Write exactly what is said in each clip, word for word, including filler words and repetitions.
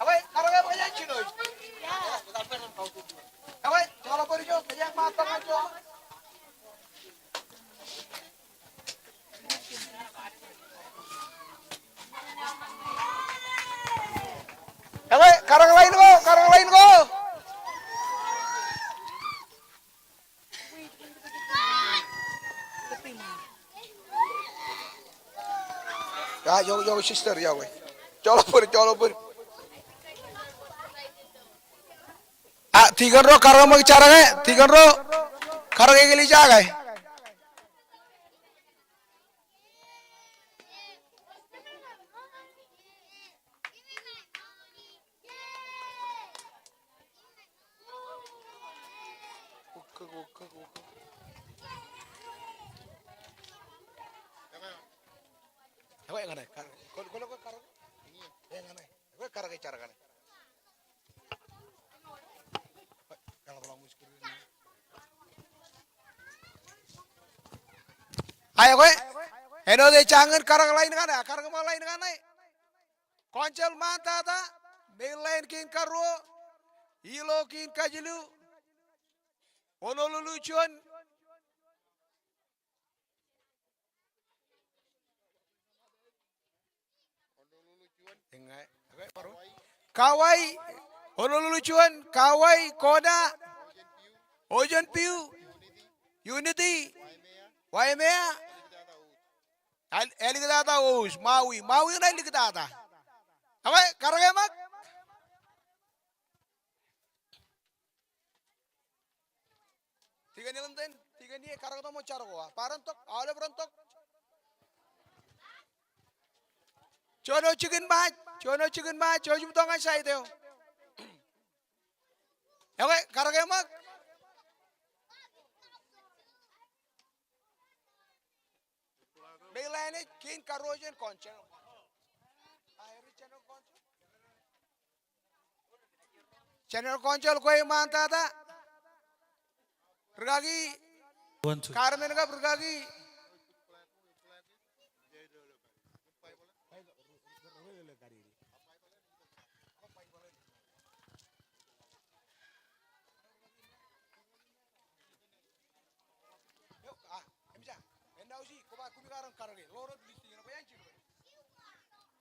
Ekwe, karōk e ṃōk jān jinoin. Ekwe, joḷọk bōd ijo, kōjeañ ṃaat tok ñan joḷọk. Ekwe, karōk line ko, karōk line ko. Iọkwe, iọkwe, sister, iọkwe. Joḷọk bōd, joḷọk bōd. A, tikōn ro, karōk ṃōk jar ke, tikōn ro, karōk eklejia ke. Ekwe, ñan e, kar-, kol-, kol-, kol-, karōk. Ñan e. Ekwe, karōk e jar ñan e. Ae, ekwe, āinwōt ej jañin karōk line kaṇe, karōk ṃōk line kaṇe. Council ṃaantata, Mainline kein karuo, Hilo kein kajilu, Honolulu juon. Kauai, Honolulu juon, Kauai, Kona, Ocean View, Unity, Waimea, āliktata Oos, Maui, Maui ṇe āliktata. Ekwe, karōk e ṃōk. Tikōn Ellington, tikōn ie, karōk tok ṃōk jar ko, a? Ba ren tok, aolep ren tok. Juon eo jikin Maaj, juon eo jikin Maaj, jouj im tok ñan side eo. Ekwe, karōk e ṃōk. Mainline ej kein karuo jān council. General Council kwe ṃaantata. Rikaki. One, two. Karmen kab rikaki.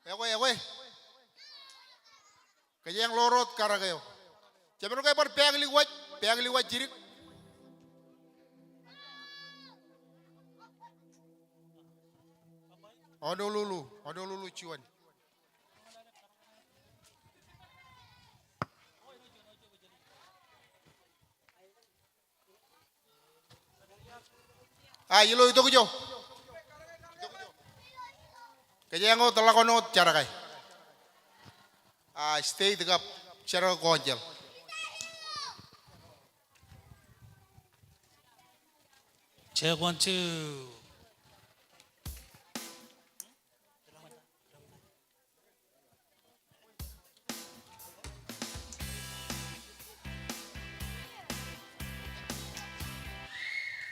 Ekwe, ekwe. Kōjeañ ḷoor wōt karōk eo. Jemān ke bar pāāklik waj, pāāklik waj jidik. Honolulu, Honolulu juon. A, ilo itok ijo. Kōjeañ wōt ḷak wōn wōt jar ke. A, state kab General Council. Check one, two.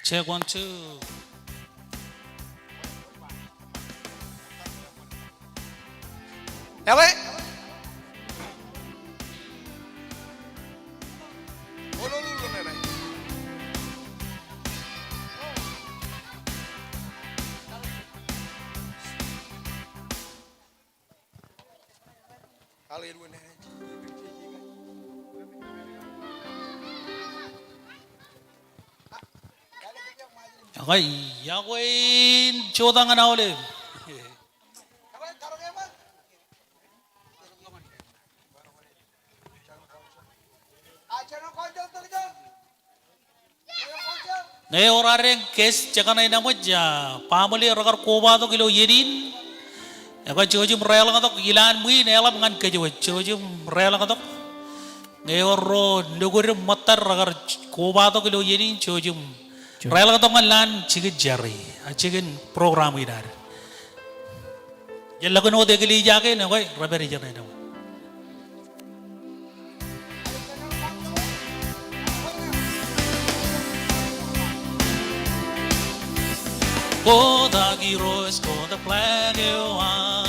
Check one, two. Ekwe. Ekwe, iọkwe in jota ñan aolep. Ñe ewōr ad guest jekōṇaan eṃōj, a, baaṃle rekar kobatok ilo iien in. Ekwe jouj im reḷọktok ilaan ṃwiin eḷap ñan kōjwōj, jouj im reḷọktok. Ñe ewōr ro nukūd im ṃōttad rekar kobatok ilo iien in, jouj im reḷọktok ñan lowaan jikin jar, a, jikin program in ad. Jen lōke wōt eklejia kein, ekwe, rej pād ijeṇe, ekwe. Kotak Irooj, kotak flag eo an.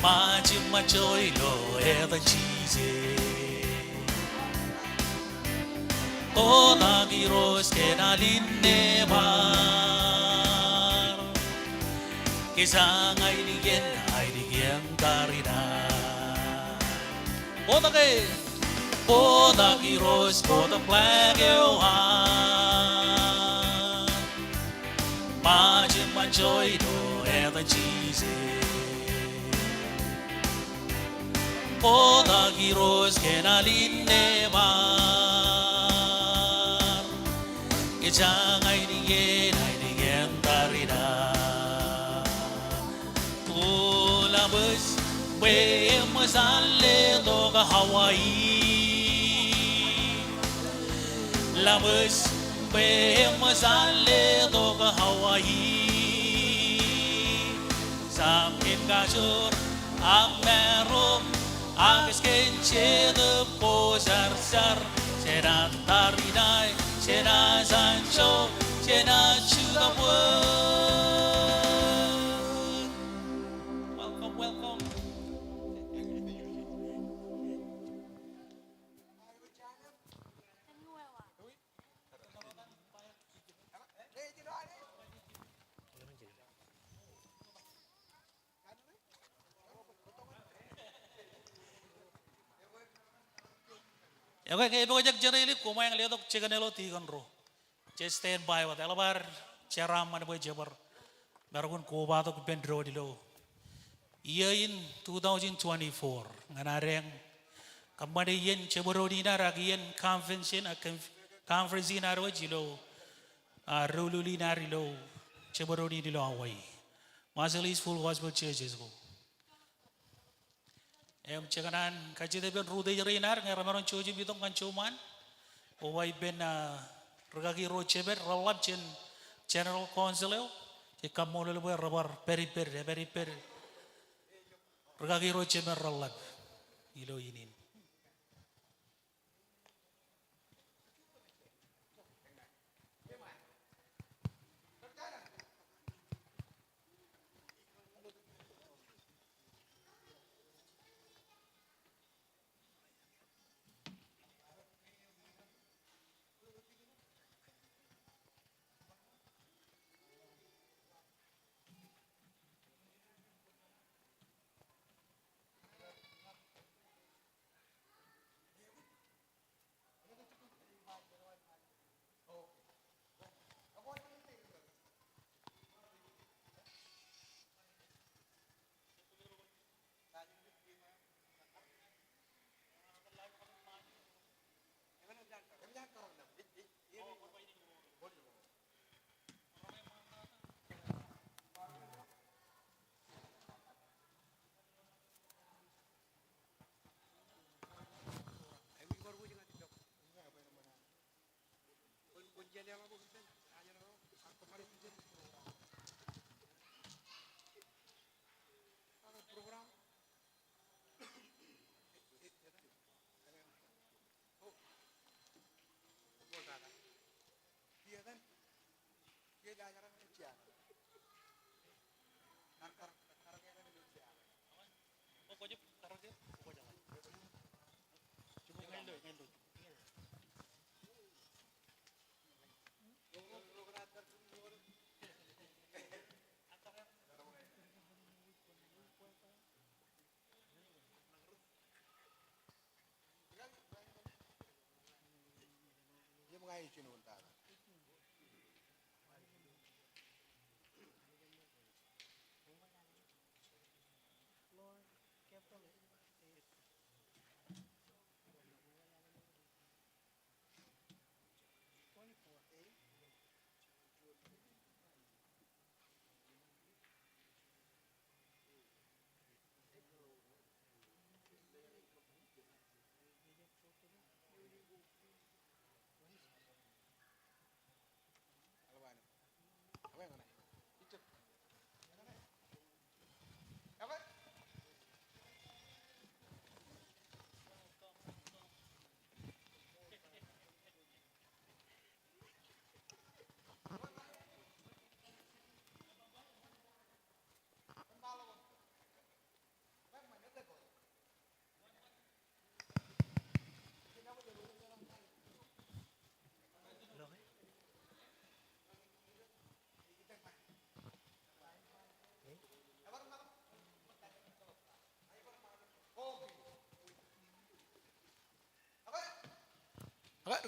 Ṃajeṃ ṃōj ilo etan Jisōs. Kotak Irooj kōn al in nebar. Kōjeañ ainikien, ainikien tariṇae. Kotak e. Kotak Irooj, kotak flag eo an. Ṃajeṃ ṃōj ilo etan Jisōs. Kotak Irooj kōn al in nebar. Kōjeañ ainikien, ainikien tariṇae. O Laṃōj, bwe eṃōj an letok Hawaii. Laṃōj, bwe eṃōj an letok Hawaii. Sam kōn kajoor, ak maroñ, ak kōn Jetōb Kwōjarjar, jenaaj tariṇae, jenaaj anjọ, jenaaj jutak wōt. Welcome, welcome. Ekwe, ke epojak jeṇe ḷọk, koṃ bar letok jikin eo ilo tikōn ro. Jej stand by wōt. Eḷap ad jeraaṃṃan bwe je bar maroñ in kobatok ippān doon ilo iiō in two thousand twenty-four. Ñan adeañ kōṃṃane iien jabdewōt in ad ak iien conference in, ak conf-, conference in ad wōj ilo, ah, doulul in ad ilo jabdewōt in ilo Hawaii. Marshallese Full Gospel Churches ko. Im jekōṇaan kajjitōk ippān ri-utōj rein ad ñe remaroñ jouj im itok ñan jouṃaan. Koba ippān, ah, rikaki ro jeped reḷap jān General Council eo. Jej kaṃṃoolol bwe rebar pād ippād, epād ippād rikaki ro jeped reḷap ilo iien in.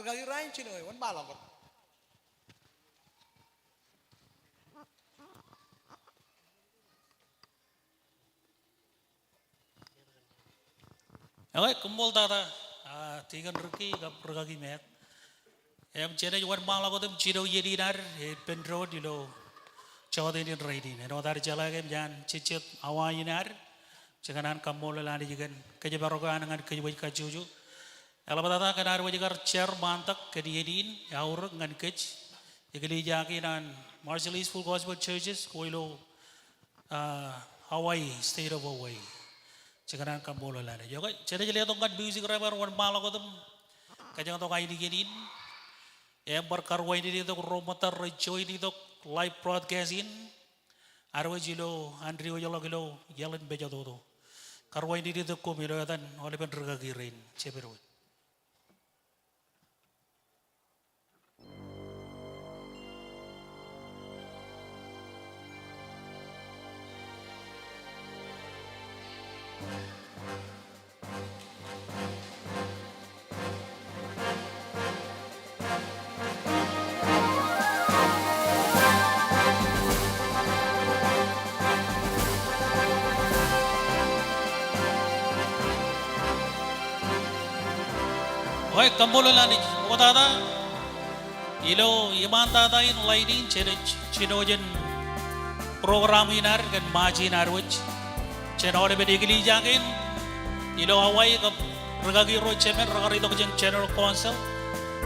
Rūkaki Ryan, jino wōnṃaanḷọk wōt. Okay, koṃṃool tata, ah, Deacon Ricky kab rūkaki Matt. Im jenaaj wōnṃaanḷọk wōt im jino iien in ad, eh, ippān doon ilo jọteen in rainin. Āinwōt ad jeḷā ke eṃōj an jejjet awa in ad, jekōṇaan kaṃṃoolol Anij kōn kōjparok eo an ñan kōj wōj kajjojo. Eḷaptata kōn ad wōj kar jar ṃaantak kōn iien in, eaorōk ñan kōj eklejia kein an Marshallese Full Gospel Churches ko ilo ah, Hawaii, State of Hawaii. Jekōṇaan kaṃṃoolol Anij. Okay, jenaaj letok ñan music director wōnṃaanḷọk wōt im kōjjeḷọk ainikien in. Im bar karuwainene tok ro ṃōttad rej join itok live broadcast in. Ad wōj ilo, an diwōjḷọk ilo iaḷ in mejatoto. Karuwainene tok koṃ ilo etan aolepen rūkaki rein, jemān wōj. Eo, kaṃṃoolol Anij. Ṃoktata, ilo iṃaantata in ḷain in jenaaj jino jān program in ad kōn Ṃajeḷ in ad wōj jān aolepen eklejia kein ilo Hawaii kab rūkaki ro jemān rekar itok jān General Council,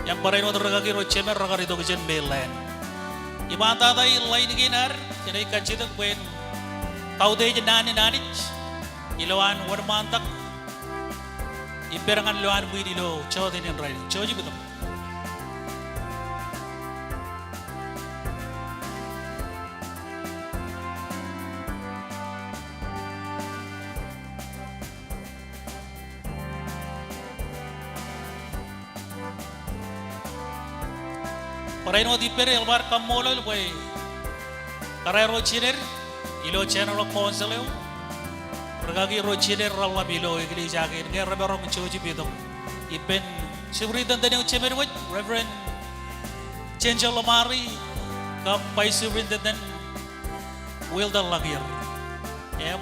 im barāinwōt rūkaki ro jemān rekar itok jān mainland. Iṃaantata in ḷain kein ad, jenaaj kajjitōk bwe en kautiej naan in Anij ilo an wōnṃaantak ippān ñan lo an ṃwiin ilo jọteen in rainin. Jouj im itok. Barāinwōt ippād eḷap ad kaṃṃoolol bwe kōrā ro jined ilo General Council eo, rūkaki ro jined reḷap ilo eklejia kein, ñe remaroñ jouj im itok. Ippān superintendent eo jemān wōj, Reverend Jenjo Lamari, kab Vice Superintendent Wilder Lakier. Im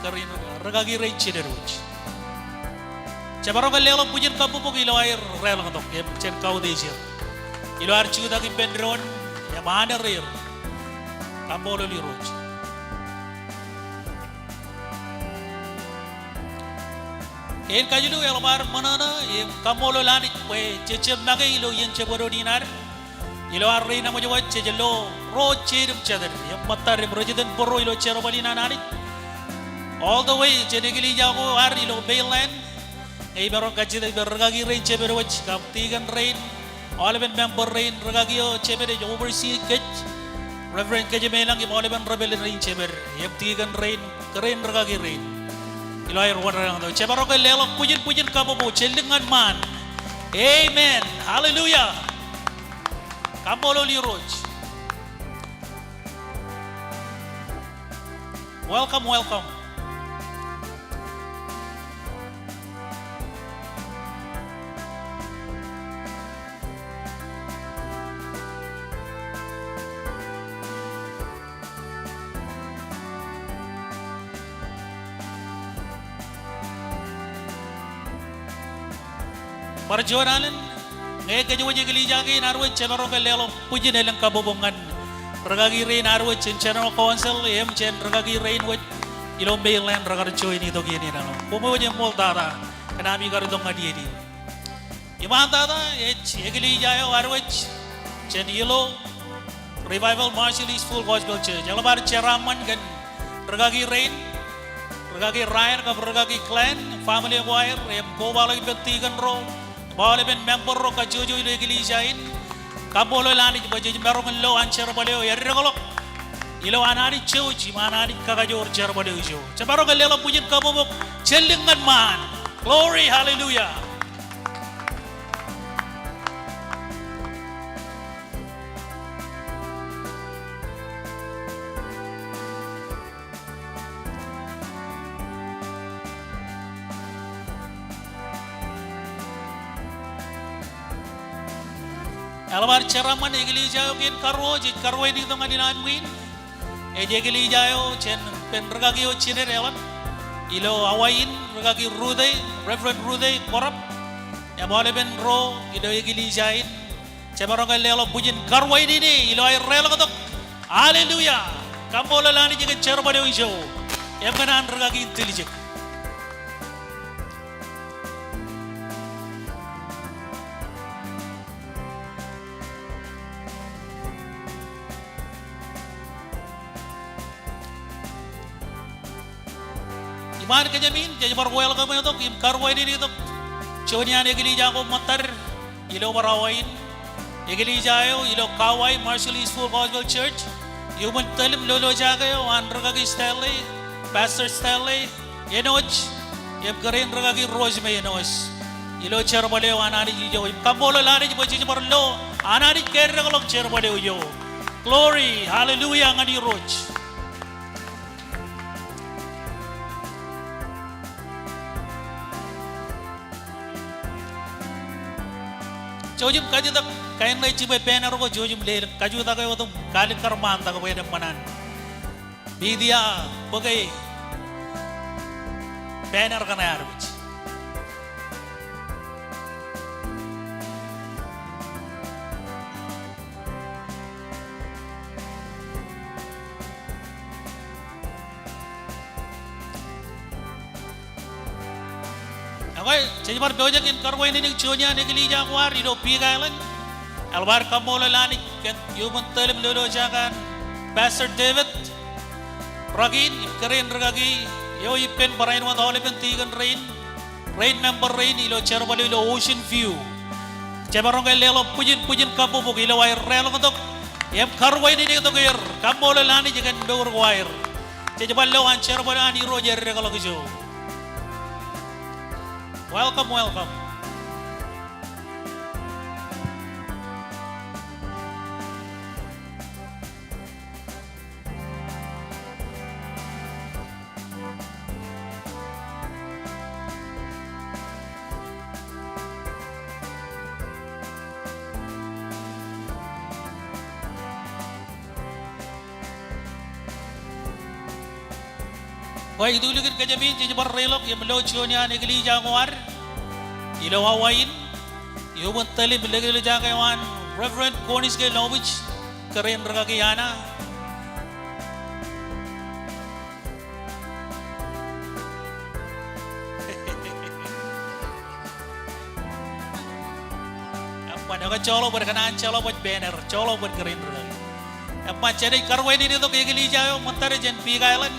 kōrā in rūkaki rein jined wōj. Jemaroñ ke leḷọk bwijin kabbokbok ilo aer raelōñtok im jen kautiej er ilo ad jutak ippān doon im honor er. Kaṃṃoolol Irooj. Kein kajilu, eḷap ad ṃōṇōṇō im kaṃṃoolol Anij bwe jej jab make ilo iien jabdewōt in ad. Ilo ad reinaṃōj wōj jej lo ro jeid im jatid im ṃōttad im rej itōn bōro ilo jerbal in an Anij. All the way jān eklejia ko ad ilo mainland. Ñe imaroñ kajjitōk bwe rūkaki rein jemān wōj kab tikōn rein, aolepen member rein, rūkaki eo jemān ej oversee kōj, Reverend Kōjmeilañ im aolepen rebelin rein jemān, im tikōn rein, kōrā in rūkaki rein. Ilo aer wōnṃaanḷọk, jemaroñ ke leḷọk bwijin, bwijin kabbokbok, jān lik ñan ṃaan. Amen. Hallelujah. Kaṃṃoolol Irooj. Welcome, welcome. Bar juon alen, ñe kōj wōj eklejia kein ad wōj, jemaroñ ke leḷọk bwijin elōñ kabbokbok ñan rūkaki rein ad wōj jān General Council im jān rūkaki rein wōj ilo mainland rekar join itok iien in eo. Koṃ wōj eṃṃool tata kōn ami kar itok ñan iien in. Iṃaantata ej eklejia eo ad wōj jān ilo Revival Marshallese Full Gospel Church. Eḷap ad jeraaṃṃan kōn rūkaki rein, rūkaki Ryan kab rūkaki Glenn, family ko aer, im kobaḷọk ippān tikōn ro, im aolepen member ro kajjojo ilo eklejia in. Kaṃṃoolol Anij bwe jej maroñ in lo an jerbal eo eddekḷọk ilo an Anij jouj im an Anij kakajoor jerbal eo ijo. Jemaroñ ke leḷọk bwijin kabbokbok jān lik ñan ṃaan. Glory, hallelujah. Eḷap ad jeraaṃṃan eklejia eo kein karuo, jej karuwainene tok ñan ilowaan ṃwiin. Ej eklejia eo jān ippān rikaki eo jined eḷap ilo Hawaii in, rikaki Ruth E., Reverend Ruth E. Korap. Im aolepen ro ilo eklejia in. Jemaroñ ke leḷọk bwijin karuwainene ilo aer deḷọñ tok. Hallelujah. Kaṃṃoolol Anij kōn jerbal eo ijo im kōn an rikaki in tiljek. Iṃaan kōjām in, jej bar welcome e tok im karuwainene tok juon iaan eklejia ko ṃōttad ilo bar Hawaii in. Eklejia eo ilo Kauai Marshallese Full Gospel Church. Iuṃwin tōl im lolojake eo an rikaki Stanley, Pastor Stanley Enoch, im kōrā in rikaki Rosemary Enoch. Ilo jerbal eo an Anij ijo, im kaṃṃoolol Anij bwe jej bar lo an Anij kaedekḷọk jerbal eo ijo. Glory, hallelujah ñan Irooj. Jouj im kajutak, kain ṇe jibwe banner ko jouj im lelōñ, kajutak e wōt im kaalikkar ṃaantak bwe en eṃṃan an. Media bōke banner kaṇe ad wōj. Ekwe, jej bar pojak in karuwainene juon iaan eklejia ko ad ilo Big Island. Eḷap ad kaṃṃoolol Anij kōn iuṃwin tōl im lolojake an Pastor David Rakin, im kōrā in rikaki eo ippān barāinwōt aolepen tikōn rein, rein member rein ilo jerbal eo ilo Ocean View. Jemaroñ ke leḷọk bwijin, bwijin kabbokbok ilo aer deḷọñ tok im karuwainene tok er, kaṃṃoolol Anij kōn mour ko aer. Jej bar lo an jerbal eo an Irooj eddekḷọk ijo. Welcome, welcome. Bwe itulikin kōjām in, jej bar reiḷọk im lo juon iaan eklejia ko ad ilo Hawaii in. Iuṃwin tōl im lolojake eo an Reverend Konis K. Lobich, kōrā in rikaki Ana. Eṃṃan, ekwe joḷọk bwe kōn an jeḷọk bwe banner, joḷọk bwe kōrā in rikaki. Eṃṃan, jenaaj karuwainene tok eklejia eo ṃōttad jān Big Island.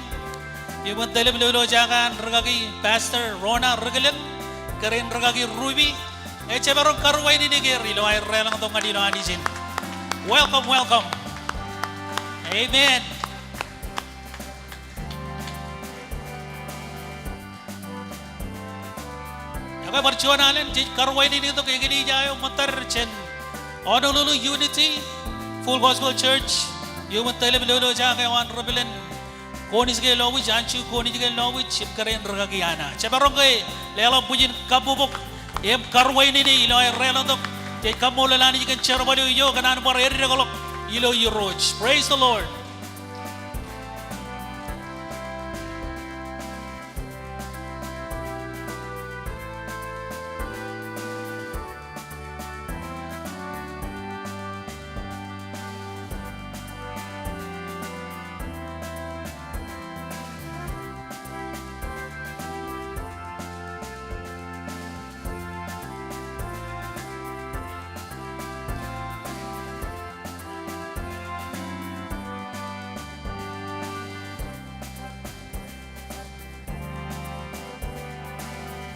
Iuṃwin tōl im lolojake an rikaki Pastor Rona Rikilōñ, kōrā in rikaki Ruby. Ñe jemaroñ karuwainene er ilo aer deḷọñ tok ñan ilo Anij in. Welcome, welcome. Amen. Ekwe bar juon alen jej karuwainene tok eklejia eo ṃōttad jān Honolulu Unity Full Gospel Church. Iuṃwin tōl im lolojake eo an ri-Pālen Konis K. Lobich, Anju Konis K. Lobich, im kōrā in rikaki Ana. Jemaroñ ke leḷọk bwijin kabbokbok im karuwainene ilo aer deḷọñ tok. Jej kaṃṃoolol Anij kōn jerbal eo ijo kōn an bar eddekḷọk ilo Irooj. Praise the Lord.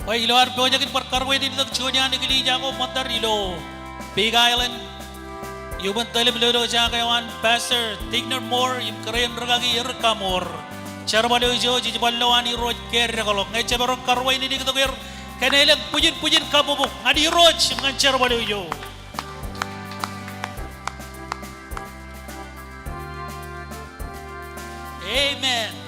Bwe ilo ad pojak in bar karuwainene tok juon iaan eklejia ko ṃōttad ilo Big Island. Iuṃwin tōl im lolojake eo an Pastor Tigner Moore im kōrā in rikaki Erica Moore. Jerbal eo ijo jej bar lo an Irooj kaeddekḷọk. Ñe jemaroñ karuwainene tok er kōn elōñ bwijin, bwijin kabbokbok ñan Irooj im ñan jerbal eo ijo. Amen.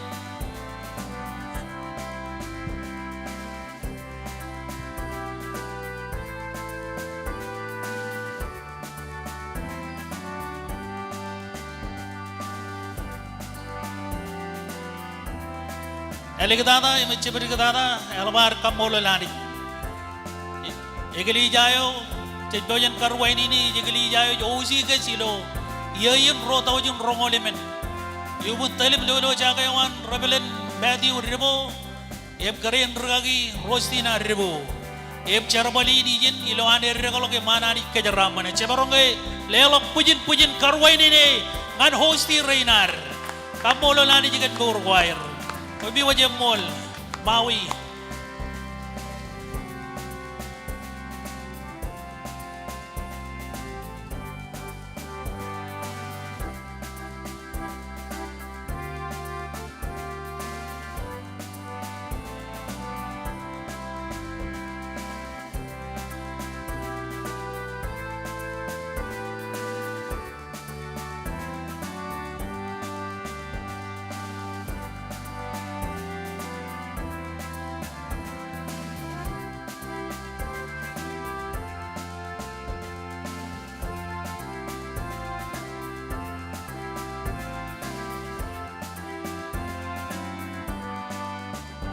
Āliktata im ejjab āliktata, eḷap ad kaṃṃoolol Anij. Eklejia eo, jej pojak in karuwainene, ej eklejia eo ej O C kōj ilo iiō in ruo taujin roñoul emān. Iuṃwin tōl im lolojake eo an Reverend Matthew Debo, im kōrā in rūkaki Rostina Debo. Im jerbal in ijin ilo an eddekḷọk im an Anij kōjeraaṃṃan. Jemaroñ ke leḷọk bwijin bwijin karuwainene ñan host rein ad. Kaṃṃoolol Anij kōn mour ko aer. Koṃṃi wōj eṃṃool. Maui.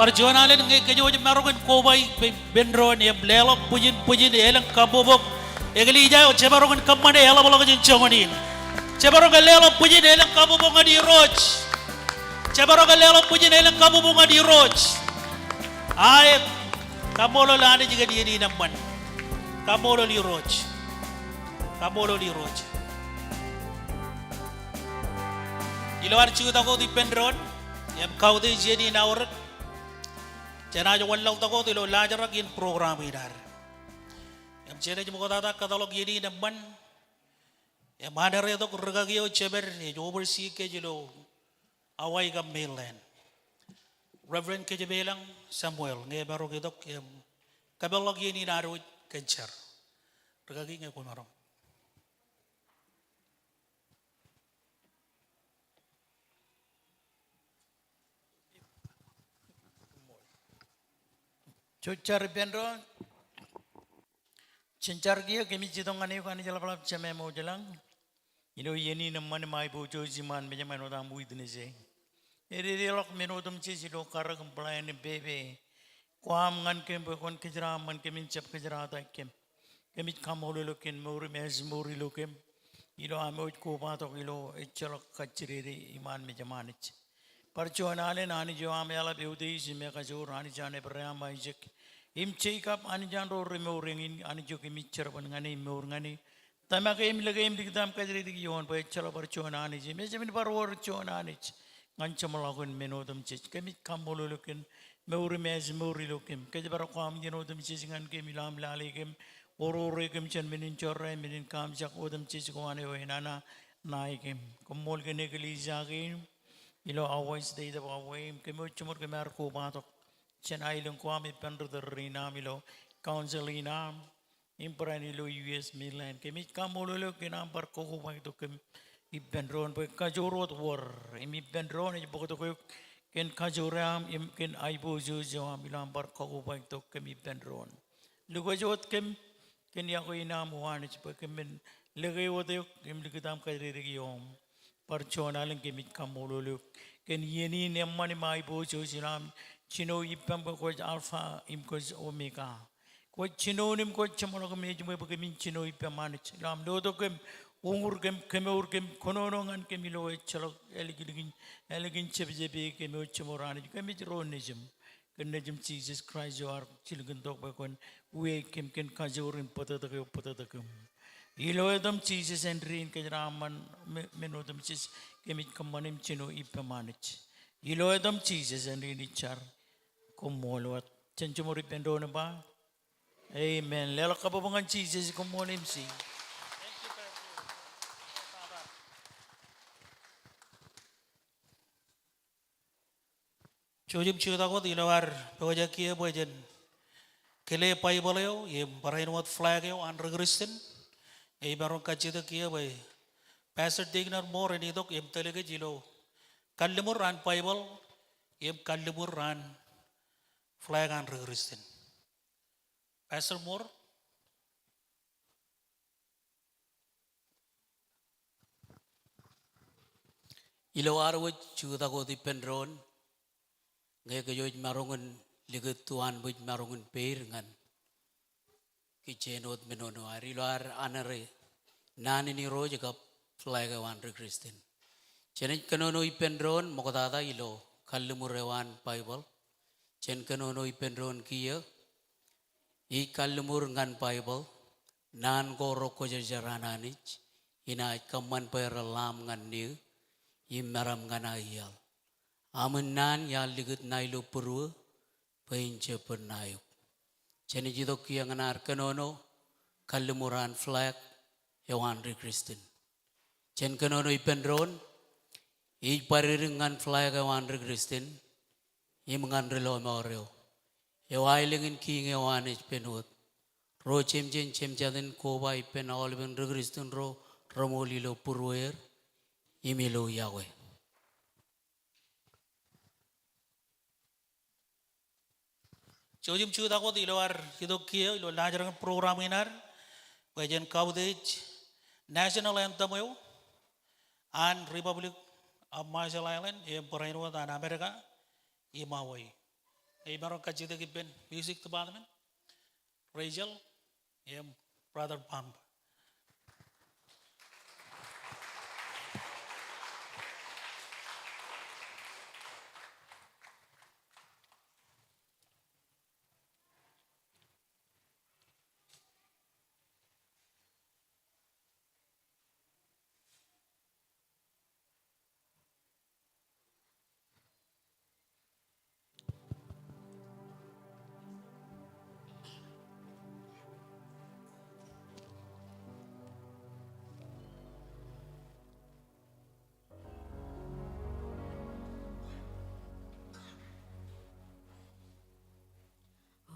Bar juon alen ñe kōj wōj marok in koba ippān doon im leḷọk bwijin bwijin elōñ kabbokbok. Eklejia eo, jemaroñ in kōṃṃane eḷapḷọk jān joñan in. Jemaroñ ke leḷọk bwijin elōñ kabbokbok ñan Irooj. Jemaroñ ke leḷọk bwijin elōñ kabbokbok ñan Irooj. Aet. Kaṃṃoolol Anij kōn iien in eṃṃan. Kaṃṃoolol Irooj. Kaṃṃoolol Irooj. Ilo ad jutak wōt ippān doon im kautiej iien in aorōk, jenaaj wanlaḷtak wōt ilo laajrak in program in ad. Im jenaaj ṃoktata kōtḷọk iien in eṃṃan im aneretok rūkaki eo jemād ej oversee kōj ilo Hawaii kab mainland, Reverend Kōjepelañ Samuel, ñe emarok itok im kapeḷḷọk iien in ad wōj kōn jar. Rūkaki, ñe kwōmaroñ. Jouj jar ippān doon. Jen jar kiiō. Kōmij itok ñan eok Anij ḷapḷap, Jemem eo ej lañ. Ilo iien in eṃṃan im aiboojoj iṃaan mejaṃ āinwōt aṃ witness e. Ededeḷọk men otemjej ilo karōk im plan im pepe ko aṃ ñan kōm bwe kwōn kōjeraaṃṃan kōm im jab kōjerataik kōm. Kōmij kaṃṃoolol eok kōn mour im ājmour ilo kōm, ilo am wōj kobatok ilo ejjeḷọk kajjidede iṃaan mejaṃ Anij. Bar juon alen Anij eo aṃ eḷap eutiej im ekajoor, Anij an Ebream, Aisak im Jekob, Anij an ro remour eñin, Anij eo kōmij jerbal ñan e im mour ñan e. Tōmak e im lōke e im likūt aṃ kajjidede ioon bwe ejjeḷọk bar juon Anij im ejāmin bar wōr juon Anij ñan jeṃḷọkin men otemjej. Kōmij kaṃṃoolol eok kōn mour im ājmour ilo kōm. Kōjparok ko aṃ iien otemjej ñan kōm ilo aṃ lale kōm, orore kōm jān men in jorrāān, men in kaamjak, otemjej ko an eo enana ṇae kōm. Koṃṃool kōn eklejia kein ilo Hawaii, state of Hawaii, im kōm wōj jiṃor kōm ar kobatok jān aelōñ ko aṃ ippān ritōl rein aṃ ilo council in aṃ im barāinwōt ilo U S mainland. Kōmij kaṃṃoolol eok kōn aṃ bar kakobaik tok kōm ippān doon bwe kajoor wōt wōr, im ippān doon ej bōktok eok kōn kajoor e aṃ im kōn aiboojoj eo aṃ ilo aṃ bar kakobaik tok kōm ippān doon. Lukkuun wōt kōm kōn iọkwe in aṃ O Anij bwe kōmin lōke wōt eok im likūt aṃ kajjidede ioom. Bar juon alen kōmij kaṃṃoolol eok kōn iien in eṃṃan im aiboojoj ilo aṃ jino ippaṃ bwe kwōj Alpha im kwōj Omega. Kwōj jinoin im kwōj jeṃḷọk im ejiṃwe bwe kōmin jino ippaṃ Anij. Ilo aṃ lotok kōm, uñūr kōm, kemour kōm, kōnono ñan kōm ilo ejjeḷọk ālikin, ālikin jepjepe kōm wōj jiṃor Anij. Kōmij ro nejiṃ kōn nejiṃ Jisōs Kraist eo ear jilkintok bwe kwōn uweik kōm kōn kajoor in bōtōktōk eo bōtōktōkūṃ. Ilo etaṃ Jisōs āindein kōjeraaṃṃan me, men otemjej kōmij kōṃṃan im jino ippaṃ Anij. Ilo etaṃ Jisōs āindein ij jar. Koṃṃool wōt. Jen jiṃor ippān doon im ba amen. Leḷọk kabbokbok ñan Jisōs. Koṃṃool M C. Jouj im jutak wōt ilo ad pojak kiiō bwe jen kile Baibōḷ eo im barāinwōt flag eo an ri Kristian. Im emaroñ kajjitōk kiiō bwe Pastor Digner Moore en itok im tōl kōj ilo kalliṃur an Baibōḷ im kalliṃur an flag an ri Kristian. Pastor Moore. Ilo ad wōj jutak wōt ippān doon, ñe kōj wōj maroñ in likūt to anbwijmaroñ in peid ñan kijjien wōt menono ad ilo ad anere naan in Irooj kab flag eo an ri Kristian. Jenaaj kōnono ippān doon ṃoktata ilo kalliṃur eo an Baibōḷ. Jen kōnono ippān doon kiiō, ij kalliṃur ñan Baibōḷ, naan ko rekwōjarjar an Anij, inaaj kōṃṃan bwe ren ḷaam ñan neō, im meram ñan aō iaḷ. Aṃ in naan iar likūt ṇae ilo būruō, bwe in jab bōd ṇae eok. Jenaaj itok kiiō ñan ad kōnono kalliṃur an flag eo an ri Kristian. Jen kōnono ippān doon, ij bōd dik ñan flag eo an ri Kristian, im ñan ri lọmọọr eo. Eo aelōñ in kiiñ eo Anij pen wōt. Ro jemjen jemjatin koba ippān aolepen ri Kristian ro reṃool ilo būrueir, im ilo yokwe. Jouj im jutak wōt ilo ad itok kiiō ilo laajrak in program in ad, bwe jen kautiej national anthem eo an Republic of Marshall Islands, im barāinwōt an Amerika im Hawaii. Ij maroñ kajjitōk ippān music department, Rachel, im Brother Pump.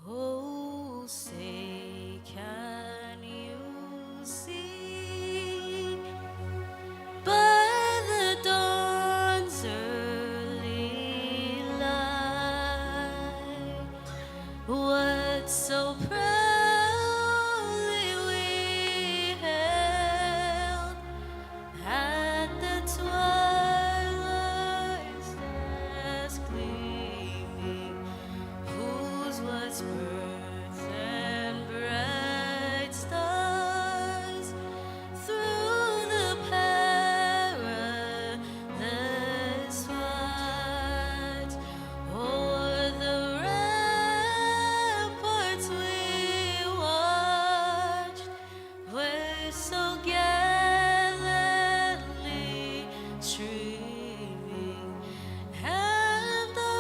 Oh, say, can you see by the dawn's early light what so proudly we hailed at the twilight's last gleaming, whose was birth and bright stars through the perilous fight, o'er the ramparts we watched, where so gallantly streaming, and the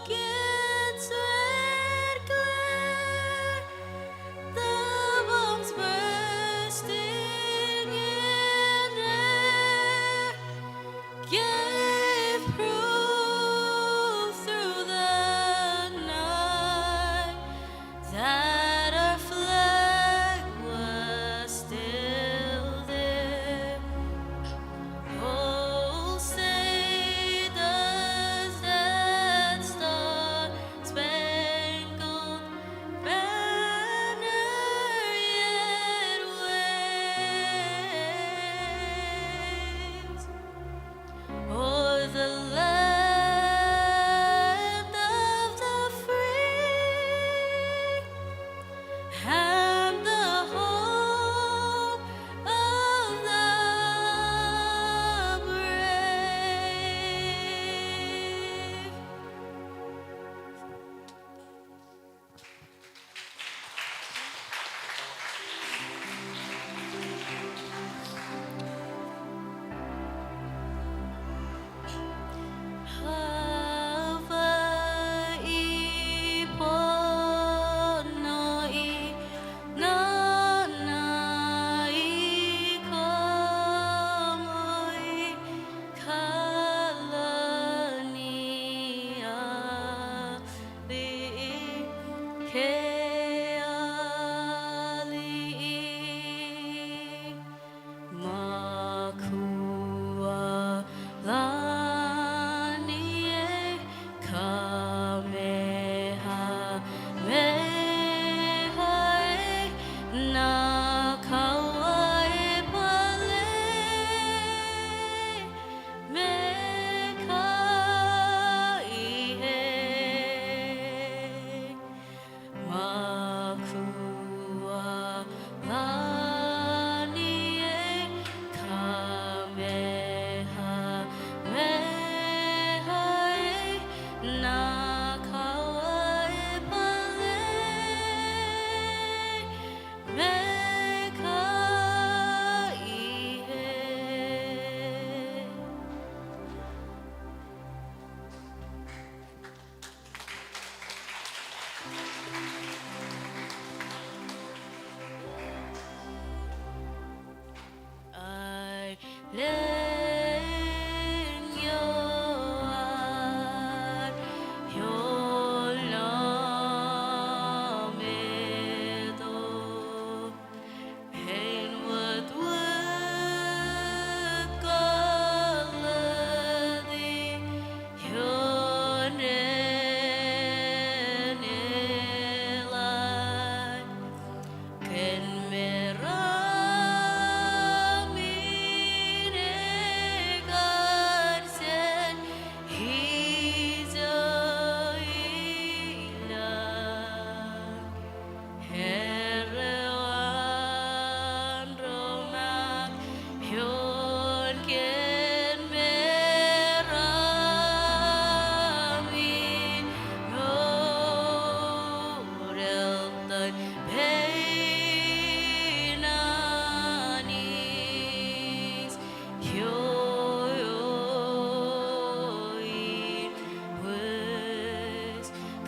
rocket's red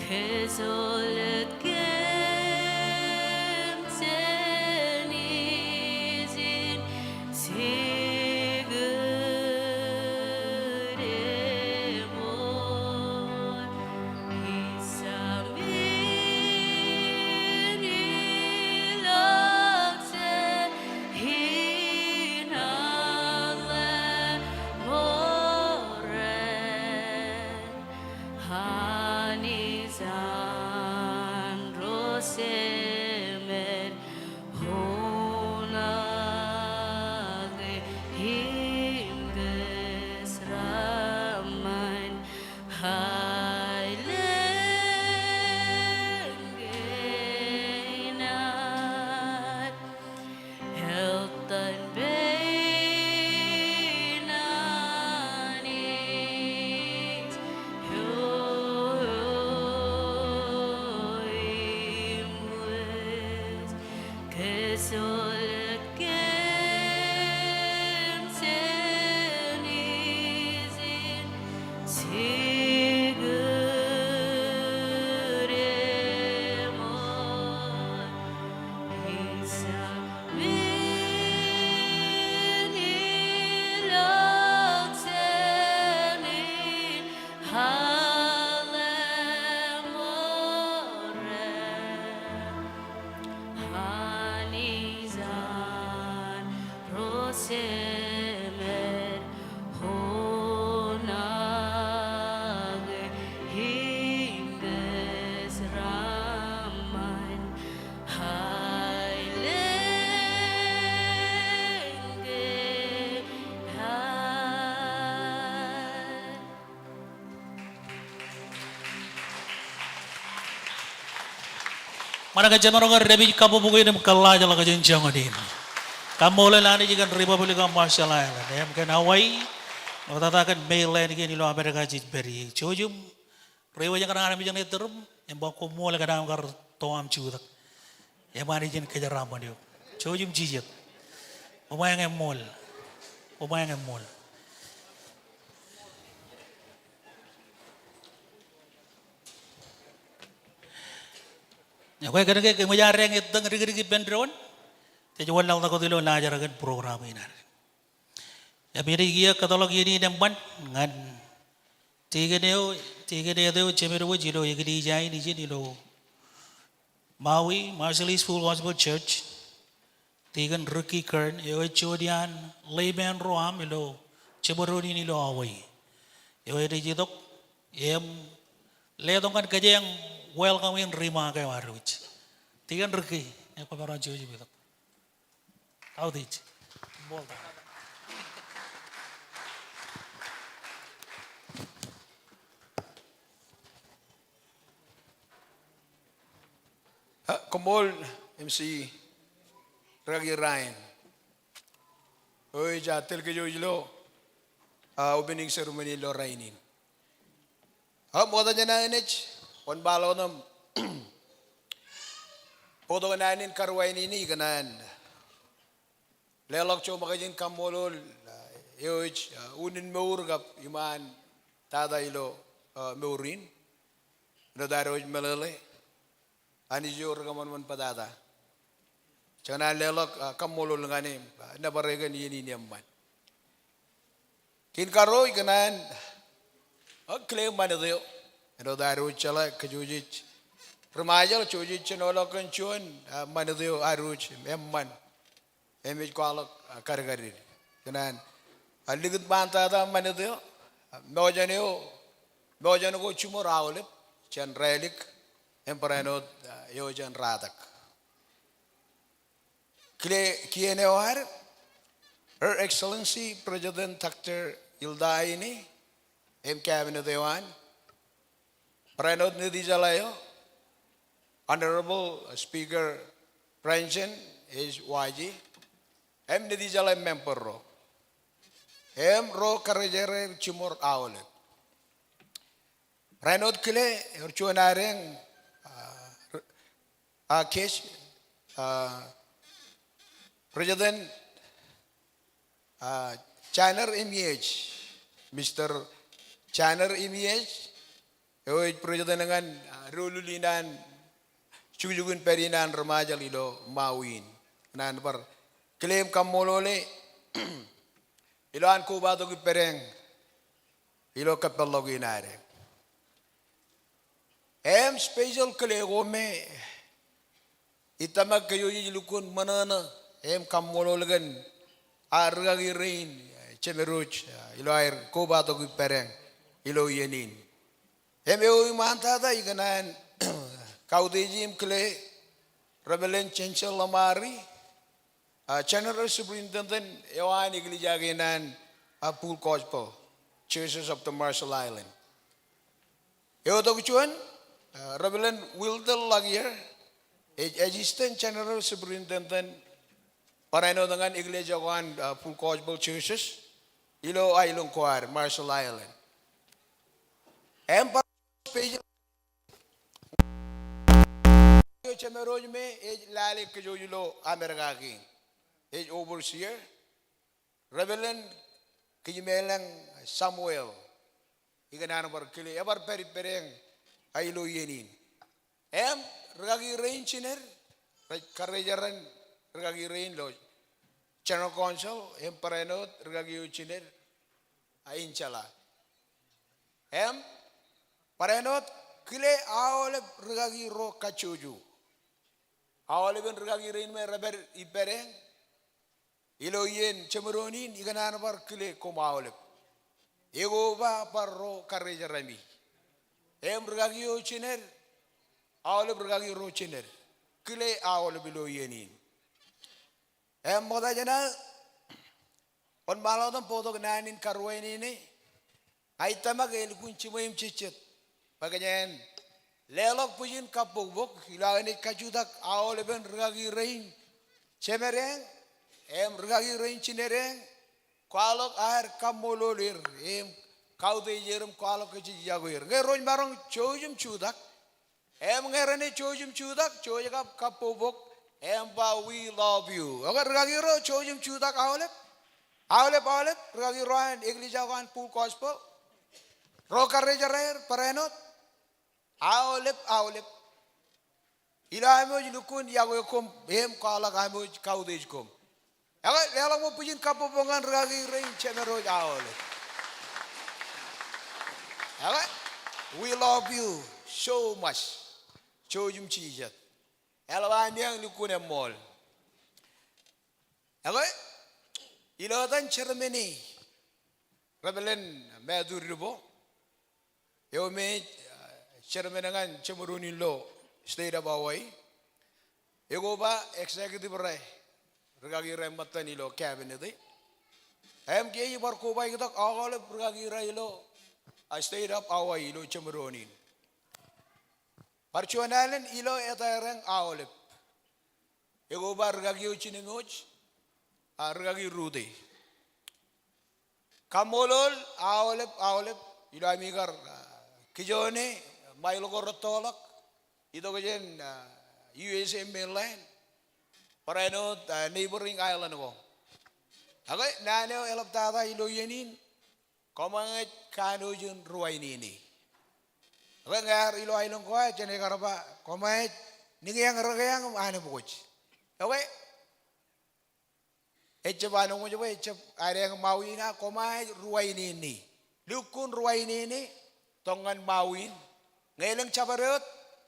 Kesoḷọk kōm jān ijin sikūr eṃool. Ijeṃṃan ilọk jān in aḷaṃoran. Anij an ro jemed, oṇaake im kōjeraaṃṃan, aelōñ kein ad. Eltan pein Anij eo im wōj. Kesoḷọk kōm jān ijin sikūr eṃool. Ijeṃṃan ilọk jān in aḷaṃoran. Anij an ro jemed, oṇaake im kōjeraaṃṃan, aelōñ kein ad. Ṃōṇōṇō kōn jemaroñ ke dāpij kabbokbok in im kōllaajḷọk jān joñan in. Kaṃṃoolol Anij kōn Republic of Marshall Islands im kōn Hawaii eo tata kōn mainland kein ilo Amerika ej pād ie. Jouj im reiwōj ñan armej eṇ ettōr im, im ba koṃṃool kōn aṃ kar to aṃ jutak. Im Anij en kōjeraaṃṃan eok. Jouj im jijet. Koṃeañ eṃṃool. Koṃeañ eṃṃool. Ekwe kōnke kōmij adeañ ettōñ dikdik ippān doon, jej wanlaḷtak wōt ilo laajrak in program in ad. Im inaaj kiiō kōtḷọk iien in eṃṃan ñan tikōn eo, tikōn eo jemed wōj ilo eklejia in ijin ilo Maui, Marshallese Full Gospel Church, tikōn Ricky Kern, eo ej juon iaan layman ro aṃ ilo jeṃdoon in ilo Hawaii. Eo enaaj itok im letok ñan kōjeañ welcome in remark eo ad wōj. Tikōn Ricky, ekwe maroñ jouj im itok. Kautiej. Ah, koṃṃool M C Ricky Ryan. Eo ej tōl kōj wōj ilo, ah, opening ceremony ilo rainin. Ak ṃokta jān aō naaj wōnṃaanḷọk im bōktok naan in karuwainene ikōṇaan leḷọk joṃōkaj in kaṃṃoolol, ah, eo ej, ah, unin mour kab iṃaan tata ilo, ah, mour in. Āinwōt ad wōj meḷeḷe, Anij eo ri kōṃanṃan bōtata. Jekōṇaan leḷọk, ah, kaṃṃoolol ñan e, ah, nōbar e kōn iien in eṃṃan. Kein karuo ikōṇaan, ah, kile ṃanit eo. Āinwōt ad wōj jeḷā kōj wōj ej ri Ṃajeḷ, jej wōj ej jinoḷọk kōn juon, ah, ṃanit eo ad wōj eṃṃan. Im ej kwaḷọk, ah, kadkadin. Ikōṇaan, ah, likūt ṃaantata ṃanit eo, ah, ṃojan eo, ṃojan ko jiṃor aolep jān rālik, im barāinwōt, ah, eo jān ratak. Kile kien eo ad, Her Excellency President Doctor Hilda Heine, im cabinet eo an, barāinwōt Nitijeḷā eo, Honorable Speaker Brandon H. Waji, im Nitijeḷā member ro, im ro karijereir jiṃor aolep. Barāinwōt kile, ewōr juon adeañ, ah, ah, guest, ah, President, ah, Janer Imyej, Mister Janer Imyej, eo ej President ñan, ah, doulul in an jukjuk in pād in an ri-Ṃajeḷ ilo Maui in. Naan bar kile im kaṃṃoolole ilo an kobatok ippādeañ ilo kōppeḷḷọk in adeañ. Im special kile ko me ij tōmak kōj ej lukkuun ṃōṇōṇō im kaṃṃoolol kōn ad rūkaki rein, eh, Jemerooj, eh, ilo aer kobatok ippādeañ ilo iien in. Im eo iṃaantata ikōṇaan kautiej im kile Reverend Chensel Lamari, ah, General Superintendent eo an eklejia kein an, ah, Full Gospel Churches of the Marshall Island. Eotok juon, ah, Reverend Wilder Lakier, ej Assistant General Superintendent barāinwōt ñan eklejia ko an, ah, Full Gospel Churches ilo aelōñ ko ad Marshall Island. Im bar special Jemerooj me ej lale kōj ilo Amerika kein, ej overseer, Reverend Kijimeḷeñ Samuel. Ikōṇaan bar kile, ebar pād ippādeañ ilo iien in. Im rūkaki rein jined, rej karejeran rūkaki rein ilo General Council, im barāinwōt rūkaki eo jined, a, Angela. Im barāinwōt kile aolep rūkaki ro kajjojo. Aolepen rūkaki rein me rej pād ippādeañ ilo iien jeṃdoon in, ikōṇaan bar kile koṃ aolep. Ekoba bar ro karejerami. Im rūkaki eo jined, aolep rūkaki ro jined, kile aolep ilo iien in. Im ṃokta jān aō wōnṃaanḷọk im bōktok naan in karuwainene, ña ij tōmak elukkuun jiṃwe im jejjet bwe kōjeañ leḷọk bwijin kabbokbok ilo aō naaj kajutak aolepen rūkaki rein jemedeañ im rūkaki rein jinedeañ, kwaḷọk aer kaṃṃoolol er im kautiej er im kwaḷọk kōj jej yokwe er. Ñe rej maroñ jouj im jutak, im ñe renaaj jouj im jutak, jouj kab kabbokbok, im ba, "We love you." Okay, rūkaki ro, jouj im jutak aolep. Aolep, aolep, rūkaki ro an eklejia ko an Full Gospel. Ro karejeraer, barāinwōt. Aolep, aolep. Ilo am wōj lukkuun yokwe koṃ im kwaḷọk am wōj kautiej koṃ. Ekwe, leḷọk ṃōk bwijin kabbokbok ñan rūkaki rein jemerooj aolep. Ekwe, we love you so much. Jouj im jijet. Eḷap ami eañ lukkuun eṃṃool. Ekwe, ilo etan chairman e, Reverend Matthew Ribo, eo me ej, ah, chairman ñan jeṃdoon in ilo State of Hawaii. Ekoba executive ro, rūkaki ro ṃōttan ilo cabinet e. Im kiiō ij bar kobaiktok aolep rūkaki ro ilo, ah, State of Hawaii ilo jeṃdoon in. Bar juon alen ilo etaer eañ aolep. Ekoba rūkaki eo jined ṃōj, ah, rūkaki Rute. Kaṃṃoolol aolep, aolep, ilo ami kar, ah, kijoone, ṃail ko rettoḷọk, itok jān, ah, U S A mainland, barāinwōt, ah, neighboring island ko. Ekwe, naan eo eḷaptata ilo iien in, koṃij kanooj in ruwainene. Ekwe, ñe ear ilo aelōñ ko ad, jenaaj kar ba, koṃij niñeañ rekeañ im anebkwōj. Ekwe, ejjab anebkwōj bwe ejjab adeañ Maui in, a koṃij ruwainene. Lukkuun ruwainene, tok ñan Maui in. Ñe elōñ jabdewōt,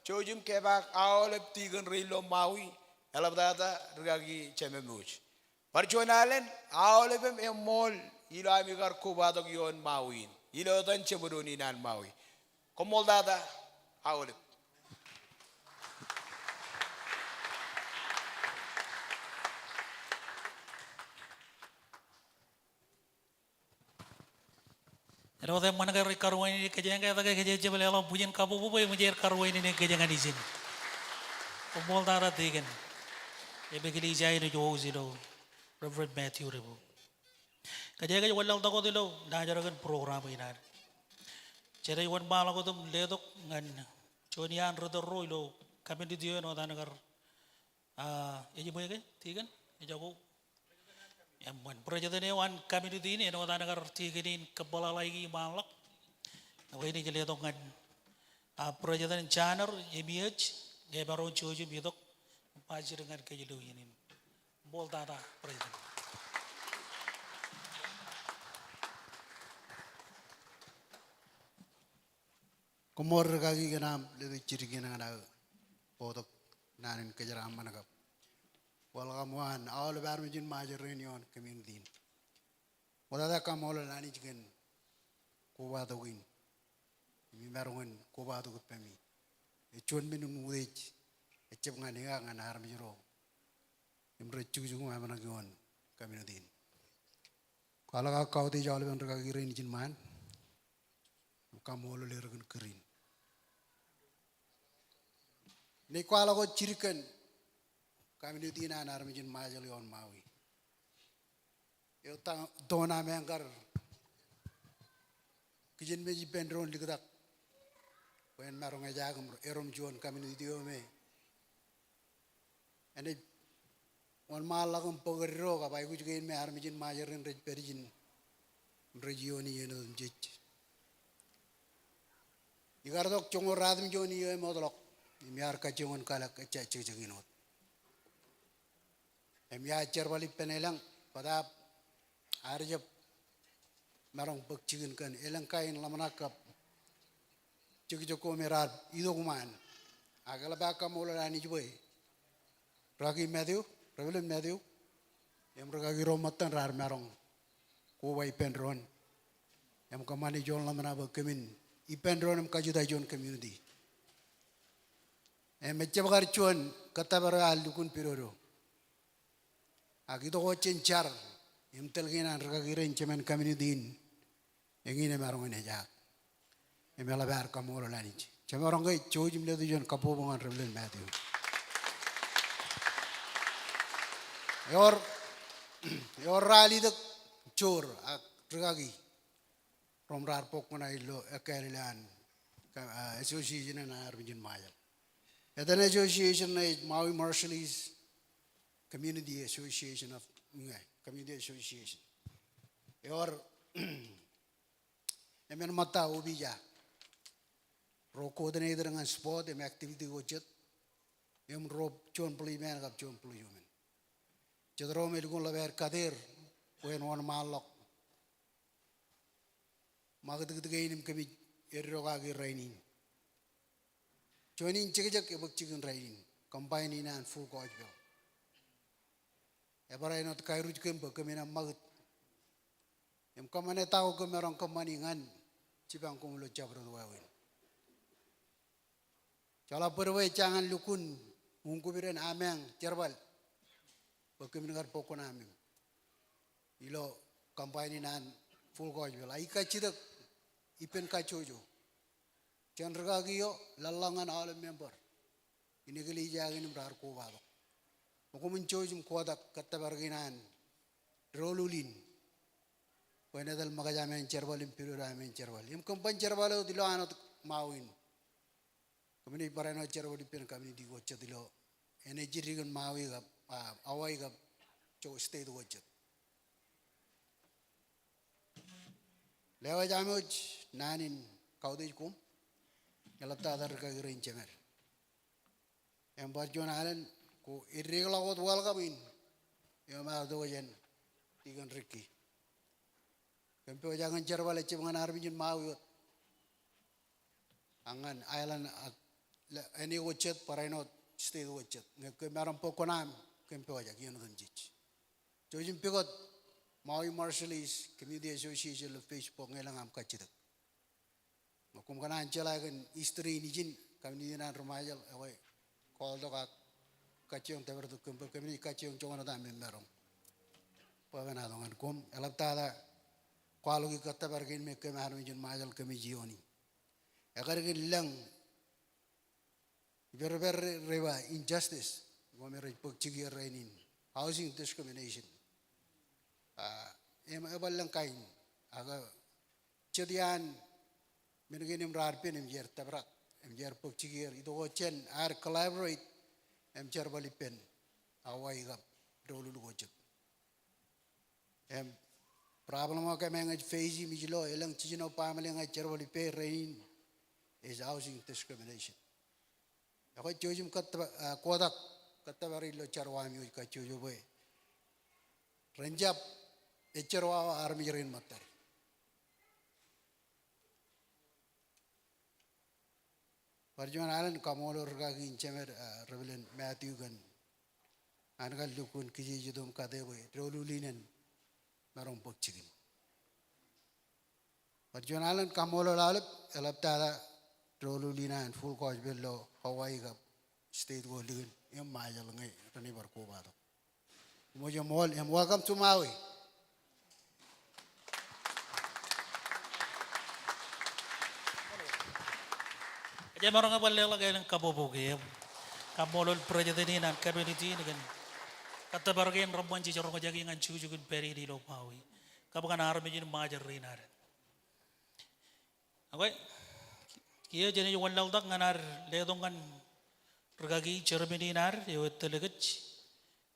jouj im kepaak aolep tikōn rein ilo Maui, eḷaptata rūkaki Jemem wōj. Bar juon alen, aolepem eṃṃool ilo ami kar kobatok ioon Maui in, ilo etan jeṃdoon in an Maui. Koṃṃooltata aolep. Āinwōt eṃṃan ke rej karuwainene kōj, ke etke kōj ejjab leḷọk bwijin kabbokbok bwe eṃōj aer karuwainene kōj ñan ijin? Koṃṃooltata tikōn im eklejia in ej host ilo, Reverend Matthew Ribo. Kōj ke ej wanlaḷtak wōt ilo naaj bar kōn program in ad, jenaaj wōnṃaanḷọk wōt im letok ñan juon iaan ri-tōl ro ilo community eo āinwōt an kar, ah, ej ṃōj ke, tikōn, ej jako, eṃṃan, president eo an community in āinwōt an kar tikōn in kōpeḷḷọk ḷọk im ṃaanḷọk. Ekwe, inaaj letok ñan A President Janer Emiōj, emaroñ jouj im itok, ba jidik ñan kōj ilo iien in. Ṃool tata, President. Koṃṃool rikaki kōn aṃ letok jidik in ñan aō bōktok naan in kōjeraaṃṃan kab welcome waan aolep armej in Ṃajeḷ rein ioon community in. Ṃool tata kaṃṃoolol Anij kōn kobatok in. Im imaroñ in kobatok ippemi. Ej juon men in utiej, ejjab ñan eō ak ñan armej ro im rej jukjuk im emaroñ ioon community in. Kwaḷọk aō kautiej aolepen rikaki rein ijin ṃaan. Im kaṃṃoolol er kōn kūr in. Im kwaḷọk wōt jidik kōn community in an armej in Ṃajeḷ ioon Maui. Eo ta-, toon am eo kar kijenmej ippān doon liktak bwe en maroñ ejaak im erom juon community eo me enaaj wōnṃaanḷọk im bōk eddo kab aikuj kein me armej in Ṃajeḷ rein rej pād ijin im rej iiooni iien otemjej. Ikar tok joñoul ratimjuon iiō emootḷọk im iar kajjioñ in kalōk ejja jekjekin wōt. Im iar jerbal ippān elōñ bōtaab ad jab maroñ bōk jikin kōn elōñ kain ḷōmṇak kab jekjek ko me raar itok ṃaan. Ak eḷap aō kaṃṃoolol Anij bwe rikaki Matthew, Reverend Matthew, im rikaki ro ṃōttan raar maroñ koba ippān doon im kōṃṃane juon ḷōmṇak bwe kōmin ippān doon im kajjitōk juon community. Im ejjab kar juon kōttōpar eo ear lukkuun pidodo. Ak itok wōt jān jar im tōl kein an rikaki rein jemān community in, eñin emaroñ in ejaak. Im eḷap aō kaṃṃoolol Anij. Jemaroñ ke jouj im letok juon kabbokbok ñan Reverend Matthew. Ewōr, ewōr ralitōk joor ak rikaki ro im raar bōk kuṇaō ilo ekkāālele an, ah, association in an armej in Ṃajeḷ. Etan association ṇe ej Maui Marshallese Community Association of, ñe, Community Association. Ewōr emān ṃōtta opija. Ro coordinator ñan sport im activity ko jet. Im ro juon policeman kab juon policewoman. Jet ro me lukkuun ḷap aer kate er bwe en wōnṃaanḷọk ṃakūtkūt kein im kōmij eddo kaki rainin. Juon in jekjek ebōk jikin rainin, combine in an Full Gospel. Ebar āinwōt kaerūj kōm bwe kōm inaaj ṃakūt im kōṃṃane ta ko kōm maroñ kōṃṃani ñan jipañ koṃ ilo jabdewōt wāween. Joḷọk bōd bwe ejja ñan lukkuun uñkupid en ameañ jerbal bwe kōmin kar bōk kuṇaō im ilo combine in an Full Gospel. Ak ikajjitōk ippān kajjojo jān rikaki eo, lōḷḷọk ñan aolep member in eklejia kein im raar kobatok. Bwe koṃwin jouj im kotak kōttōpar kein an doulul in bwe en etal ṃōkaj ameañ jerbal im pidodo ameañ jerbal. Im kōm ban jerbal wōt ilo an wōt Maui in. Kōmij bar āinwōt jerbal ippān community ko jet ilo, enaaj jidik in Maui kab, ah, Hawaii kab, joñoul state ko jet. Lewōj aṃ wōj naan in kautiej koṃ, eḷaptata rikaki rein jemād. Im bar juon alen, kwōj eddekḷọk wōt welcome in, eo me ear itok jān Deacon Ricky. Kōm pojak in jerbal ejjab ñan armej in Maui wōt. Ak ñan island ak le-, āne ko jet, barāinwōt state ko jet. Ñe kōm maroñ bōk kuṇaaṃ, kōm pojak iien otemjej. Jouj im pukot Maui Marshallese Community Association ilo Facebook ñe elōñ aṃ kajjitōk. Ñe koṃ kōṇaan jeḷā kōn history in ijin community in an ri-Ṃajeḷ, ekwe call tok ak kajjioñ tōpar tok kōm bwe kōmij kajjioñ joñan wōt aṃ maroñ bwebwenato ñan koṃ. Eḷaptata kwaḷọki kōttōpar kein me kōm armej in Ṃajeḷ kōmij iiooni. Ekar kōn lōñ ippād, ippād ri-, ri-, ba injustice ko me rej bōk jikier rainin, housing discrimination. Ah, im ebar lōñ kain, ak jet iaan men kein im raar pen im jeer tōprak im jeer bōk jikier, itok wōt jān aer collaborate im jerbal ippān Hawaii kab doulul ko jet. Im problem eo kōm ej face im ij lo elōñ jiljino baaṃle ñe ej jerbal ippāer rainin. is housing discrimination. Ekwe jouj im kōttōpar, ah, kotak kōttōpar ilo jerọwiwi eo kajjojo bwe ren jab ejjerọwawa armej rein ṃōttad. Bar juon alen kaṃṃoolol rūkaki in jemed, ah, Reverend Matthew kōn an kar lukkuun kijeej itok im kate bwe doulul in en maroñ bōk jikin. Bar juon alen kaṃṃoolol aolep, eḷaptata doulul in an Full Gospel ilo Hawaii kab state ko likin im Ṃajeḷ ñe ren bar kobatok. Koṃṃool im welcome to Maui. Ej maroñ ke bar leḷọk elōñ kabbokbok im kaṃṃoolol president in an committee in kōn kōttōpar kein reṃṃan jej roñjake ñan jukjuk in pād in ilo Maui kab ñan armej in Ṃajeḷ rein ad. Ekwe, kiiō jenaaj wanlaḷtak ñan ad letok ñan rūkaki chairman in ad eo etōl kōj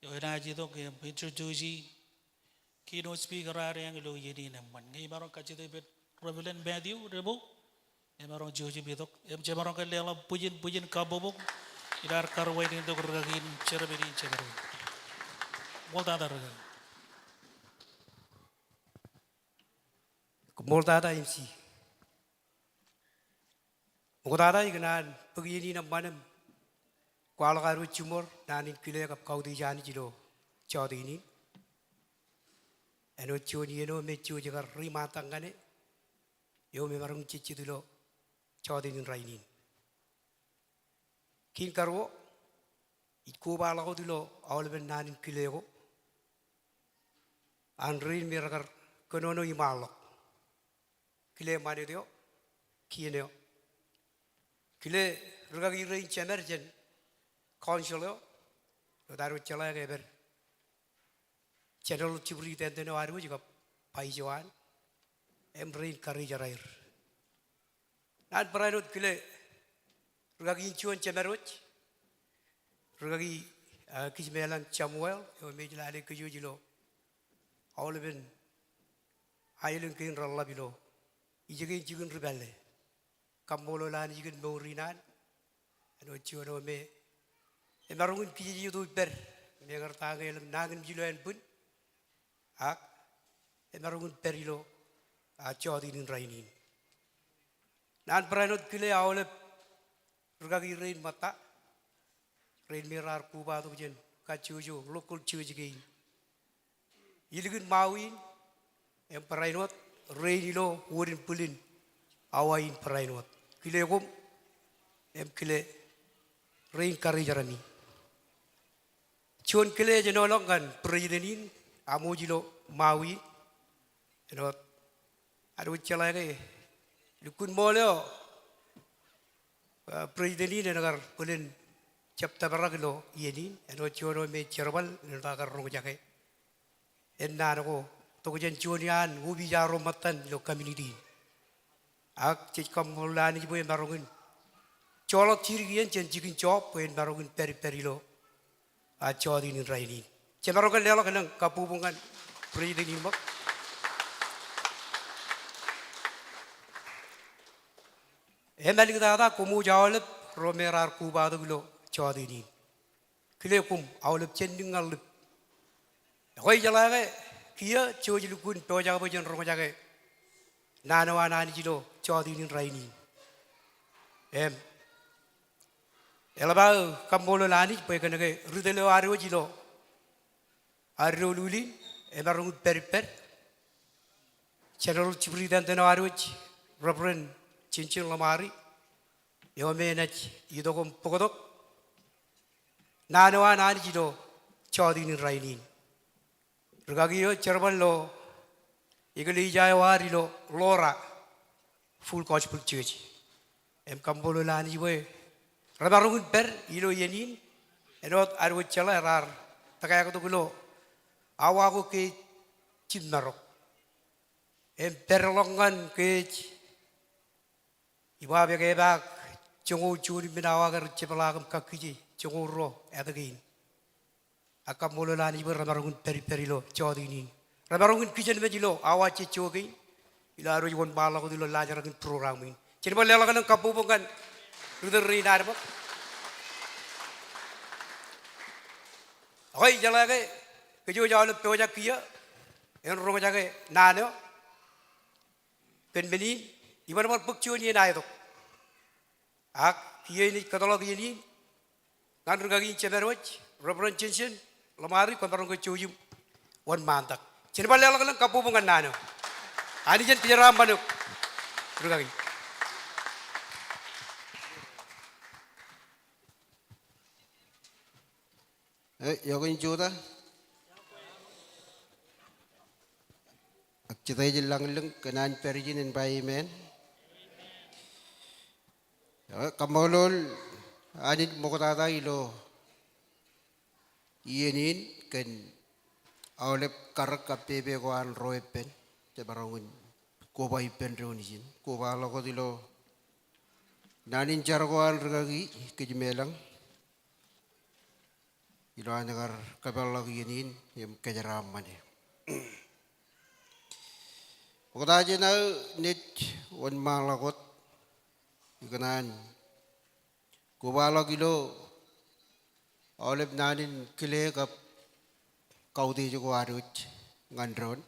eo enaaj itok im introduce keynote speaker ad eañ ilo iien in eṃṃan. Ñe imaroñ kajjitōk ippān Reverend Matthew Rebo, emaroñ jouj im itok im jemaroñ ke leḷọk bwijin bwijin kabbokbok ilo ad karuwainentok rūkaki in chairman in jemaroñ. Ṃool tata rūkaki. Koṃṃool tata M C. Ṃoktata ikōṇaan bōk iien in eṃṃan im kwaḷọk ad wōt jiṃor naan in kile kab kautiej Anij ilo jọteen in. Āinwōt juon iien eo me jej kar reiṃaantak ñan e eo me emaroñ jejjet ilo jọteen in rainin. Kein karuo, ij kobaḷọk wōt ilo aolepen naan in kile ko an rein me rekar kōnono iṃaanḷọk. Kile ṃanit eo, kien eo. Kile rūkaki rein jemed jān council eo, eo ear wōt jeḷā ke epād General Superintendent eo ad wōj kab vice eo an, im rein karijer aer. Naan barāinwōt kile rūkaki in juon jemed wōj, rūkaki, ah, Kijmeḷan Samuel, eo me ej lale kōj wōj ilo aolepen aelōñ kein reḷḷap ilo ijekein jikin ri pālle. Kaṃṃoolol Anij kōn mour in an, āinwōt juon eo me emaroñ in kijejeto ippād, meñe ta ñe elōñ nañinmej ilo ānbwin, ak emaroñ in pād ilo, ah, jọteen in rainin. Naan barāinwōt kile aolep rūkaki rein ṃōtta, rein me raar kobatok jān kajjojo local church kein ilikin Maui in, im barāinwōt rein ilo wōt in bwilin Hawaii in barāinwōt. Kile koṃ, im kile rein karijer ami. Juon kile ej āinwōt ḷọk ñan president in aṃ wōj ilo Maui in. Āinwōt, ad wōj jeḷā ke lukkuun ṃool eo, ah, president in en kar bōlen jab tōprak ilo iien in, āinwōt juon eo me ej jerbal, āinwōt aō kar roñjake. Āinwōt naan ko, tok jān juon iaan opiij ro ṃōttan ilo community in. Ak jej kaṃṃoolol Anij bwe emaroñ in joḷọk jidik iien jān jikin job bwe en maroñ in pād ippād ilo, ah, jọteen in rainin. Jemaroñ ke leḷọk elōñ kabbokbok ñan president in ṃōk. Im āliktata koṃ wōj aolep ro me raar kobatok ilo jọteen in. Kile koṃ aolep jān niññaḷḷip. Ekwe ijeḷā ke kiiō jej lukkuun pojak bwe jen roñjake naan eo an Anij ilo jọteen in rainin. Im eḷap aō kaṃṃoolol Anij bwe kōnke ri tōl eo ad wōj ilo ad doulul in emaroñ in pād ippād, General Superintendent eo ad wōj, Reverend Jinjin Ḷōṃari, eo me enaaj itok im bōktok naan eo an Anij ilo jọteen in rainin. Rūkaki eo jerbal ilo eklejia eo ad ilo Laura Full Gospel Church. Im kaṃṃoolol Anij bwe remaroñ in pād ilo iien in, āinwōt ad wōj jeḷā raar tōkāktok ilo awa ko ke ej jiṃṃarok. Im pād ḷọk ñan ke ej Iba bwe ke epaak joñoul juon im men awa ke rej jepḷaak im kakkije joñoul ruo āt kein. Ak kaṃṃoolol Anij bwe remaroñ in pād ippād ilo jọteen in. Remaroñ in kijenmej ilo awa jejjo kein ilo ad wōj wōnṃaanḷọk wōt ilo laajrak in program in. Jen bar leḷọk lōñ kabbokbok ñan ri tōl rein ad bwe. Ekwe, ijeḷā ke kōj wōj aolep pojak kiiō en roñjake naan eo kōn men in, iban bar bōk juon iien aetok. Ak kiiō inaaj kōtḷọk iien in ñan rūkaki in jemād wōj, Reverend Jensen Ḷōṃaari, kwōn maroñ ke jouj im wōnṃaantak. Jen bar leḷọk lōñ kabbokbok ñan naan eo. Anij en kōjeraaṃṃan eok, rūkaki. E, iọkwe in jota. Ak jete ej lañlōñ kōn an pād ijin en ba amen. E, kaṃṃoolol Anij ṃoktata ilo iien in kōn aolep karōk kab pepe ko an ro ippān. Jemaroñ in koba ippān doon ijin. Koba ḷọk wōt ilo naan in jar ko an rūkaki kōj im elōñ. Ilo an kar kōpeḷḷọk iien in im kōjeraaṃṃane. Ṃokta jān aō naaj wōnṃaanḷọk wōt ikōṇaan koba ḷọk ilo aolep naan in kile kab kautiej ko ad wōj ñan doon.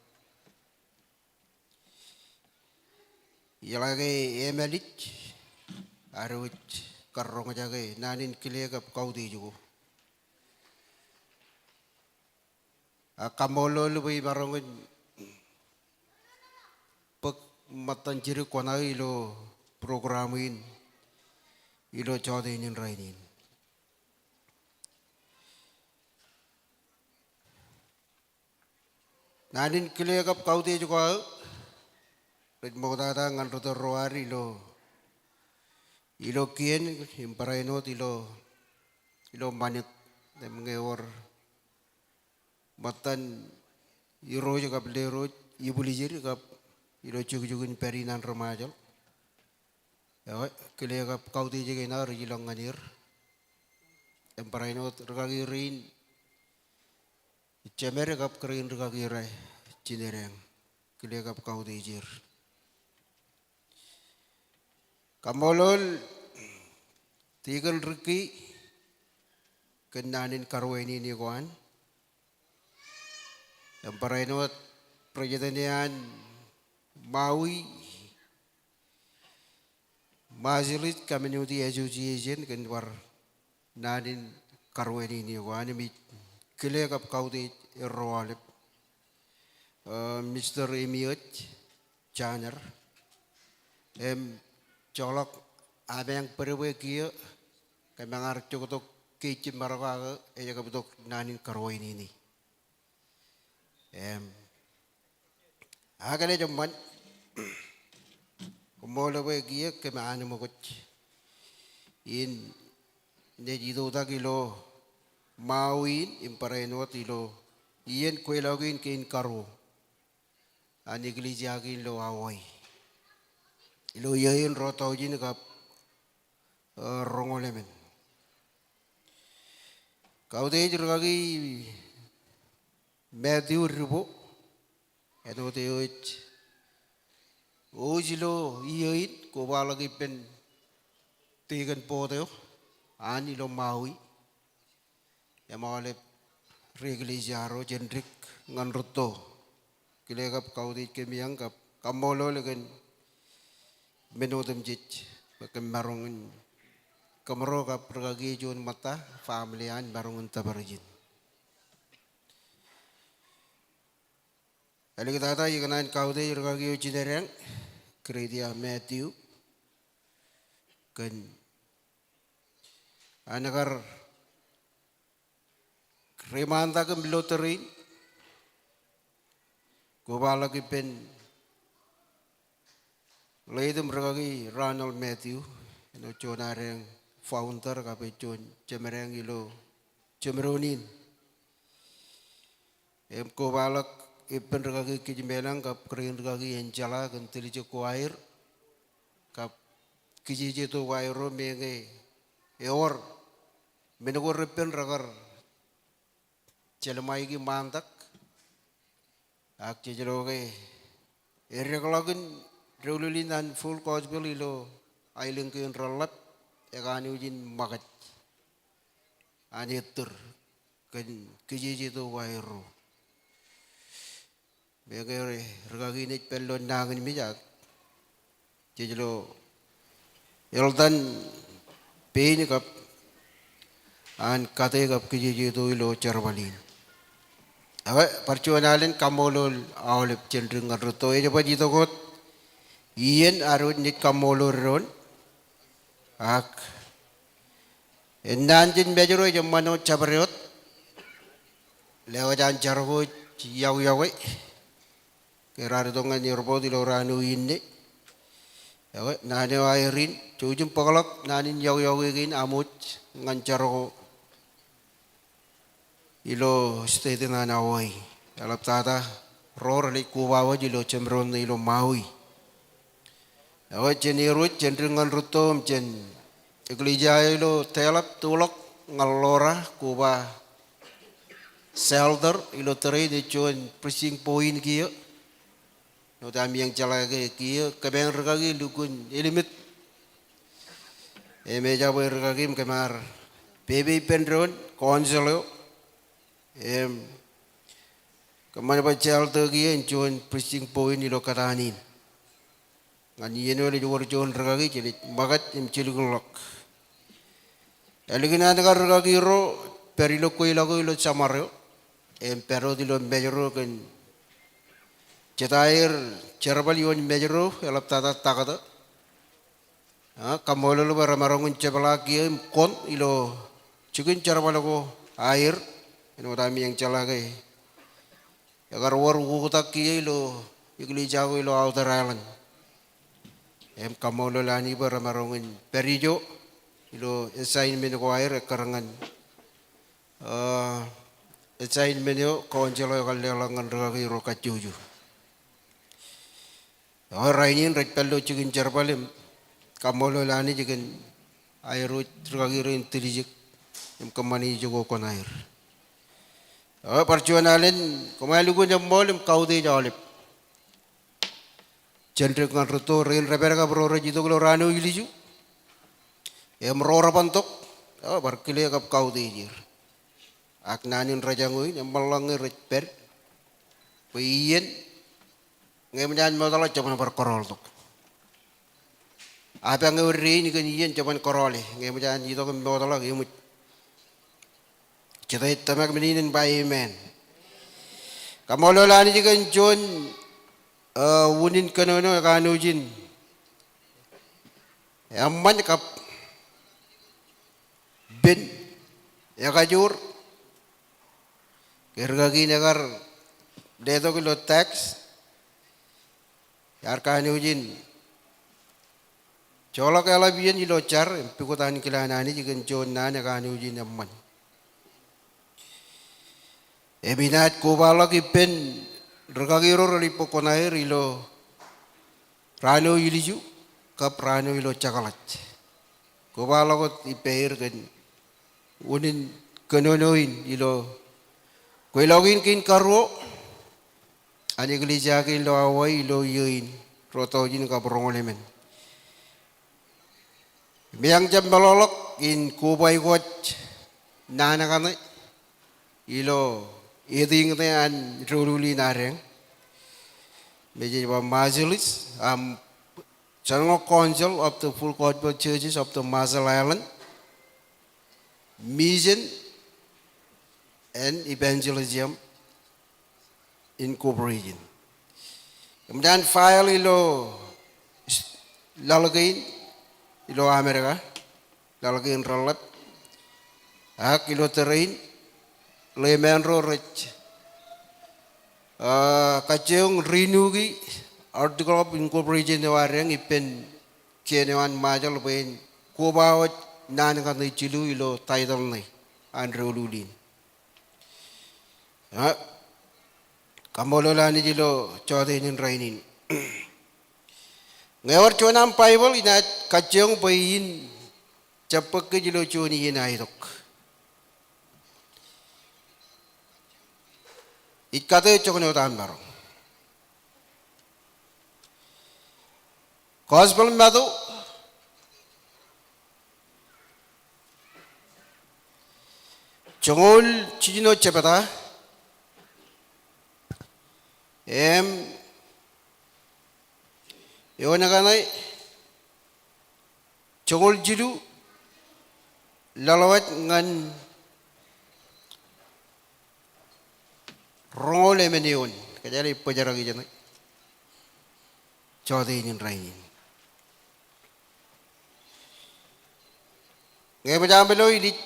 Ijeḷā ke eṃṃan ij, ad wōj kar roñjake naan in kile kab kautiej ko. Ak kaṃṃoolol bwe imaroñ in bōk ṃōttan jidik kuṇaō ilo program in ilo jọteen in rainin. Naan in kile kab kautiej ko aō rej ṃoktata ñan ri tōl ro ad ilo, ilo kien im barāinwōt ilo, ilo ṃanit im ñe ewōr ṃōttan irooj kab lerooj ibwiljid kab ilo jukjuk in pād in an ri Ṃajeḷ. Ekwe, kile kab kautiej kein aō rej ilọk ñan er. Im barāinwōt rūkaki rein jemed kab kōrā in rūkaki ro, Jinedeañ, kile kab kautiej er. Kaṃṃoolol Deacon Ricky kōn naan in karuwainene ko an. Im barāinwōt President eo an Maui Marshallese Community Association kōn bar naan in karuwainene ko an im ij kile kab kautiej erro aolep. E, Mister Emiot Janer. Im joḷọk ameañ bōd bwe kiiō kōmeañ ar joktok ke ij jab marok ak ej kab itok naan in karuwainene. Im ak enaaj eṃṃan, koṃṃool bwe kiiō kōm anemkwōj in naaj itoitak ilo Maui in im barāinwōt ilo iien kweilọk in kein karuo an eklejia kein ilo Hawaii. Ilo iiō in ruo taujin kab, e, roñoul emān. Kautiej rūkaki Matthew Ribo, āinwōt eo ej host ilo iiō in, kobaḷọk ippān deacon board eo an ilo Maui. Im aolep ri eklejia ro jān dik ñan rūtto. Kile kab kautiej kōmeañ kab kaṃṃoolol kōn men otemjej bwe kōm maroñ in, kōmro kab rūkaki eo juon ṃōtta, family eo an maroñ in tōpar ijin. Āliktata ikōṇaan kautiej rūkaki eo Jinedeañ, Gredia Matthew, kōn an kar reiṃaantak im lo tōre in, kobaḷọk ippān late im rūkaki Ronald Matthew, āinwōt juon adeañ founder kab ej juon jemedeañ ilo jemedoon in. Im kobaḷọk ippān rūkaki Kijmeḷañ kab kōrā in rūkaki Angela kōn tiljek ko aer kab kijeje to ko aer ro, meñe ewōr men ko reppen rekar jelṃae ṃaantak. Ak jej lo ke edekḷọk in doulul in an Full Gospel ilo aelōñ kein reḷḷap, ekanooj in ṃōkaj an ettōr kōn kijejeto ko aerro. Meñe rikaki in ej pād ilo nañinmej ak jej lo eltan pein kab an kate kab kijejeto ilo jerbal in. Ekwe, bar juon alen kaṃṃoolol aolep jān dik ñan rūtto. Ej baj itok wōt iien ad wōj naaj kaṃṃoolol doon. Ak ennaan jān Mājro ej eṃṃan wōt jabdewōt. Lewōj an jar ko ej iọkiọkwe ke raar itok ñan airport ilo raan eo inne. Ekwe, naan eo aer in, jouj im bōkḷọk naan in iọkiọkwe kein aṃōj ñan jar ko ilo state in an Hawaii. Eḷaptata ro relej koba wōj ilo jeṃdoon ṇe ilo Maui. Ekwe, jān aer wōj jān dik ñan rūtto im jān eklejia eo ilo Deḷap, tuḷọk ñan Laura, koba shelter ilo tōre in, ej juon preaching point kiiō. Āinwōt ami eñjeḷā ke kiiō kōmeañ rikaki lukkuun ālimet. Im ejabwe rikaki im kōm ar pepe ippān doon council eo. Im kōṃṃan bwe shelter kiiō en juon preaching point ilo kōtaan in. Ñan iien eo ej wōr juon rikaki, jelej ṃōkaj im jilkinḷọk. Ālikin an kar rikaki ro pād ilo kweilọk eo ilo summer eo, im pād wōt ilo Mājro kōn jete aer jerbal ioon Mājro, eḷaptata taktō. A, kaṃṃoolol bwe remaroñ in jepḷaak kiiō im kōn ilo jikin jerbal ko aer, āinwōt ami eñjeḷā ke ekar wōr ukoktak kiiō ilo eklejia ko ilo outer island. Im kaṃṃoolol Anij bwe remaroñ in pād ijo ilo assignment ko aer ekkar ñan, a, assignment eo council eo ekar leḷọk ñan rikaki ro kajjojo. Eo rainin rej pād ilo jikin jerbal im kaṃṃoolol Anij kōn aerro rikaki rein tiljek im kōṃṃane ijo ko kuṇaer. Eo bar juon alen, koṃ ar lukkuun eṃṃool im kautiej aolep jān dik ñan rūtto, rein rej pād kab ro rej itok ilo raan eo ilju. Im ro reban tok, eo bar kile kab kautiej er. Ak naan in rejañoul in, eṃṃanḷọk ñe rej pād bwe iien ñe eṃōj an mootḷọk jeban bar kōrọọl tok. Ak ñe ewōr dein kōn iien jeban kōrọọle, ñe eṃōj an itok im mootḷọk eṃōj. Jete ej tōmak men in en ba amen. Kaṃṃoolol Anij kōn juon, a, unin kōnono ekanooj in eṃṃan kab pen ekajoor ke rikaki in ekar letok ilo text. Iar kanooj in joḷọk eḷap iien ilo jar im pukot ankilaan Anij kōn juon naan ekanooj in eṃṃan. Im inaaj kobaḷọk ippān rikaki ro relej bōk kuṇaer ilo raan eo ilju kab raan eo ilo jekḷaj. Kobaḷọk wōt ippāer kōn unin kōnono in ilo kweilọk in kein karuo an eklejia kein ilo Hawaii ilo iiō in ruo tọujin kab roñoul emān. Im eañ jab meḷọkḷọk in koba aikuj naan kaṇe ilo etiñ ṇe an doulul in adeañ. Im ej ba Marshallese, am, General Council of the Full Gospel Churches of the Marshall Island, Mission and Evangelism Incorporation. Eṃōj an file ilo laḷ kein ilo Amerika, laḷ kein reḷḷap, ak ilo tōre in, ḷeeṃṃan ro rej, a, kajjioñ renew-i article of incorporation eo adeañ ippān kien eo an Ṃajeḷ bwe en koba wōj naan kaṇe jilu ilo title ṇe an doulul in. A, kaṃṃoolol Anij ilo jọteen in rainin. Ñe ewōr juon aṃ Baibōḷ, inaaj kajjioñ bwe in jab bōk kōj ilo juon iien aetok. Ij kate joñan wōt aṃ maroñ. Gospel Matu, Joñoul jiljino jebta im eoon kaṇe joñoul jilu, ḷọk wōt ñan roñoul emān eoon. Kōjeañ bōjrak ijeṇe jọteen in rainin. Ñe eṃōj aṃ lo ilij,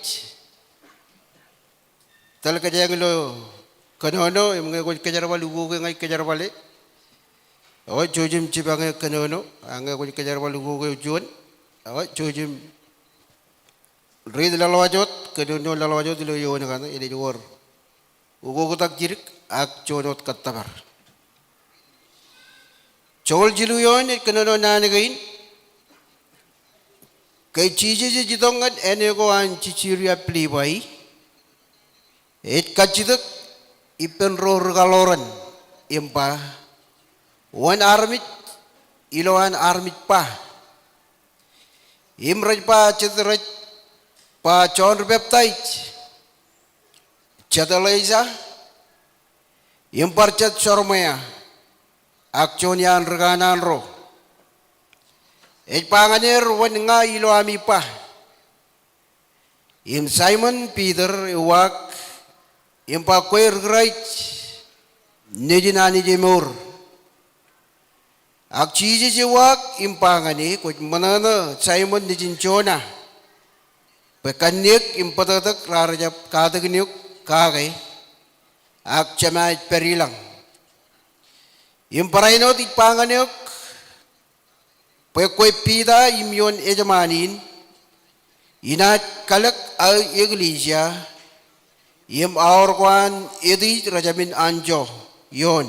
tōl kōjeañ ilo kōnono, im ñe kwōj kōjerbal ukok e ña ij kōjerbale, eo jouj im jipañ e kōnono. A ñe kwōj kōjerbal ukok e juon, eo jouj im riit ḷọk wōt, kōnono ḷọk wōt ilo eoon kaṇe, enaaj wōr ukoktak jidik ak juon wōt kōttōpar. Joñoul jilu eoon ej kōnono naan kein. Ke Jisōs ej itok ñan āne ko an Jisūria Pilippai, ej kajjitōk ippān ro rikaḷoran im ba, "Wōn armej ilowaan armej ba?" Im rej ba, jet rej ba Jon Ri-peptaij, jet Elaija, im bar jet Jeremaia, ak juon iaan rikanaan ro. Ej ba ñan er, "Wōn ña ilo ami ba?" Im Saimōn Piter ewaak im ba, "Kwe ri Kraist, Nejin Anij emour." Ak Jisōs ewaak im ba ñan e, "Kwōj ṃōṇōṇō, Saimōn nejin Jona, bwe kanniōk im bōtōktōk raar jab katakin eok kake, ak Jema ej pād ilañ." Im barāinwōt ij ba ñan eok, bwe kwe Piter im ioon ejṃaan in, inaaj kalōk aō eklejia, im aor ko an etiij rejāmin anjọ ioon.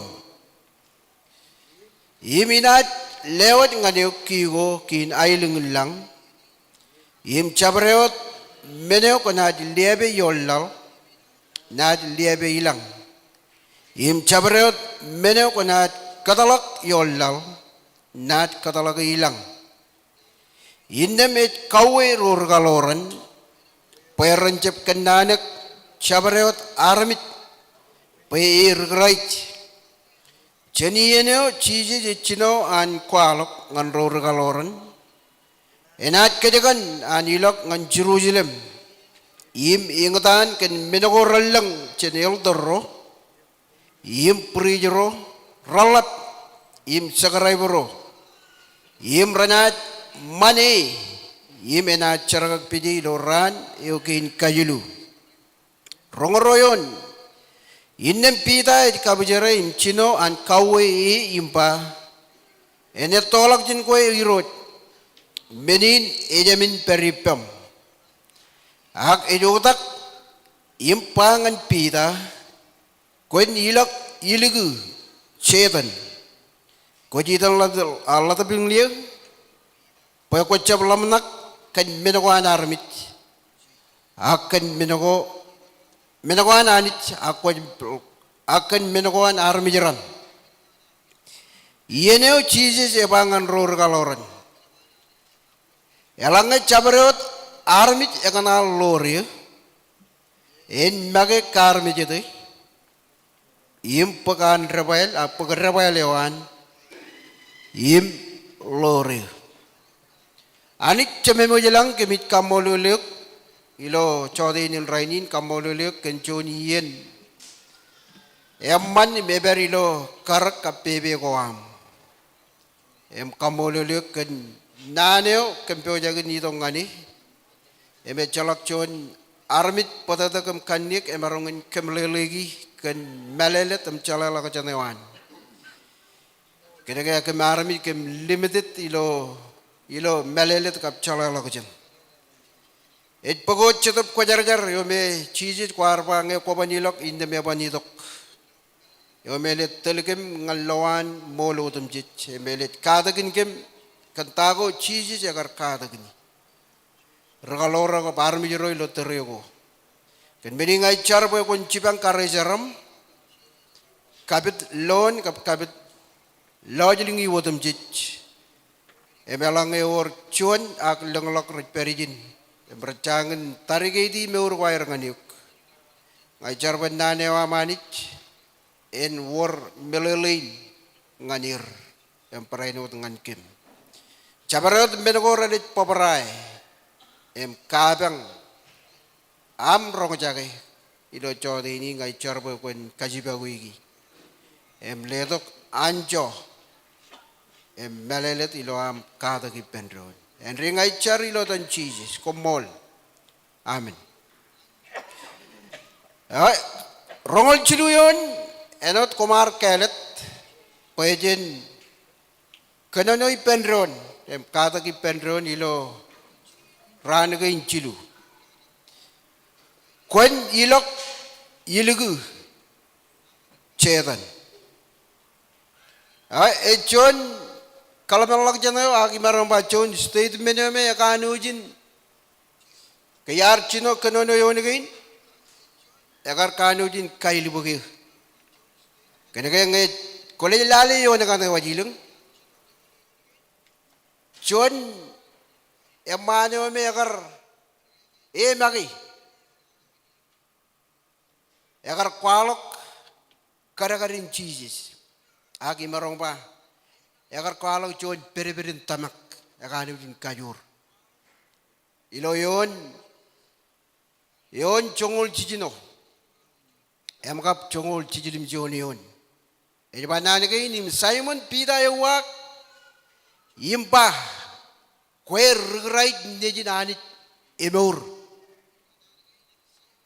Im inaaj lewōj ñan eok ki ko kein aelōñ in lañ. Im jabdewōt men eo kwōnaaj liāpe ioon laḷ, naaj liāpe ilañ. Im jabdewōt men eo kwōnaaj kōtḷọk ioon laḷ, naaj kōtḷọke ilañ. Innām ej kauwe ro rikaḷoran bwe ren jab kōnnaan eok jabdewōt armej bwe e ri Kraist. Jān iien eo Jisōs ej jino an kwaḷọk ñan ro rikaḷoran, enaaj kōjkan an ilọk ñan Jerusalem im eñtaan kōn men ko relōñ jān elder ro, im priest ro reḷap, im scribe ro, im renaaj ṃan e, im enaaj jerkakpeje ilo raan eo kein kajilu. Roñoul ruo eoon. Innām Piter ej kabōjjere im jino an kauwe e im ba, "En ettoḷọk jān kwe Irooj, men in ejāmin pād ippaṃ." Ak ej oktak im ba ñan Piter, "Kwōn ilọk ilikū, Setan. Kwōj itok ḷōt-, a, ḷōtbōn ḷeo, bwe kwō jab ḷōmṇak kōn men ko an armej, ak kōn men ko, men ko an Anij, ak kwōj, ak kōn men ko an armej raṇ." Iien eo Jisōs ej ba ñan ro rikaḷoran, "Eḷaññe jabdewōt armej ekōṇaan ḷoor eō, en make kaarmejete im bōk an debwāāl, a, bōk debwāāl eo an im ḷoor eō." Anij Jemem ilañ, kōmij kaṃṃoolol eok ilo jọteen in rainin, kaṃṃoolol eok kōn juon iien eṃṃan im epād ilo karōk kab pepe ko aṃ. Im kaṃṃoolol eok kōn naan eo kōm pojak in itok ñan e. Im ejjeḷọk juon armej bōtōktōk im kanniōk emaroñ in kōmeḷeḷeiki kōn mālōtlōt im jeḷāḷọkjeṇ eo an. Kōnke kōm armej kōm limited ilo, ilo mālōtlōt kab jeḷāḷọkjeṇ. Ej bōk wōt Jetōb Kwōjarjar eo me Jisōs kwaar ba ñe kwō ban ilọk innām eban itok. Eo me ej tōl kōm ñan lowaan ṃool otemjej, im ej katakin kōm kōn ta ko Jisōs ekar katakini rikaḷoor ro kab armej ro ilo tōre ko. Kōn men in ña ij jar bwe kwōn jipañ karijeram, kapit loon kab kapit lọjilñi otemjej. Im eḷaññe ewōr juon ak lōñḷọk rej pād ijin im rej jañin tarikieti mour ko aer ñan eok, Ña ij jar bwe naan eo aṃ Anij en wōr meḷeḷein ñan er im barāinwōt ñan kōm. Jabdewōt men ko renaaj bōbrae im kapañ aṃ roñjake ilo jota in, ña ij jar bwe kwōn kajjipọkweiki im letok anjọ im mālōtlōt ilo aṃ katak ippān doon. Āindein ña ij jar ilo etan Jisōs, koṃṃool. Amen. Eo, roñoul jilu eoon, āinwōt koṃ ar kāālōt bwe jen kōnono ippān doon im katak ippān doon ilo raan kein jilu. Kwōn ilọk ilikū Setan. Eo, ej juon kōḷmānḷọkjeṇ eo, ak imaroñ ba juon statement eo me ekanooj in ke iar jino kōnono eoon kein, ekar kanooj in kailbōk eō. Kōnke ñe kwōnaaj lale eoon kaṇe waj ilōñ, juon eṃṃaan eo me ekar, e make, ekar kwaḷọk kadkadin Jisōs. Ak imaroñ ba, ekar kwaḷọk juon pedped in tōmak ekanooj in kajoor. Ilo eoon, eoon joñoul jiljino im kab joñoul jiljilimjuon eoon. Ej ba naan kein, im Saimōn Piter euwaak im ba, kwe ri Kraist nejin Anij emour.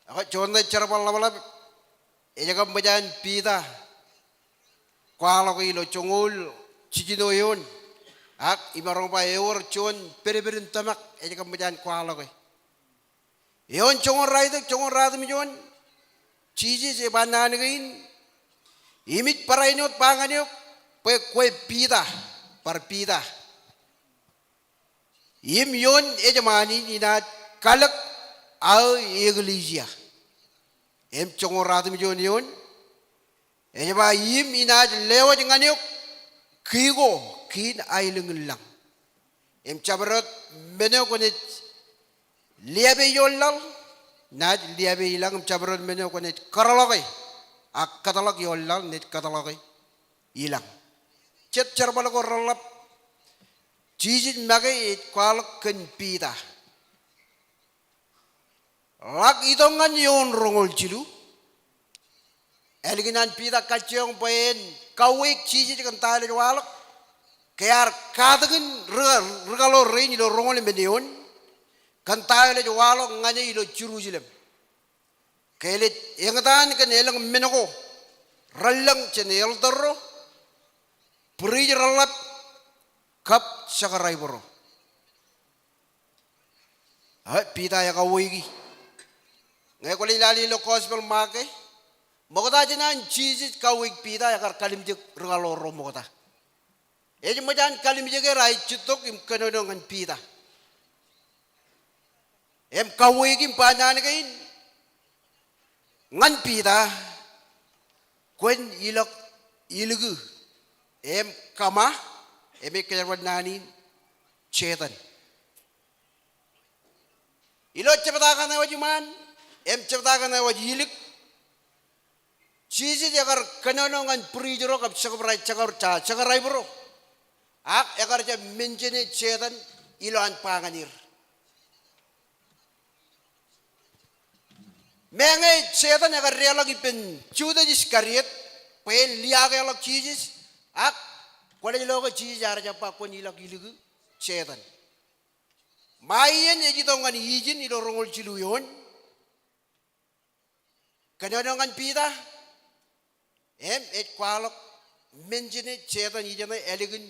Ak juon ṇe jerbal ḷapḷap, ej kab ṃōj an Piter kwaḷọke ilo joñoul jiljino eoon. Ak imaroñ ba ewōr juon pedped in tōmak ej kab ṃōj an kwaḷọke. Eoon joñoul ralitōk, joñoul ratimjuon, Jisōs ej ba naan kein, im ij barāinwōt ba ñan eok bwe kwe Piter, bar Piter, im ioon ejṃaan in inaaj kalōk aō eklejia. Im joñoul ratimjuon eoon, ej ba, im inaaj lewōj ñan eok ki ko kein aelōñ in lañ. Im jabdewōt men eo kwōnaaj liape ioon laḷ, naaj liape ilañ, im jabdewōt men eo kwōnaaj kōtḷọke ak kōtḷọk ioon laḷ, naaj kōtḷọke ilañ. Jet jerbal ko reḷḷap, Jisōs make ej kwaḷọk kōn Piter. Ḷak itok ñan eoon roñoul jilu, ālikin an Piter kajjioñ bwe en kauweik Jisōs kōn ta eo ej waḷọk, ke ear katakin ri-, rikaḷoor rein ilo roñoul emān eoon kōn ta eo ej waḷọk ñan e ilo Jerusalem. Ke elej eñtaan kōn elōñ men ko relōñ jān elder ro, priest reḷḷap, kab scribe ro. Eo, Piter ekauweiki. Ñe kwōnaaj lale ilo Gospel Mark e, ṃokta jān an Jisōs kauweik Piter ekar kalimjek rikaḷoor ro ṃokta. Ej ṃōj an kalimjek er a ej jittok im kōnono ñan Piter im kauweik im ba naan kein ñan Piter, kwōn ilọk ilikū im kōṃa, im ej kōjerbal naan in, Setan. Ilo jebta kaṇe wōj iṃaan im jebta kaṇe wōj ilik, Jisōs ekar kōnono ñan priest ro kab scribe, scribe ro, ak ekar jab mention e Setan ilowaan ba ñan er. Meñe Setan ekar deḷọñ ippān Judas Iskariot bwe en liaakḷọk Jisōs, ak kwōnaaj lo ke Jisōs ear jab ba kwōn ilọk ilikū Setan. Ṃae iien ej itok ñan ijin ilo roñoul jilu eoon, kōnono ñan Piter, im ej kwaḷọk mention e Setan ijeṇe ālikin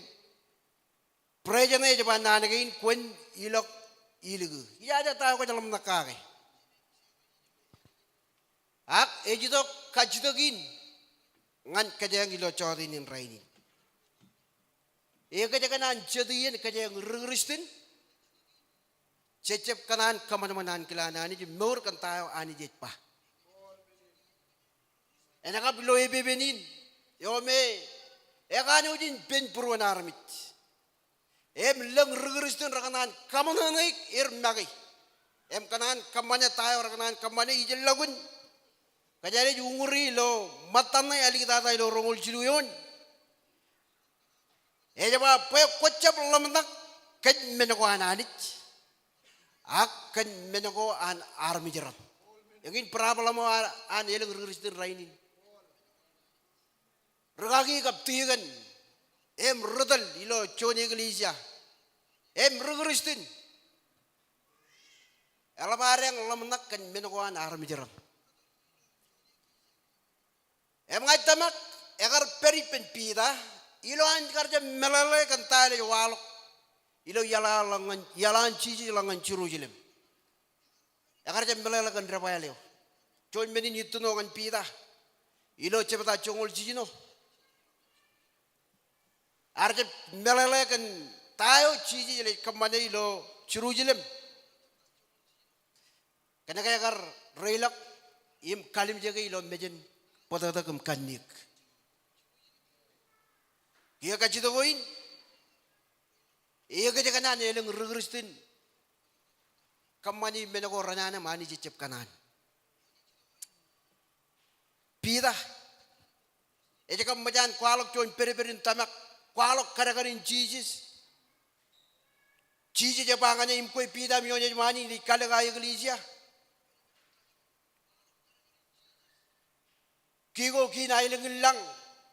pray jeṇe ej ba naan kein kwōn ilọk ilikū. Ijaje ta eo kwōj ḷōmṇak kake. Ak ej itok kajjitōk in ñan kōjeañ ilo jota in rainin. Ekōjkan an jet iien kōjeañ ri Kristian jej jab kōṇaan kōṃanṃan ankilaan Anij im mour kōn ta eo Anij ej ba. En kab ilo epepen in eo me ekanooj in pen būruon armej im lōñ ri Kristian rekōṇaan kōṃanṃan er make im kōṇaan kōṃṃane ta eo rekōṇaan kōṃṃane ijellọkun Kōjeañ ej uñūri ilo ṃōttan ṇe āliktata ilo roñoul jilu eoon. Ej ba bwe kwōjab ḷōmṇak kōn men ko an Anij, ak kōn men ko an armej raṇ. Eñin problem eo an, an elōñ ri Kristian rainin. Rūkaki kab tikōn im ri tōl ilo juon eklejia im ri Kristian eḷap ad ḷōmṇak kōn men ko an armej raṇ. Im ña ij tōmak, ekar pād ippān Piter ilo an kar jab meḷeḷe kōn ta eo ej waḷọk ilo iaḷ an, iaḷ an Jisōs ḷọk ñan Jerusalem. Ekar jab meḷeḷe kōn debwāāl eo. Juon men in itūṇo ñan Piter ilo jebta joñoul jiljino. Ear jab meḷeḷe kōn ta eo Jisōs ej kōṃṃane ilo Jerusalem. Kōnke ekar reiḷọk im kalimjeke ilo mejān bōtōktōk im kanniōk. Kiiō kajjitōk eo in, ekōjkan an elōñ ri Kristian kōṃṃani men ko renana im Anij ejjab kōṇaan. Piter ej kab ṃōj an kwaḷọk juon pedped in tōmak, kwaḷọk kadkad in Jisōs. Jisōs ej ba ñan e, im kwe Piter im ioon ejṃaan in ej kalōk aō eklejia. Kiiō kein aelōñ in lañ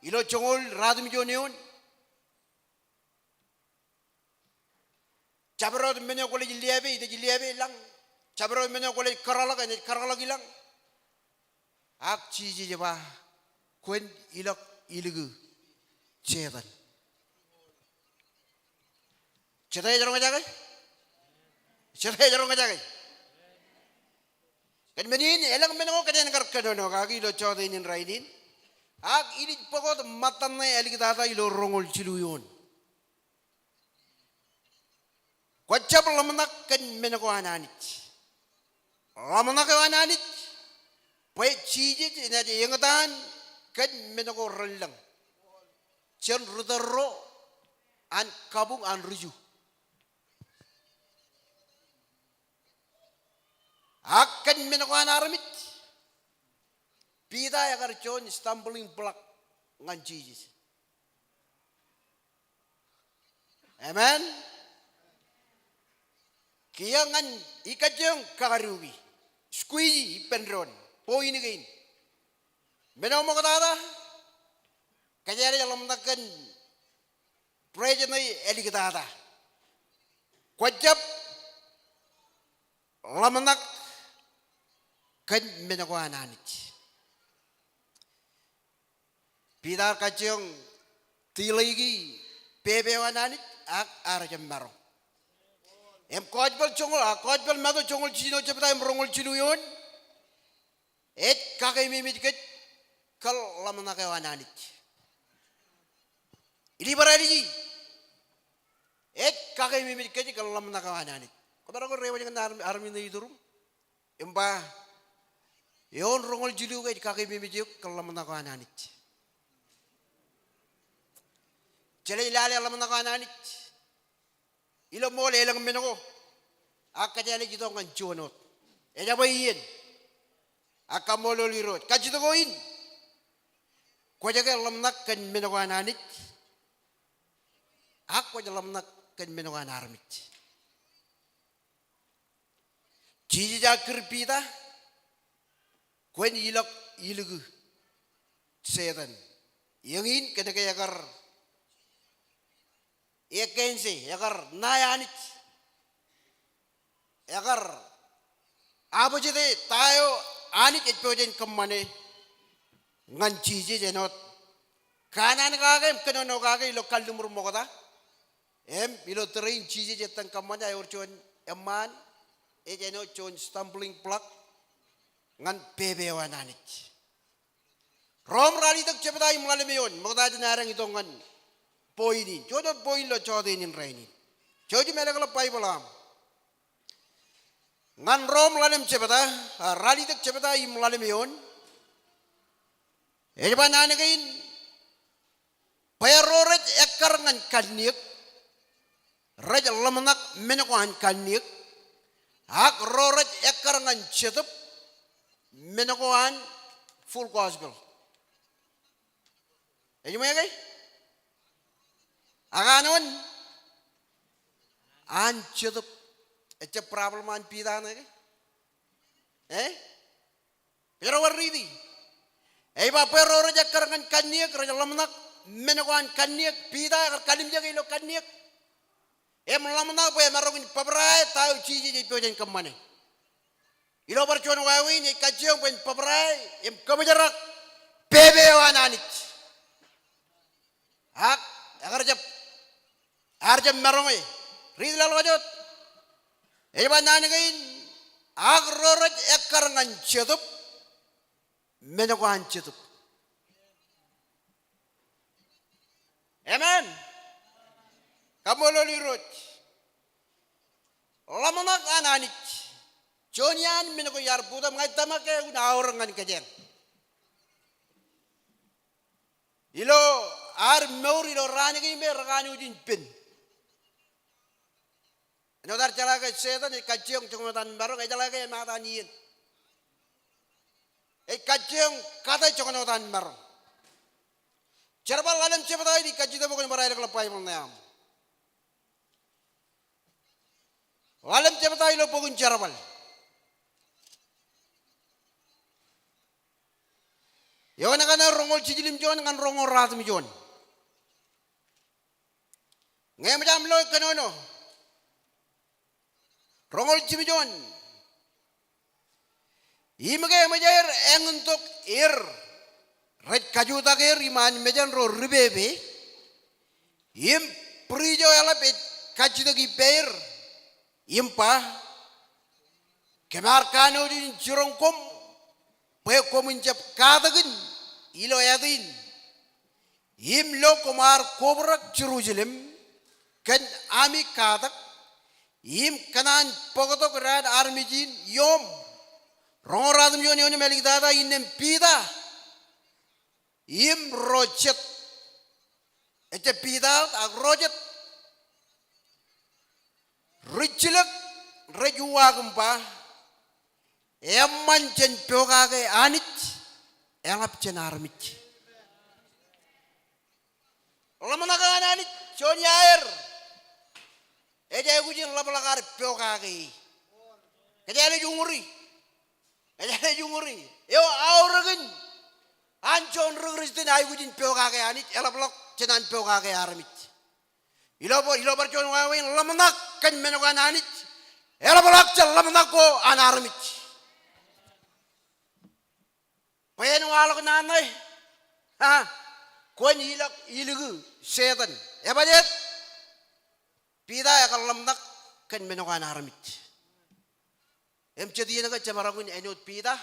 ilo joñoul ratimjuon eoon. Jabdewōt men eo kwōnaaj liape, inaaj liape ilañ. Jabdewōt men eo kwōnaaj kōrọọlḷọk, enaaj kōrọọlḷọk ilañ. Ak Jisōs ej ba, kwōn ilọk ilikū, Setan. Jete ej roñjake? Jete ej roñjake? Kōn men in, elōñ men ko kōjeañ kar kōnono kaki ilo jọteen in rainin. Ak inaaj bōk wōt ṃōttan ṇe āliktata ilo roñoul jilu eoon. Kwōjab ḷōmṇak kōn men ko an Anij. Ḷōmṇak eo an Anij, bwe Jisōs enaaj eñtaan kōn men ko relōñ jān ri tōl ro an kabuñ an ri Ju. Ak kōn men ko an armej, Piter ekar juon stumbling block ñan Jisōs. Amen. Kiiō ñan ij kajjioñ kakaduki, squeeze ippān doon, point kein. Men eo ṃoktata, kōjeañ ḷōmṇak kōn bwidej ṇe āliktata. Kwōjab ḷōmṇak kōn men ko an Anij. Piter kajjioñ tiḷeiki pepe eo an Anij ak ear jab maro. Im gospel joñoul, a, gospel Matu joñoul jiljino jebta im roñoul jilu eoon. Ej kakememej kōj kōn ḷōmṇak eo an Anij. Ij bar āliji, ej kakememej kōj kōn ḷōmṇak eo an Anij. Kwōmaroñ ke reiwōj ñan armej, armej ṇe ituruṃ im ba, eoon roñoul jilu ke ej kakememej eok kōn ḷōmṇak eo an Anij. Jenaaj lale ḷōmṇak eo an Anij ilo ṃool elōñ men ko, ak kōjeañ ej itok ñan juon wōt. Ejabwe iien. Ak kaṃṃoolol Irooj. Kajjitōk eo in, kwōj ke ḷōmṇak kōn men ko an Anij, ak kwōj ḷōmṇak kōn men ko an armej. Jisōs ear kūr Piter, kwōn ilọk ilikū, Setan. Eñin kōnke ekar against e, ekar ṇae Anij. Ekar opposite e ta eo Anij ej pojak in kōṃṃane ñan Jisōs āinwōt kanaan kake im kōnono kake ilo kalliṃur ṃokta. Im ilo tōre in Jisōs ej itōn kōṃṃane, ewōr juon eṃṃaan ej āinwōt juon stumbling block ñan pepe eo an Anij. Rom ralitōk jebta im ḷalem eoon, ṃokta jān adeañ itok ñan point in. Jouj wōt point ilo jọteen in rainin. Jouj im ālōkḷọk Baibōḷ aṃ. Ñan Rom ḷalem jebta, a, ralitōk jebta im ḷalem eoon. Ej ba naan kein, bwe ro rej ekkar ñan kanniōk, rej ḷōmṇak men ko an kanniōk, ak ro rej ekkar ñan jetōb, men ko an Full Gospel. Ej ṃool ke? Ak an wōn? An Jetōb. Ejjab problem an Piter ṇe ke? Eh? Kōjro bar riiti. Ej ba bwe ro rej ekkar ñan kanniōk rej ḷōmṇak men ko an kanniōk. Piter ekar kalimjeke ilo kanniōk im ḷōmṇak bwe emaroñ in bōbrae ta eo Jisōs ej pojak in kōṃṃane. Ilo bar juon wāween ej kajjioñ bwe en bōbrae im kōṃōjrak pepe eo an Anij. Ak ekar jab, ear jab maroñ e. Riit laḷ kajjioñ. Ej ba naan kein, ak ro rej ekkar ñan Jetōb men ko an Jetōb. Amen. Kaṃṃoolol Irooj. Ḷōmṇak an Anij. Juon iaan men ko iar bōktok, ña ij tōmak ke un aorōk ñan kōjeañ. Ilo ad mour ilo raan kein im rekanooj in pen. Āinwōt ad jeḷā ke Setan ej kajjioñ joñan wōt an maroñ, ejeḷā ke emaat an iien. Ej kajjioñ kate joñan wōt an maroñ. Jerbal ḷalem jebta in ij kajjitōk bwe kwōn bar aelōkḷọk Baibōḷ ṇe aṃ. Ḷalem jebta ilo bok in Jerbal. Eo ṇe kaṇe roñoul jiljilimjuon ñan roñoul ratimjuon. Ñe eṃōj aṃ lo kōnono. Roñoul jimjuon. Im ke eṃōj aer eñintok er rej kajutak er iṃaan mejān ro ri pepe, im būri eo eḷap ej kajjitōk ippāer im ba, kōm ar kanooj in jiroñ koṃ bwe koṃwin jab katakin ilo āt in. Im lo koṃ ar kobrak Jerusalem kōn ami katak, im kōṇaan bōktok dān armej in ioṃ. Roñoul ratimjuon eoon im āliktata, innām Piter im ro jet. Ejjab Piter ak ro jet rijjilōk rej uwaak im ba, eṃṃan jen pokake Anij eḷap jān armej. Ḷōmṇak an Anij juon iaer ej aikuj in ḷapḷọk ad pokake e. Kōjeañ ej uñūri. Kōjeañ ej uñūri. Eo aorōkin an juon ri Kristian aikuj in pokake Anij eḷapḷọk jān an pokake armej. Ilo bar, ilo bar juon wāween ḷōmṇak kōn men ko an Anij eḷapḷọk jān ḷōmṇak ko an armej. Bwe en waḷọk naan ṇe, ha, kwōn ilọk ilikin Setan. Ebajeet? Piter ekar ḷōmṇak kōn men ko an armej. Im jet iien ke jemaroñ in āinwōt Piter,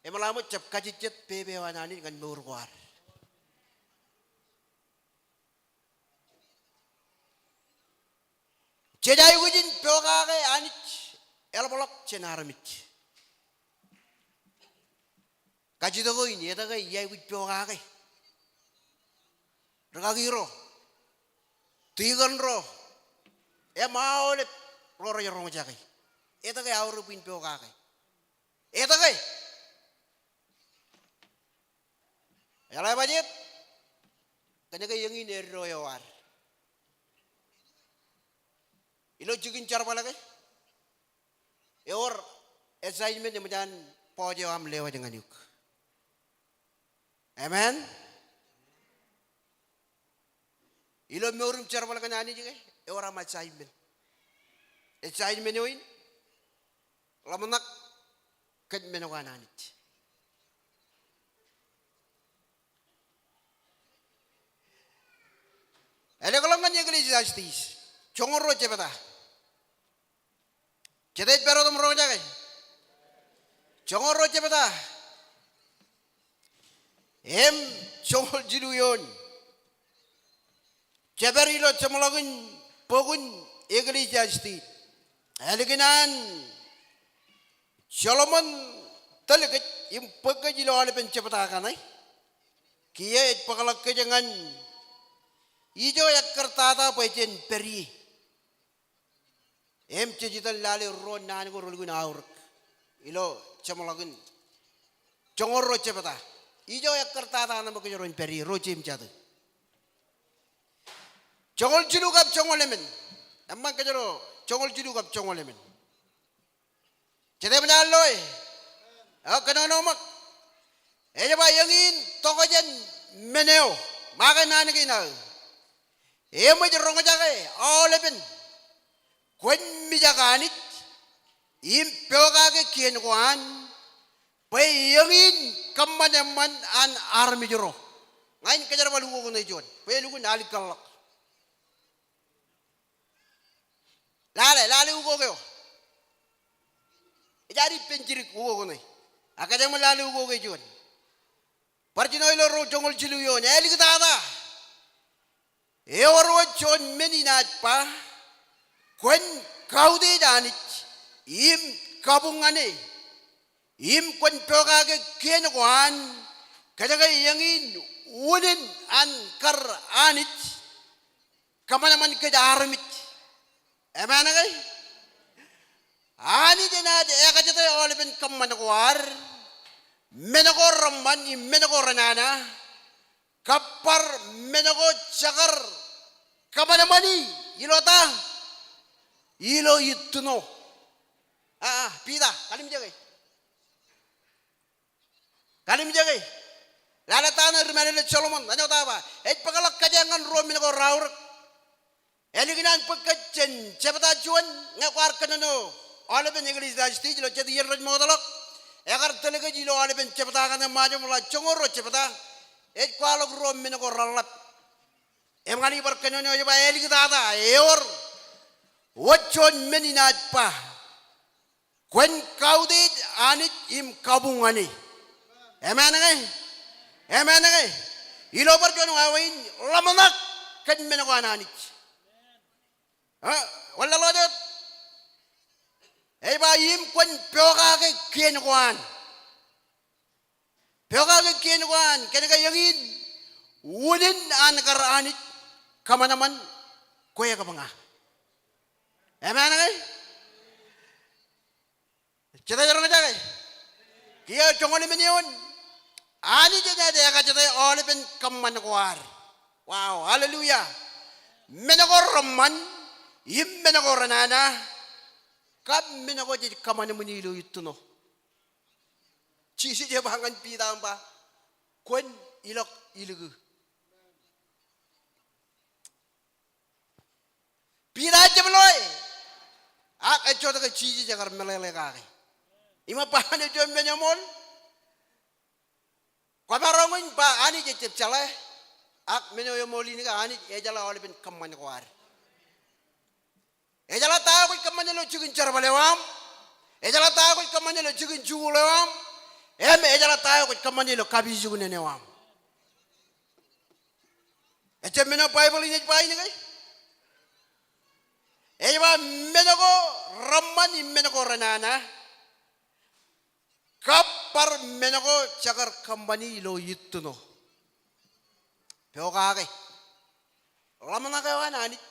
im ḷak ṃōk jab kajejjet pepe eo an Anij ñan mour ko ad. Jej aikuj in pokake Anij eḷapḷọk jān armej. Kajjitōk eo in, etke iaikuj pokake? Rikaki ro, tikōn ro, im aolep ro rej roñjake, etke aorōk bwe in pokake? Etke? Eḷap ebajeet? Kōnke eñin eddo eo ad. Ilo jikin jerbal ke, ewōr assignment eṃōj an boss eo aṃ lewaj ñan eok. Amen. Ilo mour im jerbal kōn Anij ke, ewōr aṃ assignment. Assignment eo in, ḷōmṇak kōn men ko an Anij. Ālōkḷọk ñan Eklesiastis joñoul ruo jebta. Jet ej pād wōt im roñjake. Joñoul ruo jebta im joñoul jilu eoon. Jepād ilo jeṃḷọkin bok in Eklesiastis. Ālikin an Solomon tōl kōj im bōk kōj ilo aolepen jebta kaṇe, kiiō ej bōkḷọk kōj ñan ijo ekkar tata bwe jen pād ie. Im jej itok lale ruo naan ko relukkuun aorōk ilo jeṃḷọkin joñoul ruo jebta. Ijo ekkar tata ṇe ṃōk kōjro in pād ie, ruo jeim jatū. Joñoul jilu kab joñoul emān. Eṃṃan kōjro joñoul jilu kab joñoul emān. Jete ṃōj ad loe? Eo, kōnono ṃōk. Ej ba eñin tokjān men eo. Ṃake naan kein aō. Eṃōj roñjake aolepen. Kwōn mijak Anij im pokake kien ko an, bwe eñin kōṃṃan eṃṃan an armej ro. Ña in kōjerbal ukok ṇe juon bwe elukkuun alikkar ḷọk. Lale, lale ukok eo. Ej ad ippān jidik ukok ṇe. Ak kōjeañ ṃōk lale ukok eo juon. Bar jino ilo ro joñoul jilu eoon, āliktata. Ewōr wōt juon men inaaj ba, kwōn kautiej Anij im kabuñ ñan e, im kwōn pokake kien ko an, kōnke eñin unin an kar Anij kōṃanṃan kōj armej. Amen ke? Anij enaaj ekajete aolepen kōṃṃan ko ad, men ko reṃṃan im men ko renana, kab bar men ko jekar kōṃanṃani ilo ta? Ilo ittuṇo. A, a, Piter, kalimjeke. Kalimjeke. Lale ta ṇe ri mālōtlōt Solomon, āinwōt aō ba, ej bōkḷọk kōjeañ ñan ruo men ko raorōk. Ālikin an bōk kōj jān jebta juon, ñe kwaar kōnono aolepen Ecclesiastes ilo jet iien rej ṃootḷọk, ekar tōl kōj ilo aolepen jebta kaṇe Ṃajeḷ ḷọk joñoul ruo jebta, ej kwaḷọk ruo men ko reḷḷap. Im ñan ibar kōnono ej ba āliktata, ewōr wōt juon men inaaj ba, kwōn kautiej Anij im kabuñ ñan e. Amen ke? Amen ke? Ilo bar juon wāween, ḷōmṇak kōn men ko an Anij. A, wōnḷọk ḷọk jet. Ej ba im kwōn pokake kien ko an. Pokake kien ko an, kōnke eñin unin an kar Anij kōṃanṃan kwe kab ña. Amen ke? Jete ej roñjake? Kiiō joñoul emān eoon. Anij enaaj ekajete aolepen kōṃṃan ko ad. Wow, hallelujah. Men ko reṃṃan, im men ko renana, kab men ko jej kōṃanṃani ilo ittuṇo. Jisōs ej ba ñan Piter im ba, kwōn ilọk ilikū. Piter ejjab loe. Ak ej jọọt ke Jisōs ekar meḷeḷe kake im ba, ñan ej juon men eṃool. Kwōmaroñ in ba Anij ejjab jeḷā. Ak men eo eṃool in ke Anij ejeḷā aolepen kōṃṃan ko ad. Ejeḷā ta eo kwōj kōṃṃane ilo jikin jerbal eo aṃ. Ejeḷā ta eo kwōj kōṃṃane ilo jikin jikuuḷ eo aṃ. Im ejeḷā ta eo kwōj kōṃṃane ilo kapijuknen eo aṃ. Ejjab men eo Baibōḷ in ej ba in ke? Ej ba men ko reṃṃan im men ko renana, kab bar men ko jekar kōṃṃani ilo ittuṇo. Pokake. Ḷōmṇak eo an Anij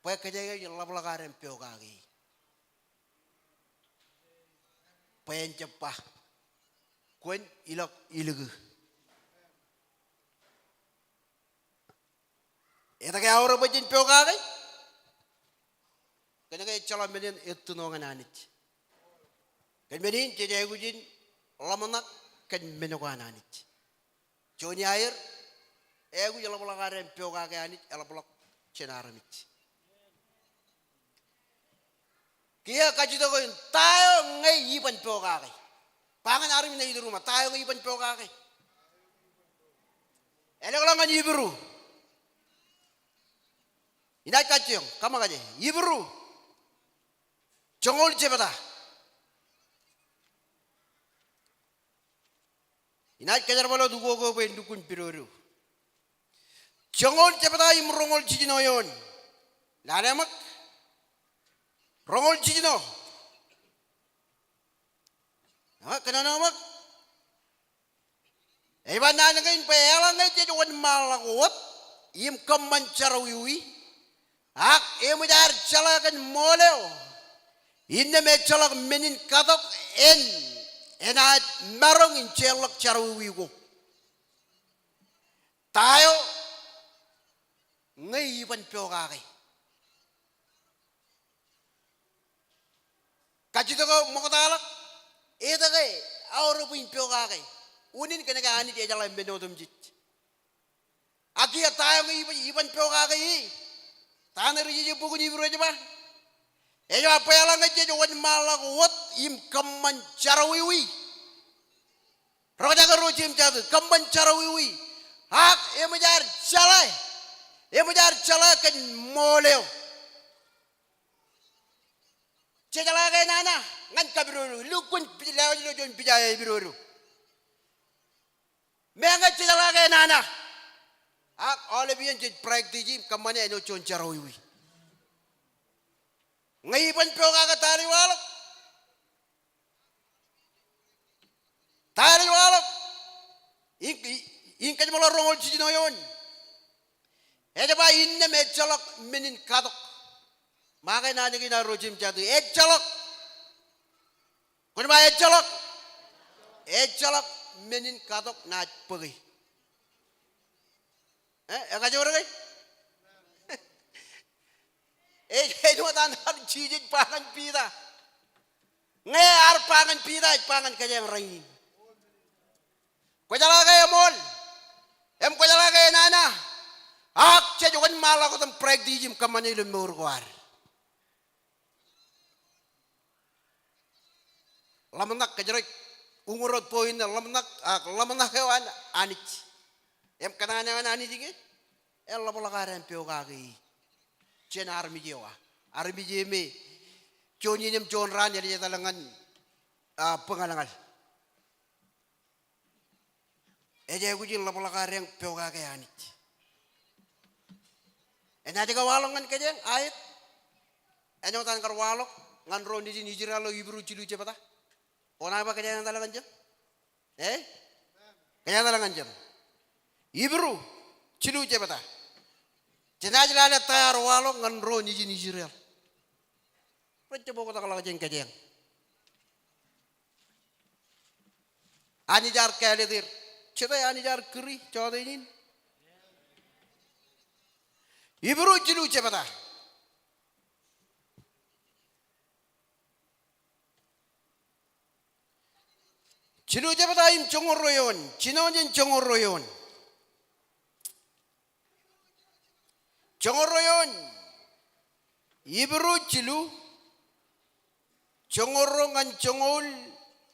bwe kōjeañ ej ḷapḷọk ad im pokake. Bwe en jab ba, kwōn ilọk ilikū. Etke eaorōk bwe jen pokake? Kōnke ejjeḷọk men in ettuṇo ñan Anij. Kōn men in jej aikuj in ḷōmṇak kōn men ko an Anij. Juon iaer, eaikuj ḷapḷọk ad im pokake Anij, eḷapḷọk jān armej. Kiiō kajjitōk in, ta eo ñe iban pokake? Ba ñan armej ṇe iturūṃ, ta eo ñe iban pokake? Elōkḷọk ñan Hibru. Inaaj kajjioñ, kōṃṃan kake. Hibru. Joñoul jebta. Inaaj kōjerbal wōt ukok eo bwe en lukkuun pidodo. Joñoul jebta im roñoul jiljino eoon. Lale ṃōk. Roñoul jiljino. A, kōnono ṃōk. Ej ba naan kein bwe eḷaññe jej wōnṃaanḷọk wōt im kōṃṃan jerọwiwi, ak eṃōj ad jeḷā kōn ṃool eo, innām ejjeḷọk men in katok en enaaj maroñ in jeorḷọk jerọwiwi ko. Ta eo ñe iban pokake? Kajjitōk eo ṃoktaḷọk, etke aorōk bwe in pokake? Unin kōnke Anij ejeḷā men otemjej. Ak kiiō ta eo ñe iban, iban pokake e? Ta ṇe ri jeje bok in Hibru ej ba? Ej ba bwe eḷaññe jej wōnṃaanḷọk wōt im kōṃṃan jerọwiwi. Roñjake ro jeiū im jatū, kōṃṃan jerọwiwi. Ak eṃōj ad jeḷā, eṃōj ad jeḷā kōn ṃool eo. Jejeḷā ke enana ñan kapidodo, lukkuun lewōj ilo juon pija eo epidodo. Meñe jejeḷā ke enana. Ak aolep iien jej practice im kōṃṃane āinwōt juon jerọwiwi. Ñe iban pokake ta eo ej waḷọk? Ta eo ej waḷọk? In, in Kōjeṃḷọk roñoul jiljino eoon. Ej ba innām ejjeḷọk men in katok. Make naaj kein ad ro jeiū im jatū, ejjeḷọk. Kwōn ba ejjeḷọk. Ejjeḷọk men in katok naaj bōke. E, ekajoor ke? Ej, ej āinwōt an, an Jisōs ba ñan Piter. Ñe ear ba ñan Piter, ej ba ñan kōj rainin. Kwōjeḷā ke eṃool, im kwōjeḷā ke enana, ak jej wōnṃaanḷọk wōt im practice im kōṃṃane ilo mour ko ad. Ḷōmṇak, kōjro ej uñūr wōt point ṇe ḷōmṇak, ak ḷōmṇak eo an Anij. Im kōṇaan eo an Anij ke? Eḷapḷọk ad en pokake e jān armej eo aō. Armej eo me juon iien im juon raan ej etal ñan, a, bōñalñal. Ej aikuj in ḷapḷọk ad en pokake Anij. Enaaj ke waḷọk ñan kōj? Aet. Āinwōt an kar waḷọk ñan ro nejin Israel ilo Hibru jilu jebta. Kwōnaaj ba kōj etal ñan jab? E? Kōj etal ñan jab? Hibru jilu jebta. Jenaaj lale ta ear waḷọk ñan ro nejin Israel rej jab oktakḷọk jān kōj. Anij ear kāālōt er. Jete Anij ear kūri jọteen in? Hibru jilu jebta. Jilu jebta im joñoul ruo eoon. Jinoin jān joñoul ruo eoon. Joñoul ruo eoon. Hibru jilu, joñoul ruo ñan joñoul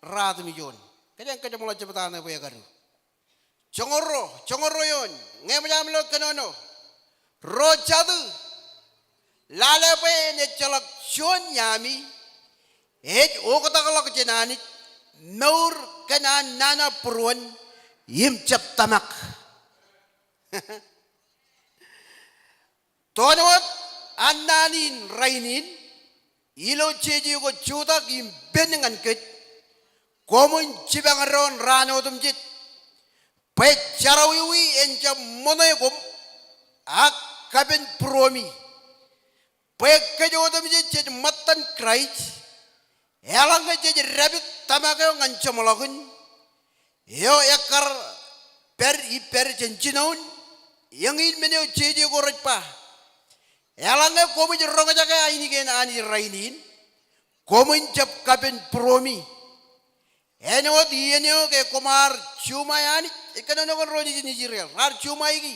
ruatimjuon. Kōjeañ kōjeṃḷọk jebta ṇe bwe ekadu. Joñoul ruo, joñoul ruo eoon. Ñe eṃōj aṃ lo kōnono, ro jatū, lale bwe en ejjeḷọk juon iaami ej oktakḷọk jān Anij, mour kōn an nana būruon im jab tōmak. Toon wōt an naan in rainin, ilo jeje ko jutak im pen ñan kōj, koṃwin jipañ doon raan otemjej, bwe jerọwiwi en jab ṃōṇe koṃ, ak kapen būruemi. Bwe kōj otemjej jej ṃōttan Kraist, eḷaññe jej dāpit tōmak eo ñan jeṃḷọkin, eo ekkar pād ippād jān jinoin, eñin men eo jeje ko rej ba. Eḷaññe koṃij roñjake ainikien Anij rainin, koṃwin jab kapen būruemi. Āinwōt iien eo ke koṃ ar juṃae Anij, ej kōnono kōn ro nejin Israel, raar juṃae e.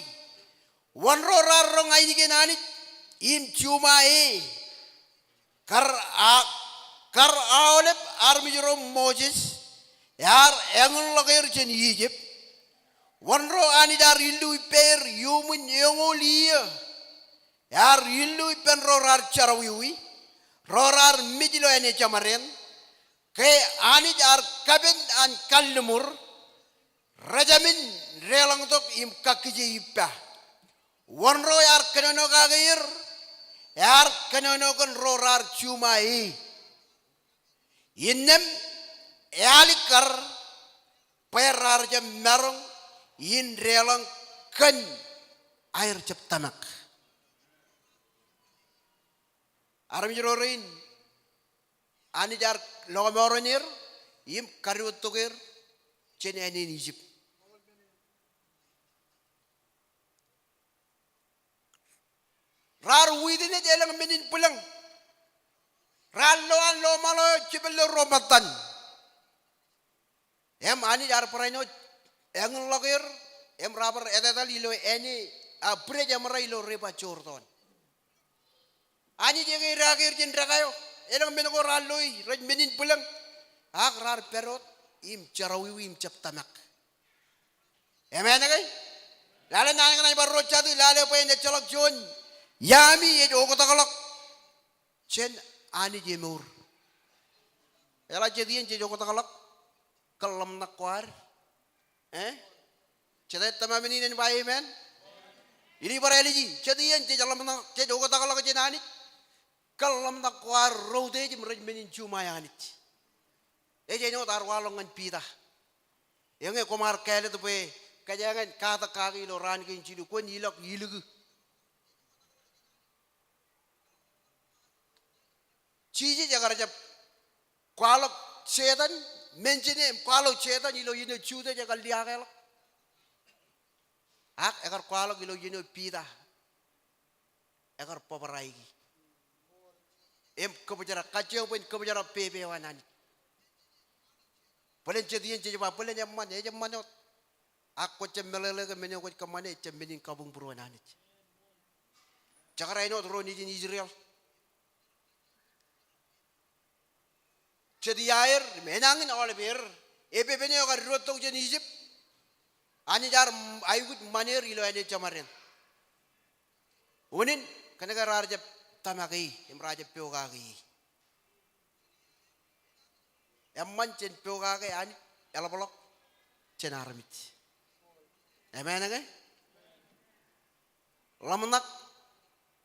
Wōn ro raar roñ ainikien Anij im juṃae e? Kar a, kar aolep armej ro Moses ear eñinḷọk er jān Ijip. Wōn ro Anij ear illu ippāer iuṃwin eñoul iiō? Ear illu ippān ro raar jerọwiwi, ro raar mej ilo āne jeṃaden, ke Anij ear kapen an kalliṃur, rejāmin deḷọñtok im kakkije ippa. Wōn ro ear kōnono kake er? Ear kōnono kōn ro raar juṃae e. Innām ealikkar bwe raar jab maroñ in deḷọñ kōn aer jab tōmak. Armej ro rein, Anij ear lọmọọren er, im kadiwōjtok er jān āne in Ijip. Raar witness elōñ men in bwilōñ. Raar lo an lọmaḷo eo jepel ilo ruo ṃōttan. Im Anij ear barāinwōt eñinḷọk er, im raar bar etetal ilo āne, a, bwidej eṃōrā ilo river Jordan. Anij eñeidaak er jān dekā eo, elōñ men ko raar loi, rej men in bwilōñ, ak raar pād wōt, im jerọwiwi im jab tōmak. Amen ke? Lale naan kaṇ ej bar ro jatū, lale bwe en ejjeḷọk juon iaami ej oktakḷọk jān Anij emour. Eḷak jet iien jej oktakḷọk kōn ḷōmṇak ko ad? Eh? Jete tōmamini in ba amen? Ij bar āliji, jet iien jej ḷōmṇak, jej oktakḷọk jān Anij kōn ḷōmṇak ko ad ro utiej im rej men in juṃae Anij. Ej āinwōt ear waḷọk ñan Piter. Eñe koṃ ar kāālōt bwe kōjeañ en katak kaki ilo raan kein jilu, kwōn ilọk ilikū. Jisōs ekar jab kwaḷọk Setan, mention e im kwaḷọk Setan ilo iien eo Judas ekar liaakḷọk. Ak ekar kwaḷọk ilo iien eo Piter ekar bōbraiki im kōbōjrak, kajjioñ bwe en kōbōjrak pepe eo an Anij. Bōlen jet iien jej ba bōlen eṃṃan, ej eṃṃan wōt. Ak kwō jab meḷeḷe ke men eo kwōj kōṃṃane ejjab men in kabuñbūruon Anij. Jekar āinwōt ro nejin Israel. Jet iaer im enañin aoleper, epepen eo ekar diwōjtok jān Ijip, Anij ear aikuj ṃan er ilo āne jemāden. Unin, kōnke raar jab tōmak e im raar jab pokake e. Eṃṃan jen pokake Anij eḷapḷọk jān armej. Amen ke? Ḷōmṇak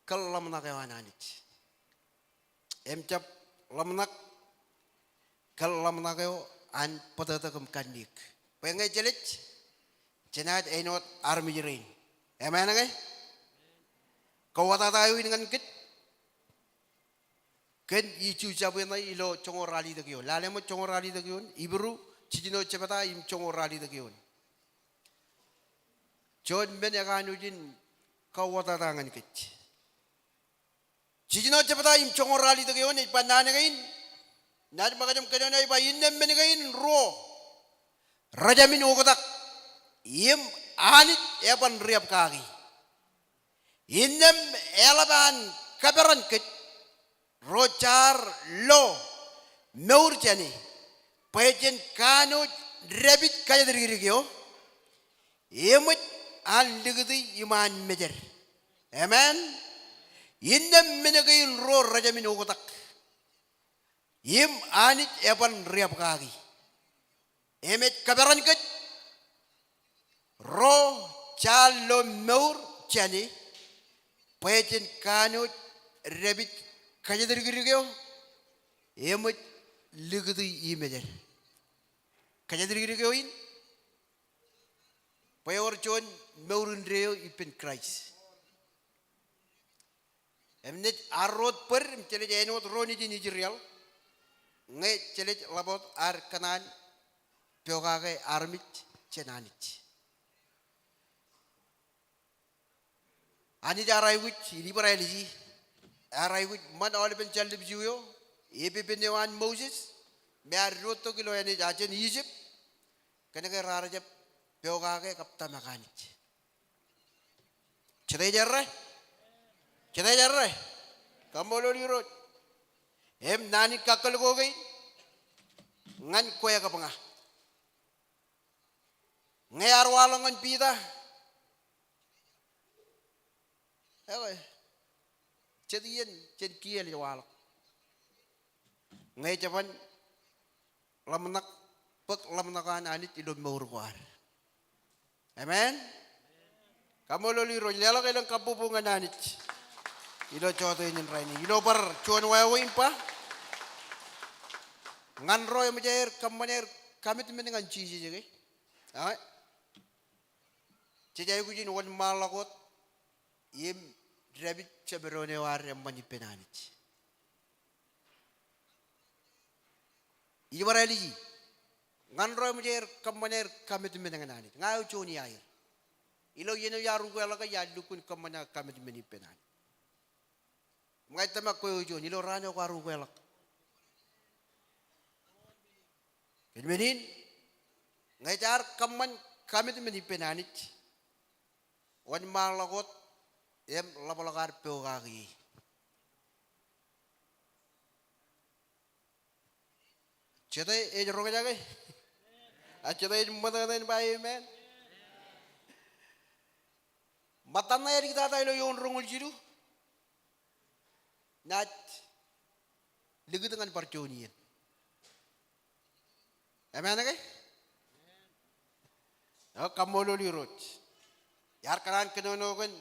kōn ḷōmṇak eo an Anij. Im jab ḷōmṇak kōn ḷōmṇak eo an bōtōktōk im kanniōk. Bwe ñe jelōj, jenaaj āinwōt armej rein. Amen ke? Kōwōtata eo in ñan kōj kōn iju jabweṇe ilo joñoul ralitōk eoon. Lale ṃōk joñoul ralitōk eoon, Hibru jiljino jebta im joñoul ralitōk eoon. Juon men ekanooj in kōwōtata ñan kōj. Jiljino jebta im joñoul ralitōk eoon ej ba naan kein, naaj ṃōkaj im kōnono ej ba, innām men kein ruo rejāmin oktak im Anij eban riab kaki. Innām eḷap an kōperan kōj ro jaar lo mour jāne bwe jen kanooj dāpij kōjatdikdik eo eṃōj an likūti im an mejed. Amen. Innām men kein ruo rejāmin oktak im Anij eban riab kaki. Im ej kōperan kōj ro jaar lo mour jāne bwe jen kanooj dāpij kōjatdikdik eo eṃōj likūti im mejed. Kōjatdikdik eo in bwe ewōr juon mour indeeo ippān Kraist. Im naaj ad ro wōt bōd im jelōj āinwōt ro nejin Israel ñe jelōj ḷapḷọk ad kōṇaan pokake armej jān Anij. Anij ear aikuj, ij bar āliji, ear aikuj ṃan aolepen jallib Ju eo, epepen eo an Moses, me ear diwōjtok ilo āne jān Ijip, kōnke raar jab pokake kab tōmak Anij. Jete ej errā? Jete ej errā? Kaṃṃoolol Irooj. Im naan in kakkōl ko kein ñan kwe kab ña. Ñe ear waḷọk ñan Piter, ekwe, jet iien jen kiiō ej waḷọk. Ñe jeban ḷōmṇak, bōk ḷōmṇak eo an Anij ilo mour ko ad. Amen. Kaṃṃoolol Irooj, leḷọk elōñ kabbokbok ñan Anij ilo jota in rainin. Ilo bar juon wāween ba ñan ro eṃōj aer kōṃṃan aer commitment ñan Jisōs ke? Ae? Jej aikuj in wōnṃaanḷọk wōt im dāpij jemdoon eo ad eṃṃan ippān Anij. Ij bar āliji, Ñan ro eṃōj aer kōṃṃan aer commitment ñan Anij. Ña eo juon iaer. Ilo iien eo iar ukeḷọk ke iar lukkuun kōṃṃan aō commitment ippān Anij. Im ña ij tōmak kwe eo juon ilo raan eo kwaar ukeḷọk. Kōn men in, ñe jaar kōṃṃan commitment ippān Anij, wōnṃaanḷọk wōt im ḷapḷọk ad pokake e. Jete ej roñjake? A jete ej ṃōttan in ba amen? Ṃōttan ṇe āliktata ilo eoon roñoul jilu. Naaj likūt ñan bar juon iien. Amen ke? O, kaṃṃoolol Irooj. Iar kōṇaan kōnono kōn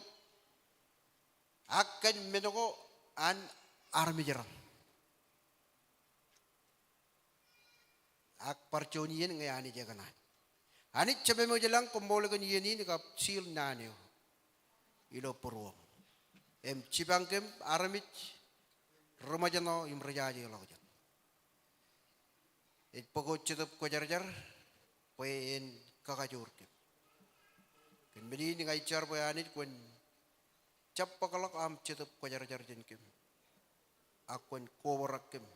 ak kōn men ko an armej raṇ. Ak bar juon iien ñe Anij ekōṇaan. Anij Jemem eo ej lañ, koṃṃool kōn iien in kab sil naan eo ilo būruōm. Im jipañ kōm armej ri ṃōjṇọ im ri jajeḷọkjeṇ. Ej bōk wōt Jetōb Kwōjarjar bwe en kakajoor kōm. Kōn men in ña ij jar bwe Anij kwōn jab bōkḷọk aṃ Jetōb Kwōjarjar jān kōm. Ak kwōn kobrak kōm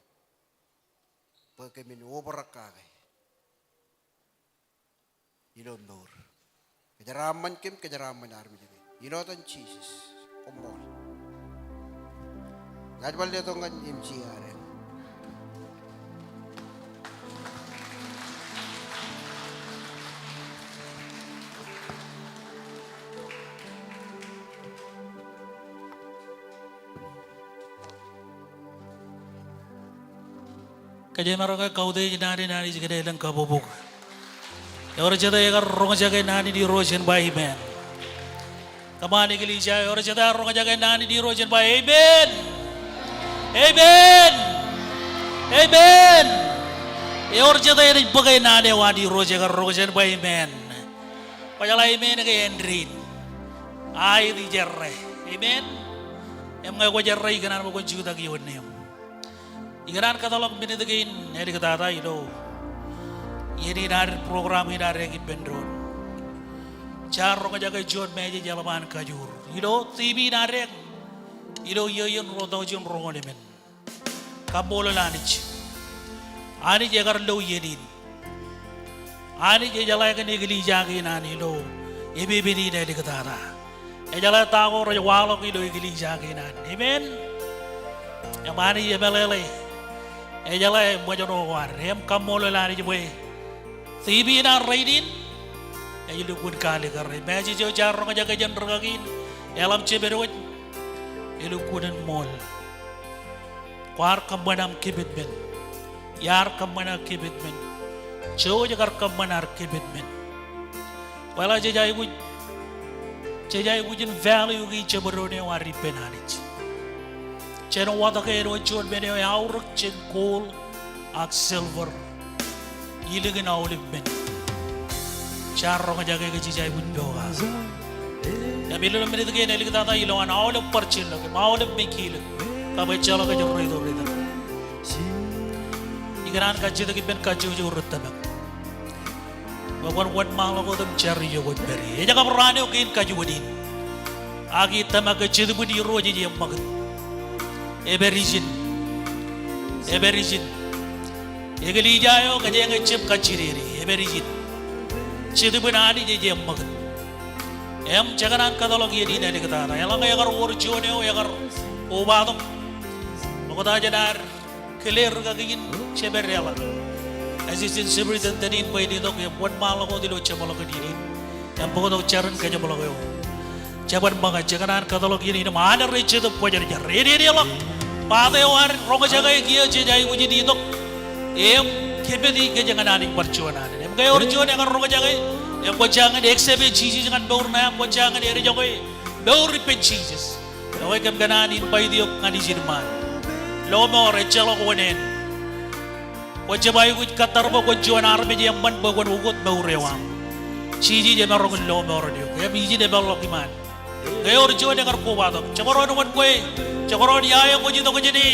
bwe kōmin obrak kake ilo mour. Kōjeraaṃṃan kōm, kōjeraaṃṃan armej in. Ilo etan Jisōs. Koṃṃool. Ña ij bar letok ñan M C R. Kōjemaroñ ke kautiej naan in Anij kōn elōñ kabbokbok. Ewōr jete ekar roñjake naan in Irooj en ba amen? Come on, eklejia, ewōr jete ear roñjake naan in Irooj en ba amen? Amen. Amen. Ewōr jete enaaj bōke naan eo an Irooj ekar roñjake en ba amen? Kwōjeḷā amen ke āindein? Aet, ijerrā. Amen. Im ñe kwōjerrā ikōṇaan bwe kwōn jutak ioon neeṃ. Ikōṇaan kōtḷọk minit kein āliktata ilo iien in ad program in ad ekipen doon. Jaar roñjake juon message eḷap an kajoor ilo theme in ad eñ ilo iiō in ruo tọujin roñoul emān. Kaṃṃoolol Anij. Anij ekar lo iien in. Anij ejeḷā kōn eklejia kein an ilo epepen in āliktata. Ejeḷā ta ko rej waḷọk ilo eklejia kein an. Amen. Im Anij emeḷeḷe. Ejeḷā ṃōjṇọ ko ad. Im kaṃṃoolol Anij bwe theme in an rainin ej lukkuun kaalikkar. Message eo jaar roñjake jān rikaki in, eḷap jemān wōj, elukkuun in ṃool. Kwaar kōṃṃan aṃ commitment. Iar kōṃṃan aō commitment. Jouj kar kōṃṃan ad commitment. Kwōjeḷā jej aikuj, jej aikuj in value kein jabdewōt eo ad ippān Anij. Jen wōt ke āinwōt juon men eo eaorōk jān gold ak silver. Ilikin aolep men. Jaar roñjake ke jej aikuj pokake. Im ilo minit kein āliktata ilo an aolep bar jillọk im aolep mejālōt kab ejjeḷọk ej reitok reitok, ikōṇaan kajjitōk ippān kajjojo ri tōmak bwe kwōn wōnṃaanḷọk wōt im jar ijo kwōj pād ie. Ej kab raan eo kein kajuon in. Ak ij tōmak ke Jetōb in Irooj ej eṃṃakūt. Epād ijin. Epād ijin. Eklejia eo kōjeañ ejjab kajjidedi. Epād ijin. Jetōb in Anij ej eṃṃakūt. Im jekōṇaan kōtḷọk iien in āliktata. Eḷaññe ekar wōr juon eo ekar kobatok, ṃokta jān ad kile rikaki in jemād eḷap, Assistant Superintendent in, bwe en itok im wōnṃaanḷọk wōt ilo jeṃḷọkin iien in im bōktok jar in kōjeṃḷọk eo. Jeban ṃōñā, jekōṇaan kōtḷọk iien in im honor e Jetōb Kwōjarjar. Ededeḷọk part eo ad roñjake kiiō jej aikuj in itok im kōmiti kōj ñan Anij bar juon alen. Im ke ewōr juon ekar roñjake im kwō jañin accept e Jisōs ñan mour ṇe aṃ, kwō jañin edejoke mour ippān Jisōs, ekwe kōm kōṇaan invite eok ñan ijin ṃaan. Lọmọọr, ejjeḷọk oṇāān. Kwō jab aikuj kōttar bwe kwōn juon armej eṃṃan bwe kwōn ukōt mour eo aṃ. Jisōs emaroñ in lọmọọren eok im ijin epeḷḷọk iṃaan. Ñe ewōr juon ekar kobatok, jekdọọn wōn kwe, jekdọọn ia eo kwōj itok jāne,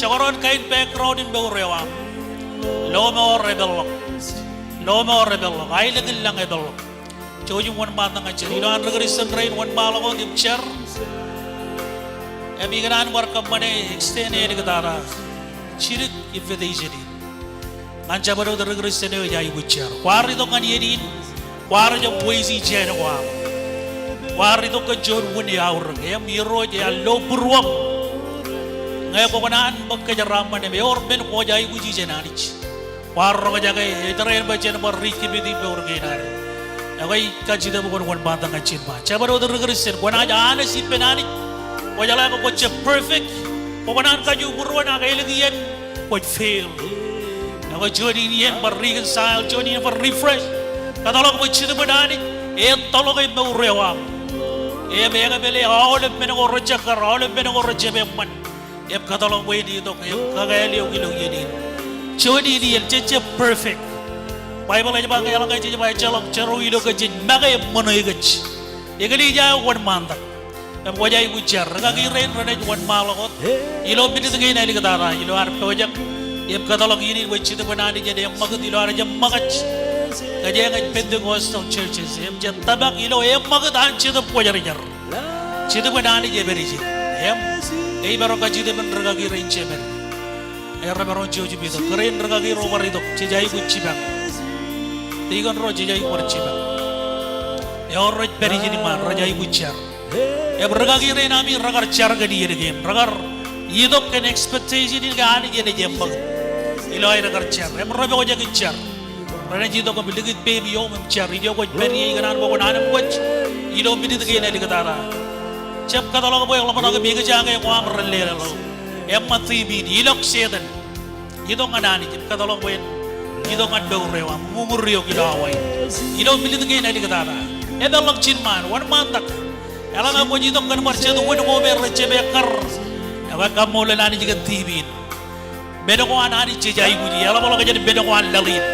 jekdọọn kain background in mour eo aṃ, lọmọọr epeḷḷọk. Lọmọọr epeḷḷọk, aelōñ in lañ epeḷḷọk. Jouj im wōnṃaantak ñan jar. Ilo an ri Kristian rein wōnṃaanḷọk wōt im jar. Im ikōṇaan bar kōṃṃane extend āliktata jidik invitation in ñan jabdewōt ri Kristian eo ej aikuj jar. Kwaar itok ñan iien in, kwaar jab waste jāān ko aṃ. Kwaar itok kōn juon wūn eaorōk, im Irooj ear lo būruōṃ ñe kwō kōṇaan bōk kōjeraaṃṃan im ewōr men kwōj aikuji jān Anij. Kwaar roñjake, ej tōre in bwe jen bar rijiṃit im mour kein ad. Ekwe ij kajjitōk bwe kwōn wōnṃaantak ñan ijin ṃaan. Jabdewōt ri Kristian, kwōnaaj honest ippān Anij. Kwōjeḷā ke kwōj jab perfect. Kwō kōṇaan kajuon būruon ak ālikin iien kwōj fail. Ekwe juon in iien bar reconcile, juon in bar refresh. Kōtḷọk bwe Jetōb in Anij en tōḷọke mour eo aṃ. Im ekōmeḷeḷe aolep men ko rejekkar, aolep men ko rejjab eṃṃan. Im kōtḷọk bwe en itok im kakāāl eok ilo iien in. Juon in iien jej jab perfect. Baibōḷ ej ba ke eḷaññe jej ba ejjeḷọk jerọwiwi ilo kōj jej make im ṃōṇe kōj. Eklejia eo wōnṃaantak. Im kwōj aikuj jar, rikaki rein renaaj wōnṃaanḷọk wōt ilo minit kein āliktata ilo ad pojak. Im kōtḷọk iien in bwe Jetōb in Anij en eṃṃakūt ilo ad jab ṃōkaj. Kōjeañ ej Pentecostal churches im jej tōmak ilo eṃṃakūt an Jetōb Kwōjarjar. Jetōb in Anij ej pād ijin. Im ej maroñ kajjitōk bwe rikaki rein jemād, erro maroñ jouj im itok. Kōrā in rikaki ro bar itok, jej aikuj jipañ. Deacon ro jej aikuj bar jipañ. Ewōr rej pād ijin iṃaan, rej aikuj jar. Im rikaki rein ami rekar jar kōn iien kein, rekar itok kōn expectation in ke Anij enaaj eṃṃakūt ilo aer kar jar. Im rej pojak in jar. Renaaj itok im likūt peiṃ ioṃ im jar. Ijo kwōj pād ie, ikōṇaan bwe kwōn anemkwōj ilo minit kein āliktata. Jab kōtḷọk bwe eḷapḷọk im ikijjeen ko aṃ ren leḷọk. Eṃṃan theme in, Ilọk Setan. Itok ñan Anij im kōtḷọk bwe en itok ñan mour eo aṃ, uñūr eok ilo awa in. Ilo minit kein āliktata. Epeḷḷọk ijin ṃaan, wōnṃaantak. Eḷaññe kwōj itok kōn bar jet wūn ko me rejjab ekkar, ekwe kaṃṃoolol Anij kōn theme in. Men ko an Anij jej aikuji, eḷapḷọk jān men ko an laḷ in.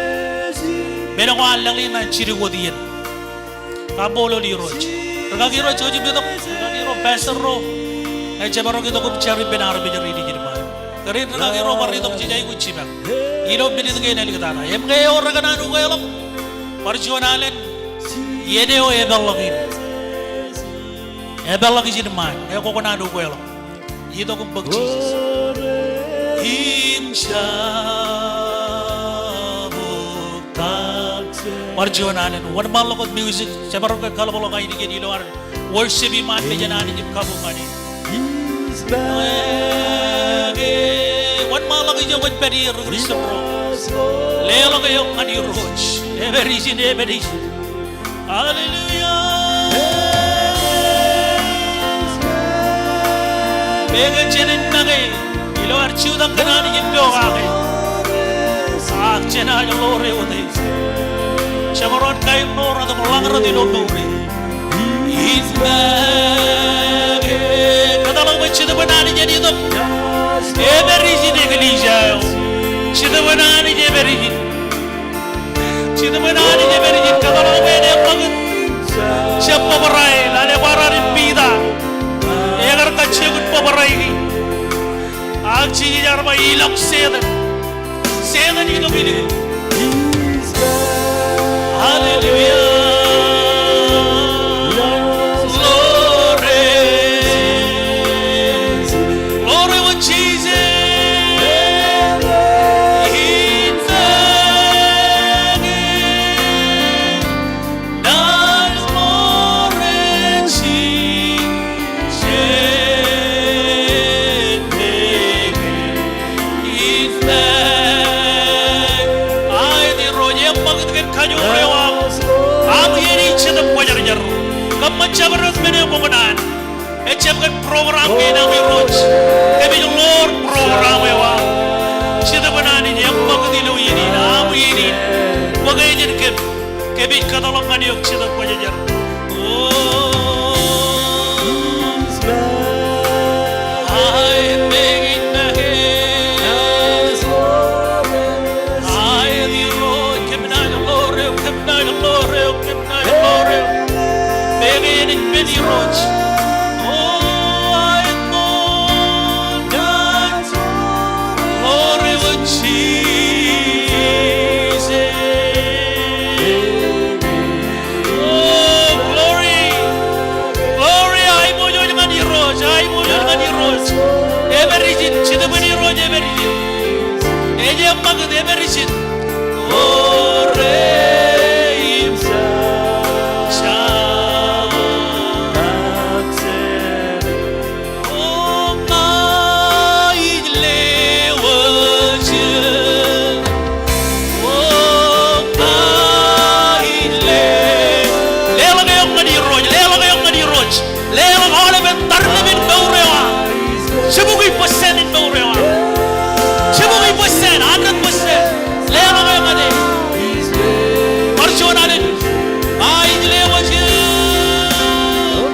Men ko an laḷ in an jidik wōt iien. Kaṃṃoolol Irooj. Rikaki ro jouj im itok, rikaki ro, pastor ro. Ejjab maroñ itok im jar ippān armej rein ijin ṃaan. Kōrā in rikaki ro bar itok, jej aikuj jipañ ilo minit kein āliktata. Im ke ewōr ekōṇaan ukeḷọk, bar juon alen, iien eo epeḷḷọk in. Epeḷḷọk ijin ṃaan, ke kwō kōṇaan ukeḷọk. Itok im bōk Jisōs. Im jabōt. Bar juon alen, wōnṃaanḷọk wōt music, jemaroñ ke kaḷapḷọk ainikien ilo ad worship iṃaan mejān Anij im kabuñ ñan e. Wōnṃaanḷọk ijo kwōj pād ie ri Kristian ro. Leḷọk eok ñan Irooj. Ej pād ijin, ej pād ijin. Hallelujah. Meñe jenaaj make ilo ad jutak kōn Anij im pokake, ak jenaaj ḷoore wōt e. Jemaroñ kaimmour im ḷañrōt ilo mour e. Im make, kōtḷọk bwe Jetōb in Anij en itok. Ej pād ijin eklejia eo. Jetōb in Anij ej pād ijin. Jetōb in Anij ej pād ijin, kōtḷọk bwe en eṃṃakūt. Jab bōbrae, lale kwaar an Piter. Ekar kajjioñ in bōbrae. Ak Jisōs ear ba, ilọk Setan. Setan, itok ilikū. Hallelujah. Ḷoore. Ḷoore wōt Jisōs. Aet Irooj, eṃṃakūt kōn kajoor eo aṃ. Aṃ iien in Jetōb Kwōjarjar. Kōṃṃan jabdewōt men eo kwō kōṇaan. Ejjab kōn program kein aṃ Irooj. Kōmij ḷoor program eo aṃ. Jetōb in Anij, eṃṃakūt ilo iien in, aṃ iien in. Bōke jān kōm. Kōmij kōtḷọk ñan eok Jetōb Kwōjarjar. O, aet, make it, make it. Aet Irooj, kōm naaj ḷoor eok, kōm naaj ḷoor eok, kōm naaj ḷoor eok. Make it, make it Irooj. O, aet Lord. Ḷoore wōt Jisōs. Jetōb in Irooj, ej pād ijin. Ej eṃṃakūt, ej pād ijin. O, rej im jab ak sāne. O, ña ij lewōj eō. O, ña ij le-, leḷọk eok ñan Irooj, leḷọk eok ñan Irooj. Leḷọk aolepān tarrin in mour eo aṃ. Jibukwi percent in mour eo aṃ. Jibukwi percent, hundred percent. Leḷọk eok ñan e. Bar juon alen. Ña ij lewōj eō.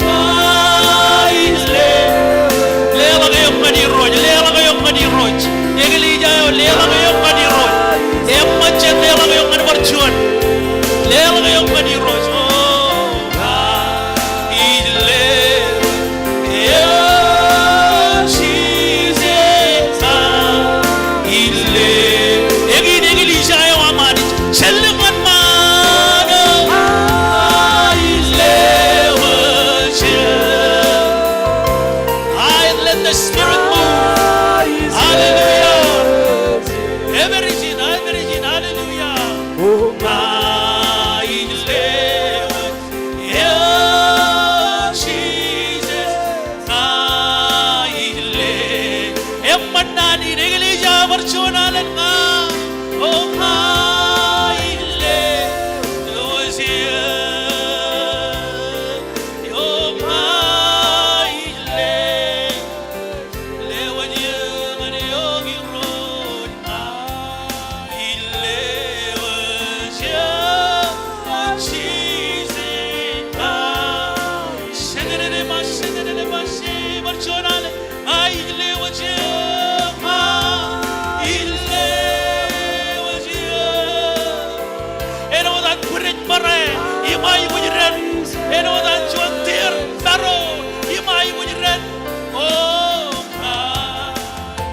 Ña ij le-, leḷọk eok ñan Irooj, leḷọk eok ñan Irooj. Eklejia eo, leḷọk eok ñan Irooj. Eṃṃan jen leḷọk eok ñan bar juon. Leḷọk eok ñan Irooj. O, ña ij le-, eō Jisōs, ña ij le-, eñin eklejia eo aṃ Anij. Jen lōñ ñan ṃaan eo. Ña ij lewōj eō. Aet, let the Spirit move. Hallelujah. Ej pād ijin, ej pād ijin, hallelujah. O, ña ij lewōj eō Jisōs, ña ij le-, eṃṃan naan in eklejia bar juon alen ña. O, ña ij lewōj eō. O, ña ij le-, lewōj eō ñan eok Irooj. Ña ij lewōj eō Jisōs. Ña, bar juon alen. Ña ij lewōj eō, ña ij lewōj eō. Āinwōt an bwidej ṃōrā im aikuj dān. Āinwōt an juon tier maro im aikuj dān. O, ña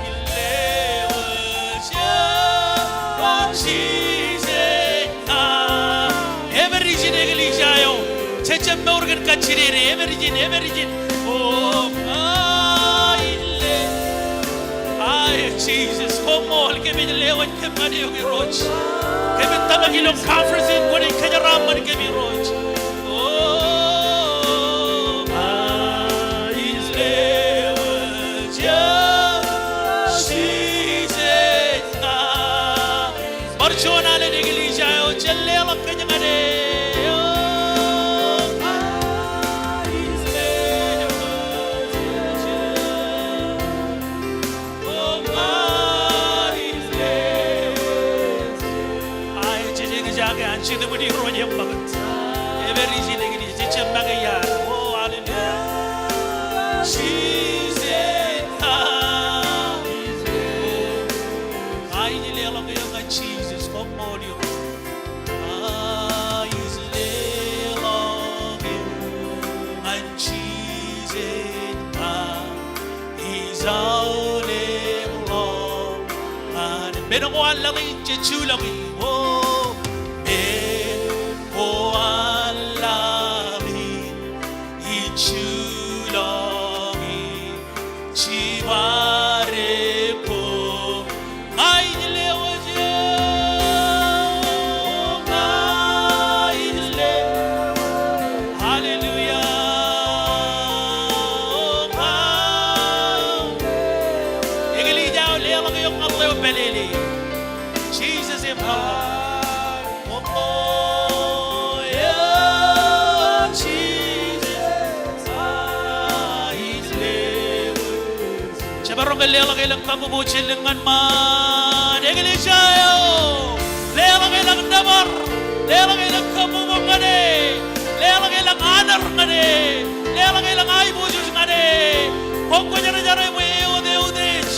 ij lewōj eō Jisōs. Ña, ej pād ijin eklejia eo. Jejjab mour kōn kajjidede, ej pād ijin, ej pād ijin. O, ña ij le-, aet Jisōs, koṃṃool kōmij lewōj kōm ñan eok Irooj. Kōmij tōmak ilo conference in kwōnaaj kōjeraaṃṃan kōm Irooj. O, ña ij lewōj eō Jisōs, ña. Bar juon alen eklejia eo, jen leḷọk kōj ñan e. Aet, jej eñjake an Jetōb in Irooj eṃṃakūt. Ej pād ijin eklejia, jejjab make iaan. O, hallelujah. Jisōs, ña ij leḷọk eō ñan Jisōs, koṃṃool Irooj. Ña ij leḷọk eō ñan Jisōs, ña ij aolep ḷọk ñan e. Men ko an laḷ in jej juḷọki. O, men ko an laḷ in jej juḷọki. Jibadek ko. Ña ij lewōj eō. Ña ij le-, hallelujah. Ña, eklejia eo, leḷọk eok ñan ḷeo pālele. Jisōs eṃṃakūt. Jemaroñ ke leḷọk elōñ kabbokbok jān ḷọk ñan ṃaan eklejia eo. Leḷọk elōñ nōbar. Leḷọk elōñ kabbokbok ñan e. Leḷọk elōñ honor ñan e. Leḷọk elōñ aiboojoj ñan e. Kwōn kwōjarjar bwe ewōr eutiej.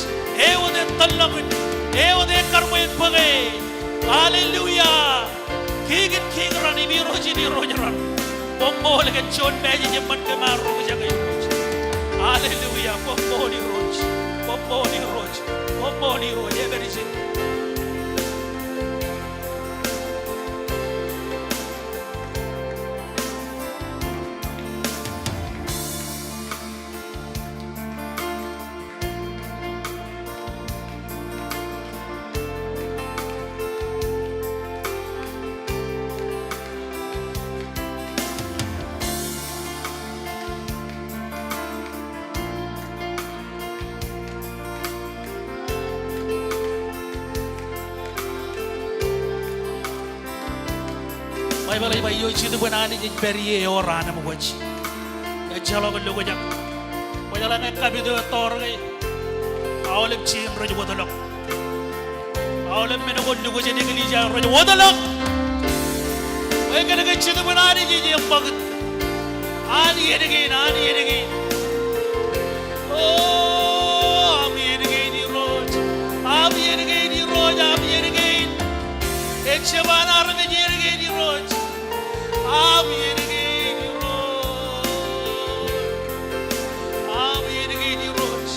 Ewōr ettōr ḷọk in. Ewōr ekkar bwe en bōke. Hallelujah. Kiiñ in kiiñ raṇ im Irooj in irooj raṇ. Koṃṃool kōn juon message eṃṃan kōm ar roñjake Irooj. Hallelujah. Koṃṃool Irooj. Koṃṃool Irooj. Koṃṃool Irooj. Ej pād ijin. Baibōḷ ej ba eo Jetōb in Anij ej pād ie ewōr anemkwōj. Ejjeḷọk lukkuun jab. Kwōjeḷā ñe kapit eo ettoor ke aolep jeiṃ rej wōtlọk. Aolep men ko lukkuun eklejia eo rej wōtlọk. Bwe kōnke Jetōb in Anij ej eṃṃakūt. An iien kein, an iien kein. O, aṃ iien kein Irooj. Aṃ iien kein Irooj, aṃ iien kein. Ejjab an armej iien kein Irooj. Aṃ iien kein Irooj. Aṃ iien kein Irooj.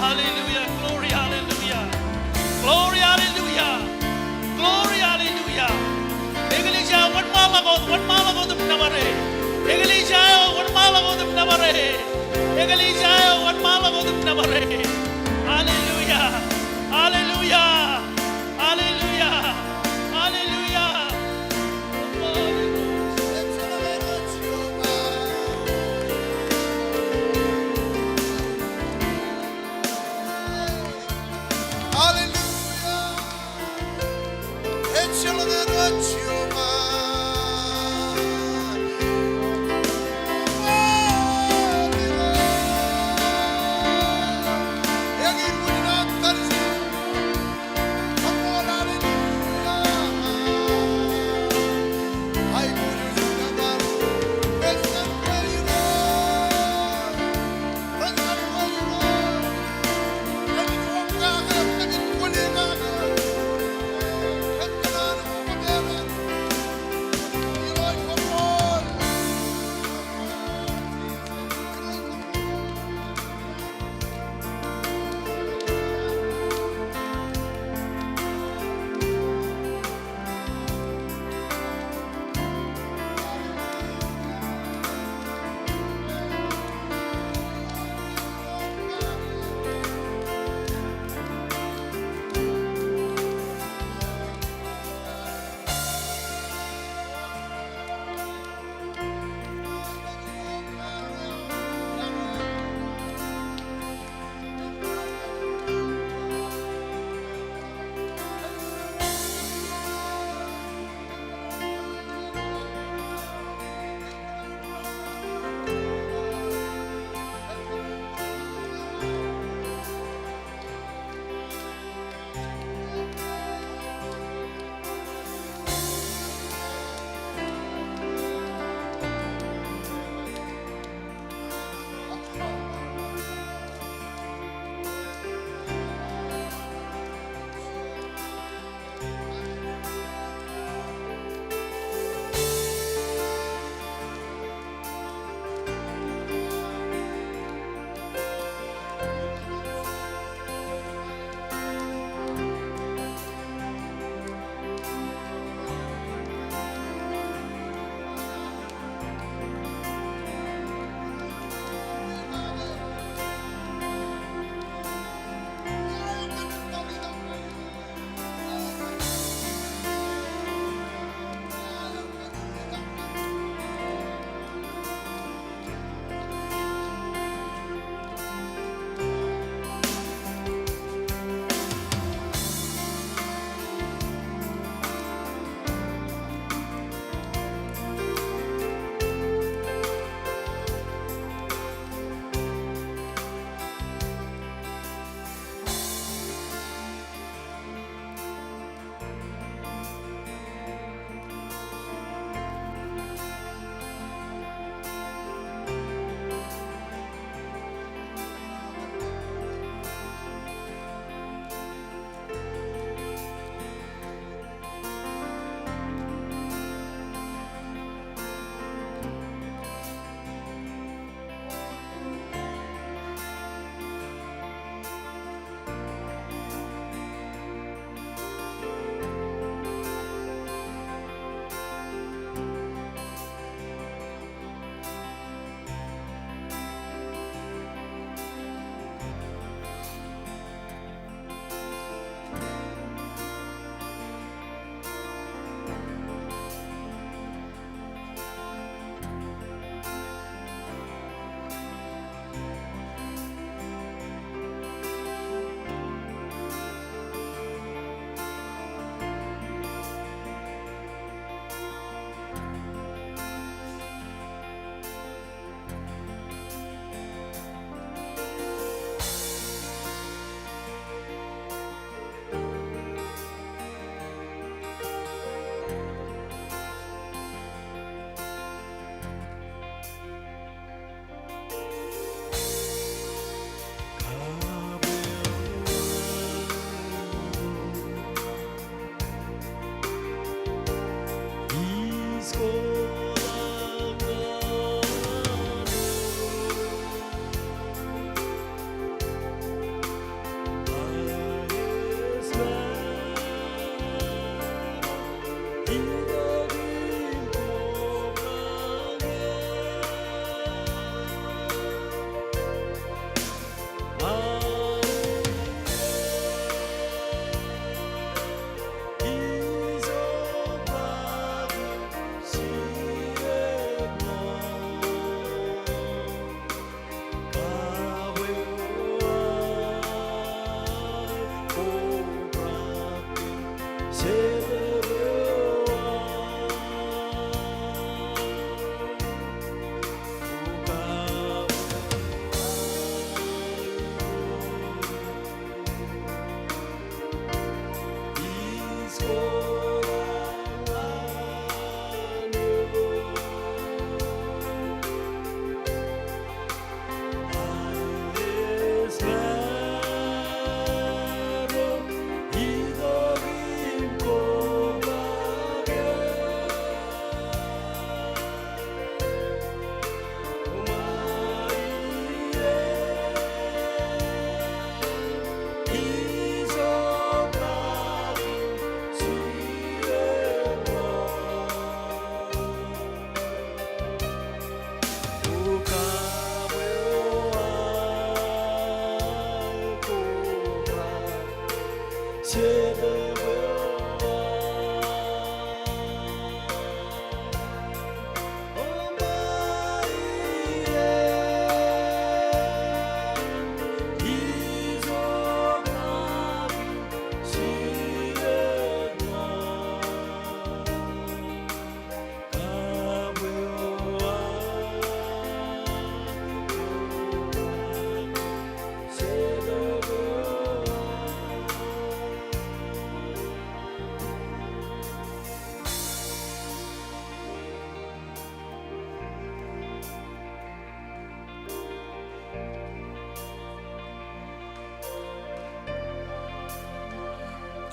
Hallelujah. Glory, hallelujah. Glory, hallelujah. Glory, hallelujah. Eklejia eo, wōnṃaanḷọk wōt, wōnṃaanḷọk wōt im nōbar e. Eklejia eo, wōnṃaanḷọk wōt im nōbar e. Eklejia eo, wōnṃaanḷọk wōt im nōbar e. Hallelujah. Hallelujah. Hallelujah. Hallelujah. Hallelujah. Ejjeḷọk āinwōt Jeova.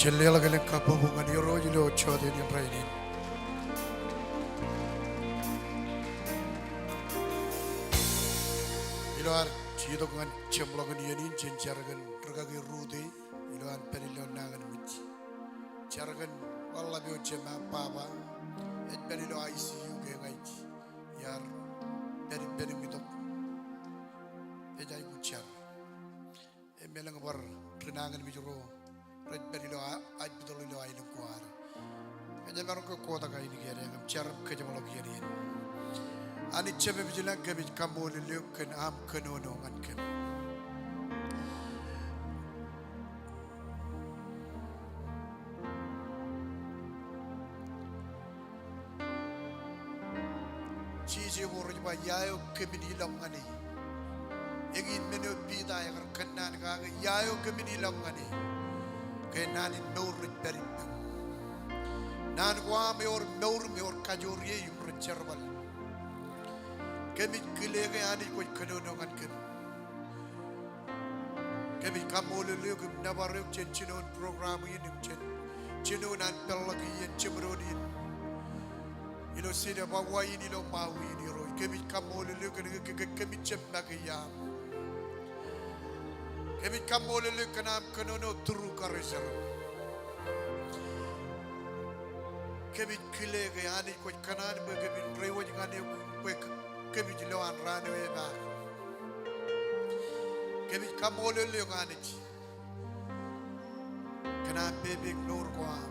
Jen leḷọk elōñ kabbokbok ñan Irooj ilo jọteen in rainin. Ilo ad itok ñan jeṃḷọkin iien in, jen jar kōn rūkaki Ruth e, ilo an pād ilo nañinmej. Jar kōn ḷōḷḷap eo jema, baba, ej pād ilo I C U ke ña ij iar pād ippān im itok. Ej aikuj jar. Im elōñ bar ri nañinmej ro rej pād ilo a-, aetpitoḷ ilo aelōñ ko ad. Kōjemaroñ ke kotak ainikien eañ im jar im kōjeṃḷọk iien in. Anij Jemem ilañ, kōmij kaṃṃoolol eok kōn aṃ kōnono ñan kōm. Jisōs, eo rej ba, ia eo kōmin ilọk ñan e? Eñin men eo Piter ekar kōnnaan kake, ia eo kōmin ilọk ñan e? Ke naan in mour rej pād ippem. Naan ko aṃ ewōr mour im ewōr kajoor ie im rej jerbal. Kōmij kile ke Anij kwōj kōnono ñan kōm. Kōmij kaṃṃoolol eok im nōbar eok jān jinoin program in im jān jinoin an peḷḷọk iien jeṃdoon in ilo state of Hawaii in, ilo Maui in, Irooj. Kōmij kaṃṃoolol eok kōn ke, ke, ke kōmij jab make iaam. Kōmij kaṃṃoolol eok kōn aṃ kōnono through karijeraṃ. Kōmij kile ke Anij kwōj kōṇaan bwe kōmin reiwōj ñan eok bwe kōmij lo an raan eo epaak. Kōmij kaṃṃoolol eok Anij kōn aṃ pepe im mour ko aṃ.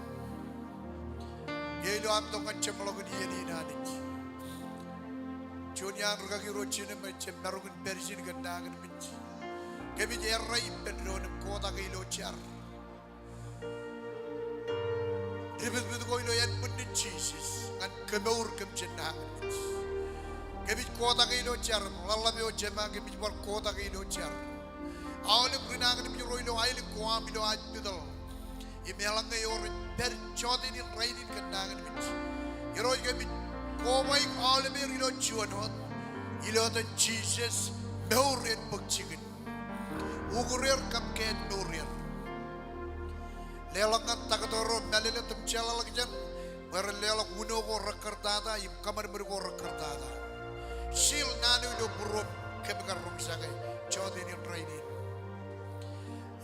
Ke ilo am itok ñan jeṃḷọkin iien in Anij, juon iaan rūkaki ro jinen ej jab maroñ in pād ijin kōn nañinmej. Kōmij errā ippān doon im kotak e ilo jar. Dipitpit ko ilo ānbwinnin Jisōs ñan kōmour kōm jān nañinmej. Kōmij kotak e ilo jar im ḷōḷḷap eo jema kōmij bar kotak e ilo jar. Aolep ri nañinmej ro ilo aelōñ ko aṃ ilo aetpitoḷ im eḷaññe ewōr rej pād jọteen in rainin kōn nañinmej, Irooj kōmij kobaik aolepen er ilo juon wōt. Ilo etan Jisōs, mour en bōk jikin. Ukur er kab kāāl mour er. Leḷọk ñan taktō ro mālōtlōt im jeḷāḷọkjeṇ bwe ren leḷọk uno ko rekkar tata im kōṃanṃan ko rekkar tata. Seal naan eo ilo būruōṃ kōm kar roñjake jọteen in rainin.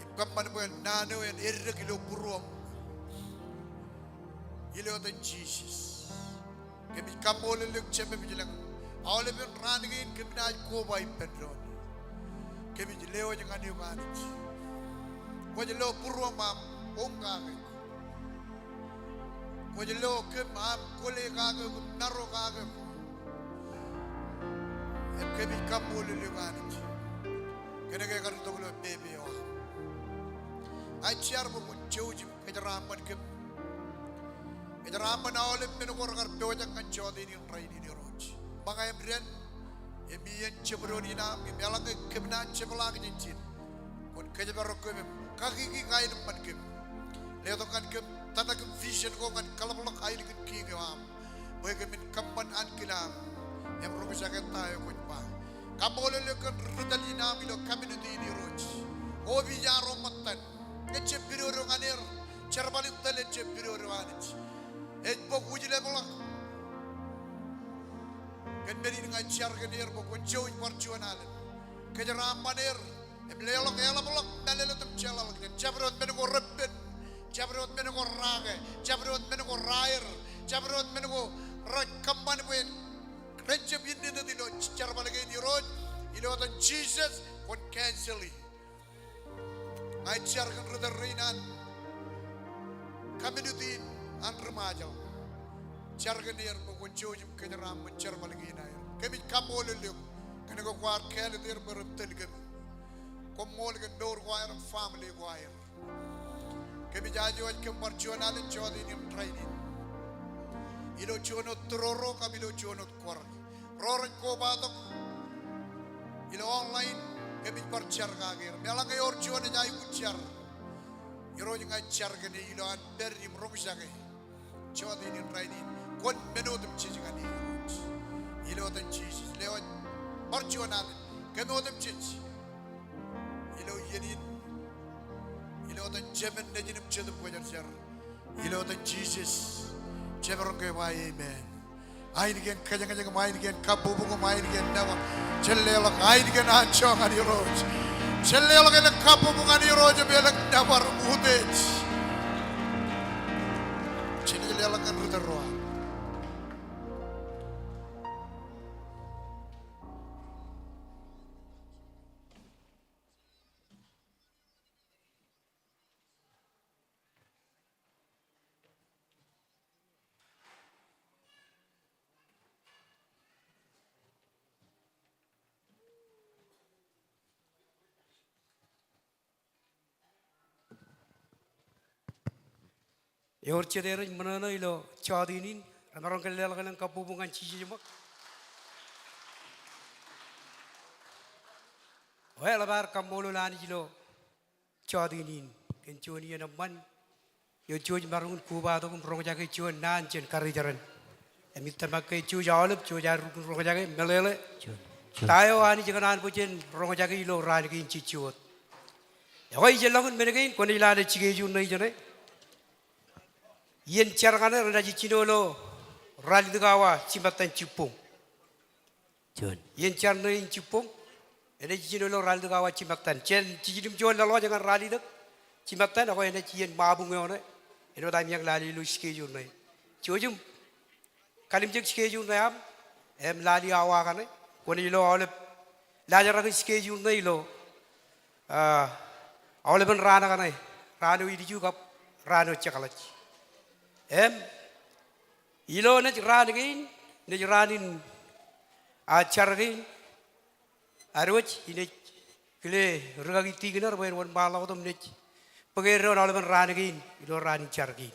Im kōṃṃan bwe naan eo en eddek ilo būruōṃ. Ilo etan Jisōs. Kōmij kaṃṃoolol eok Jemem ilañ. Aolepen raan kein kōm naaj koba ippān doon. Kōmij lewōj ñan eok Anij. Kwōj lo būruōṃ aṃ oñ kake. Kwōj lo kōm aṃ kwōle kake eok im maro kake eok. Im kōmij kaṃṃoolol eok Anij kōnke ekar itok ilo pepe eo aṃ. Ij jar bwe kwōn jouj im kōjeraaṃṃan kōm. Kōjeraaṃṃan aolep men ko rekar pojak ñan jọteen in rainin Irooj. Ṃōñā im dān im iien jeṃdoon in aṃ im eḷaññe kōm naaj jepḷaak jān ijin, kwōn kōjparok kōm im kakiki kaenōṃṃan kōm. Letok ñan kōm tōmak im vision ko ñan kaḷapḷọk aelōñ in kiiñ eo aṃ bwe kōmin kōṃṃan ankilaan aṃ im roñjake ta eo kwōj ba. Kaṃṃoolol eok kōn ri tōl in aṃ ilo community in Irooj. Opija ro ṃōttan. Ejjab pidodo ñan er. Jerbal in tōl ejjab pidodo Anij. Ej bōk wūjlepḷọk kōn men in. Ña ij jar kōn er bwe kwōn jouj bar juon alen. Kōjeraaṃṃan er im leḷọk eḷapḷọk mālōtlōt im jeḷāḷọkjeṇ. Jabdewōt men ko repen. Jabdewōt men ko rake. Jabdewōt men ko raer. Jabdewōt men ko rej kōṃṃan bwe ren jab innām ilo jerbal kein Irooj. Ilo etan Jisōs kwōn cancel e. Ña ij jar kōn ri tōl rein an community in an ri Ṃajeḷ. Jar kōn er bwe kwōn jouj im kōjeraaṃṃan jerbal kein aer. Kōmij kaṃṃoolol eok kōnke kwaar kāālōt er bwe ren tōl kōm. Koṃṃool kōn mour ko aer im family ko aer. Kōmij ajooj kōm bar juon alen jọteen in rainin. Ilo juon wōt tūroro kab ilo juon wōt kwaar. Ro rej kobatok ilo online, kōmij bar jar kake er. Im eḷaññe ewōr juon ej aikuj jar, Irooj ña ij jar kōn e ilo an pād im roñjake jọteen in rainin. Kwōn men otemjej ñan e Irooj. Ilo etan Jisōs. Lewōj bar juon alen. Kōm otemjej ilo iien in. Ilo etan Jemān, Nejin im Jetōb Kwōjarjar. Ilo etan Jisōs. Jemaroñ ke ba amen. Ainikien kōjañjañ im ainikien kabbokbok im ainikien nōbar. Jen leḷọk ainikien anjọ ñan Irooj. Jen leḷọk elōñ kabbokbok ñan Irooj im elōñ nōbar im utiej. Jen leḷọk ñan ri tōl ro aṃ. Ewōr jet rej ṃōṇōṇō ilo jọteen in, remaroñ ke leḷọk elōñ kabbokbok ñan Jisōs ṃōk. Bwe eḷap ad kaṃṃoolol Anij ilo jọteen in kōn juon iien eṃṃan eo jej maroñ in kobatok im roñjake juon naan jān karijeran. Im ij tōmak ke jej aolep, jej aer lukkuun roñjake, meḷeḷe. Juon. Juon. Ta eo Anij ekōṇaan bwe jen roñjake ilo raan kein jejjo wōt. Ekwe ij ḷọk in men kein, kwōnaaj lale schedule ṇe ijeṇe. Iien jar kaṇe renaaj jino ilo ralitōk awa jimattan jibboñ. Juon. Iien jar ṇe in jibboñ, enaaj jino ilo ralitōk awa jimattan. Jān jiljino im juon laḷ wōj ñan ralitōk jimattan, ekwe enaaj iien ṃabuñ eoṇe. Āinwōt ami lale ilo schedule ṇe. Jouj im kalimjek schedule ṇe aṃ, im lale awa kaṇe. Kwōnaaj lo aolep, laajrak in schedule ṇe ilo, ah, aolepen raan kaṇe, raan eo ilju kab raan eo jekḷaj. Im ilo naaj raan kein, naaj raan in, ah, jar kein, ad wōj, inaaj kile rikaki tikōn er bwe en wōnṃaanḷọk wōt im naaj bōk er doon aolepen raan kein ilo raan in jar kein.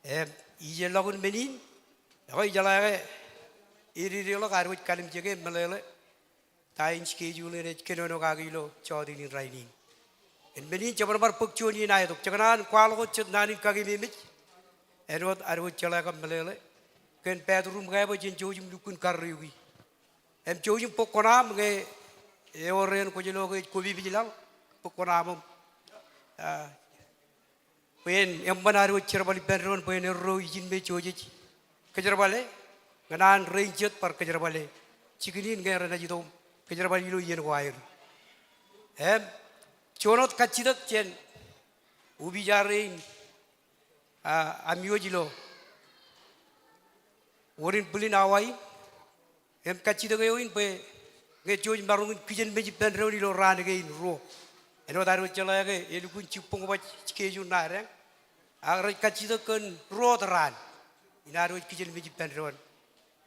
Im ij ḷọk in men in, ekwe ij jeḷā ke ededeḷọk ad wōj kalimjeke meḷeḷe ta in schedule enaaj kōnono kaki ilo jọteen in rainin. Im men in jemaroñ bar bōk juon iien aetok, jekōṇaan kwaḷọk wōt jet naan in kakememej. Āinwōt ad wōj jeḷā kab meḷeḷe kōn bathroom ke bwe jen jouj im lukkuun karreoiki. Im jouj im bōk kuṇaaṃ ñe ewōr eoon kwōj lo ke ej kwōpipij laḷ, bōk kuṇaaṃ im, ah, bwe en eṃṃan ad wōj jerbal ippān doon bwe en erro ijin me jej kōjerbale, ñan an rein jet bar kōjerbale jikin in ñe renaaj itok im kōjerbal ilo iien ko aer. Im juon wōt kajjitōk jān opija rein, ah, amiooj ilo wōr in bwilin Hawaii. Im kajjitōk eo in bwe ñe jej maroñ in kijenmej ippān doon ilo raan kein ruo, āinwōt ad wōj jeḷā ke elukkuun jibboñ baj schedule ṇe adeañ, ak rej kajjitōk kōn ruo wōt raan in ad wōj kijenmej ippān doon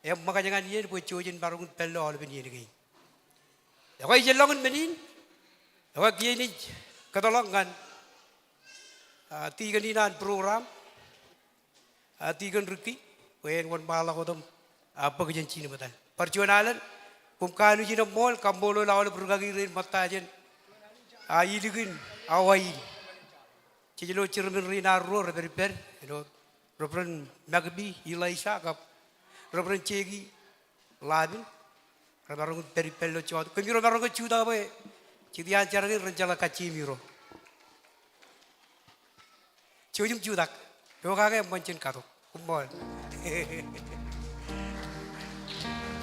im ṃōkaj ñan iien bwe jej maroñ in pād ilo aolepen iien kein. Ekwe ij ḷọk in men in, ekwe kiiō inaaj kōtḷọk ñan, ah, tikōn in an program, ah, tikōn Ricky, bwe en wōnṃaanḷọk wōt im, ah, bōk jān jiniṃ etal. Bar juon alen, koṃ kanooj in eṃṃool, kaṃṃoolol aolep rikaki rein ṃōtta jān, ah, ilikin Hawaii in. Jej lo chairman rein ad ruo rej pād ippād, āinwōt Reverend Macby Elisha kab Reverend Jackie Lapin, remaroñ in pād ippād ilo jọteen. Kōmiro maroñ ke jutak bwe jet iaan jar kein ren jeḷā kajjiemiro. Jouj im jutak. Pokake eṃṃan jen katok. Koṃṃool.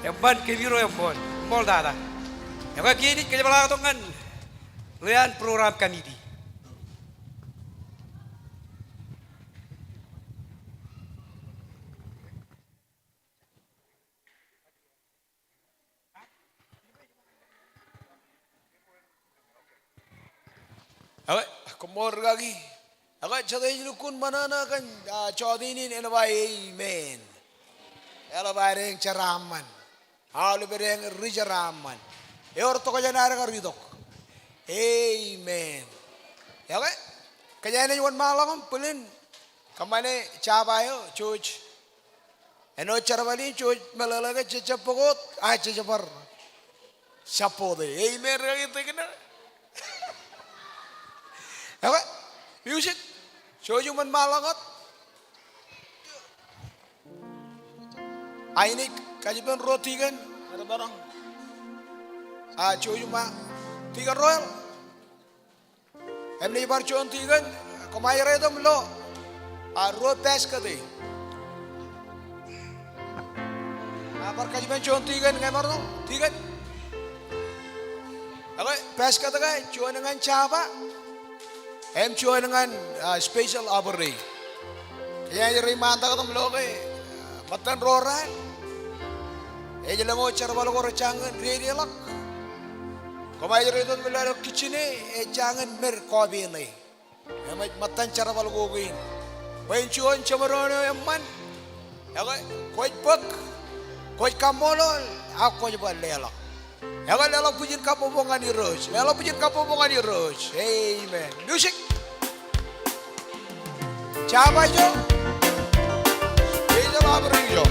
Eṃṃan kōmiro eṃṃool. Koṃṃool tata. Ekwe kiiō inaaj kōjepḷaaktok ñan ḷe an program committee. Ekwe, koṃṃool rikaki. Ekwe, jet ej lukkuun ṃōṇōṇō kōn, ah, jọteen in en ba amen. Eḷap ad eñ jeraaṃṃan. Aolep eñ ri jeraaṃṃan. Ewōr tokjān ad kar itok. Amen. Ekwe, kōjeañ naaj wōnṃaanḷọk im bōlen kōṃṃane jabōt eo, George. Āinwōt jerbal in jej meḷeḷe ke jej jab bōk wōt, a jej bar jab bōk wōt. Amen, rikaki tikōn. Ekwe, music, jouj im wōnṃaanḷọk wōt. A inaaj kajjitōk ruo tikōn, a jouj im ba, Tikōn Royal. Im ij bar juon tikōn, koṃ ajri tok im lo, a, ruo basket e. A, bar kajjimān juon tikōn ñe emaroñ, tikōn. Okay, basket ko, juon ñan jaba, im juon ñan, a, special offering. Kōjeañ ri ṃaantak tok im lo ke, a, ṃōttan ro raan ej lōñ wōt jerbal ko rejañin dedeḷọk. Koṃ ajri tok im lo ilo kitchen e, ej jañin mid kopi ṇe. Im ej ṃōttan jerbal ko kein. Bwe en juon jeṃdoon eo eṃṃan. Ekwe, kwōj bōk, kwōj kaṃṃoolol, ak kwōj bar leḷọk. Ekwe, leḷọk bwijin kabbokbok ñan Irooj. Leḷọk bwijin kabbokbok ñan Irooj. Amen. Music. Jaba ijo. Special offering ijo.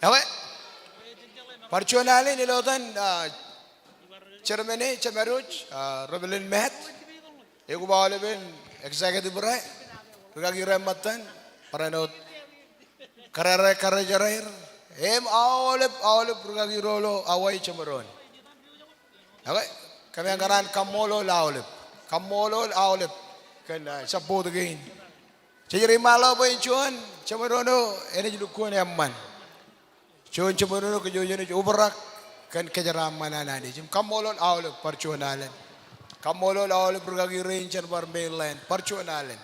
Ekwe, Bar juon alen ilo etan, ah, chairman e, chairman eo, ah, Reverend Matt. Ekwe aolepen executive ro, rūkaki ro eṃṃan, barāinwōt kōrā ro, kōrā ro, im aolep, aolep rūkaki ro ilo Hawaii, jemaroñ. Okay, kōm kōṇaan kaṃṃoolol aolep. Kaṃṃoolol aolep kōn, ah, support kein. Jej ri ṃaḷo bwe en juon jemaroñ eo enaaj lukkuun eṃṃan. Juon jemaroñ eo kōj wōj enaaj obrak kōn kōjeraaṃṃan an Anij. Im kaṃṃoolol aolep bar juon alen. Kaṃṃoolol aolep rūkaki rein jān bar mainland bar juon alen.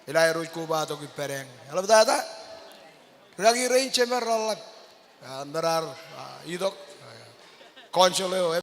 Ilo aer wōj kobatok ippādeañ. Eḷaptata rūkaki rein jemed reḷap. Ah, ṃōrā, ah, itok, ah, council eo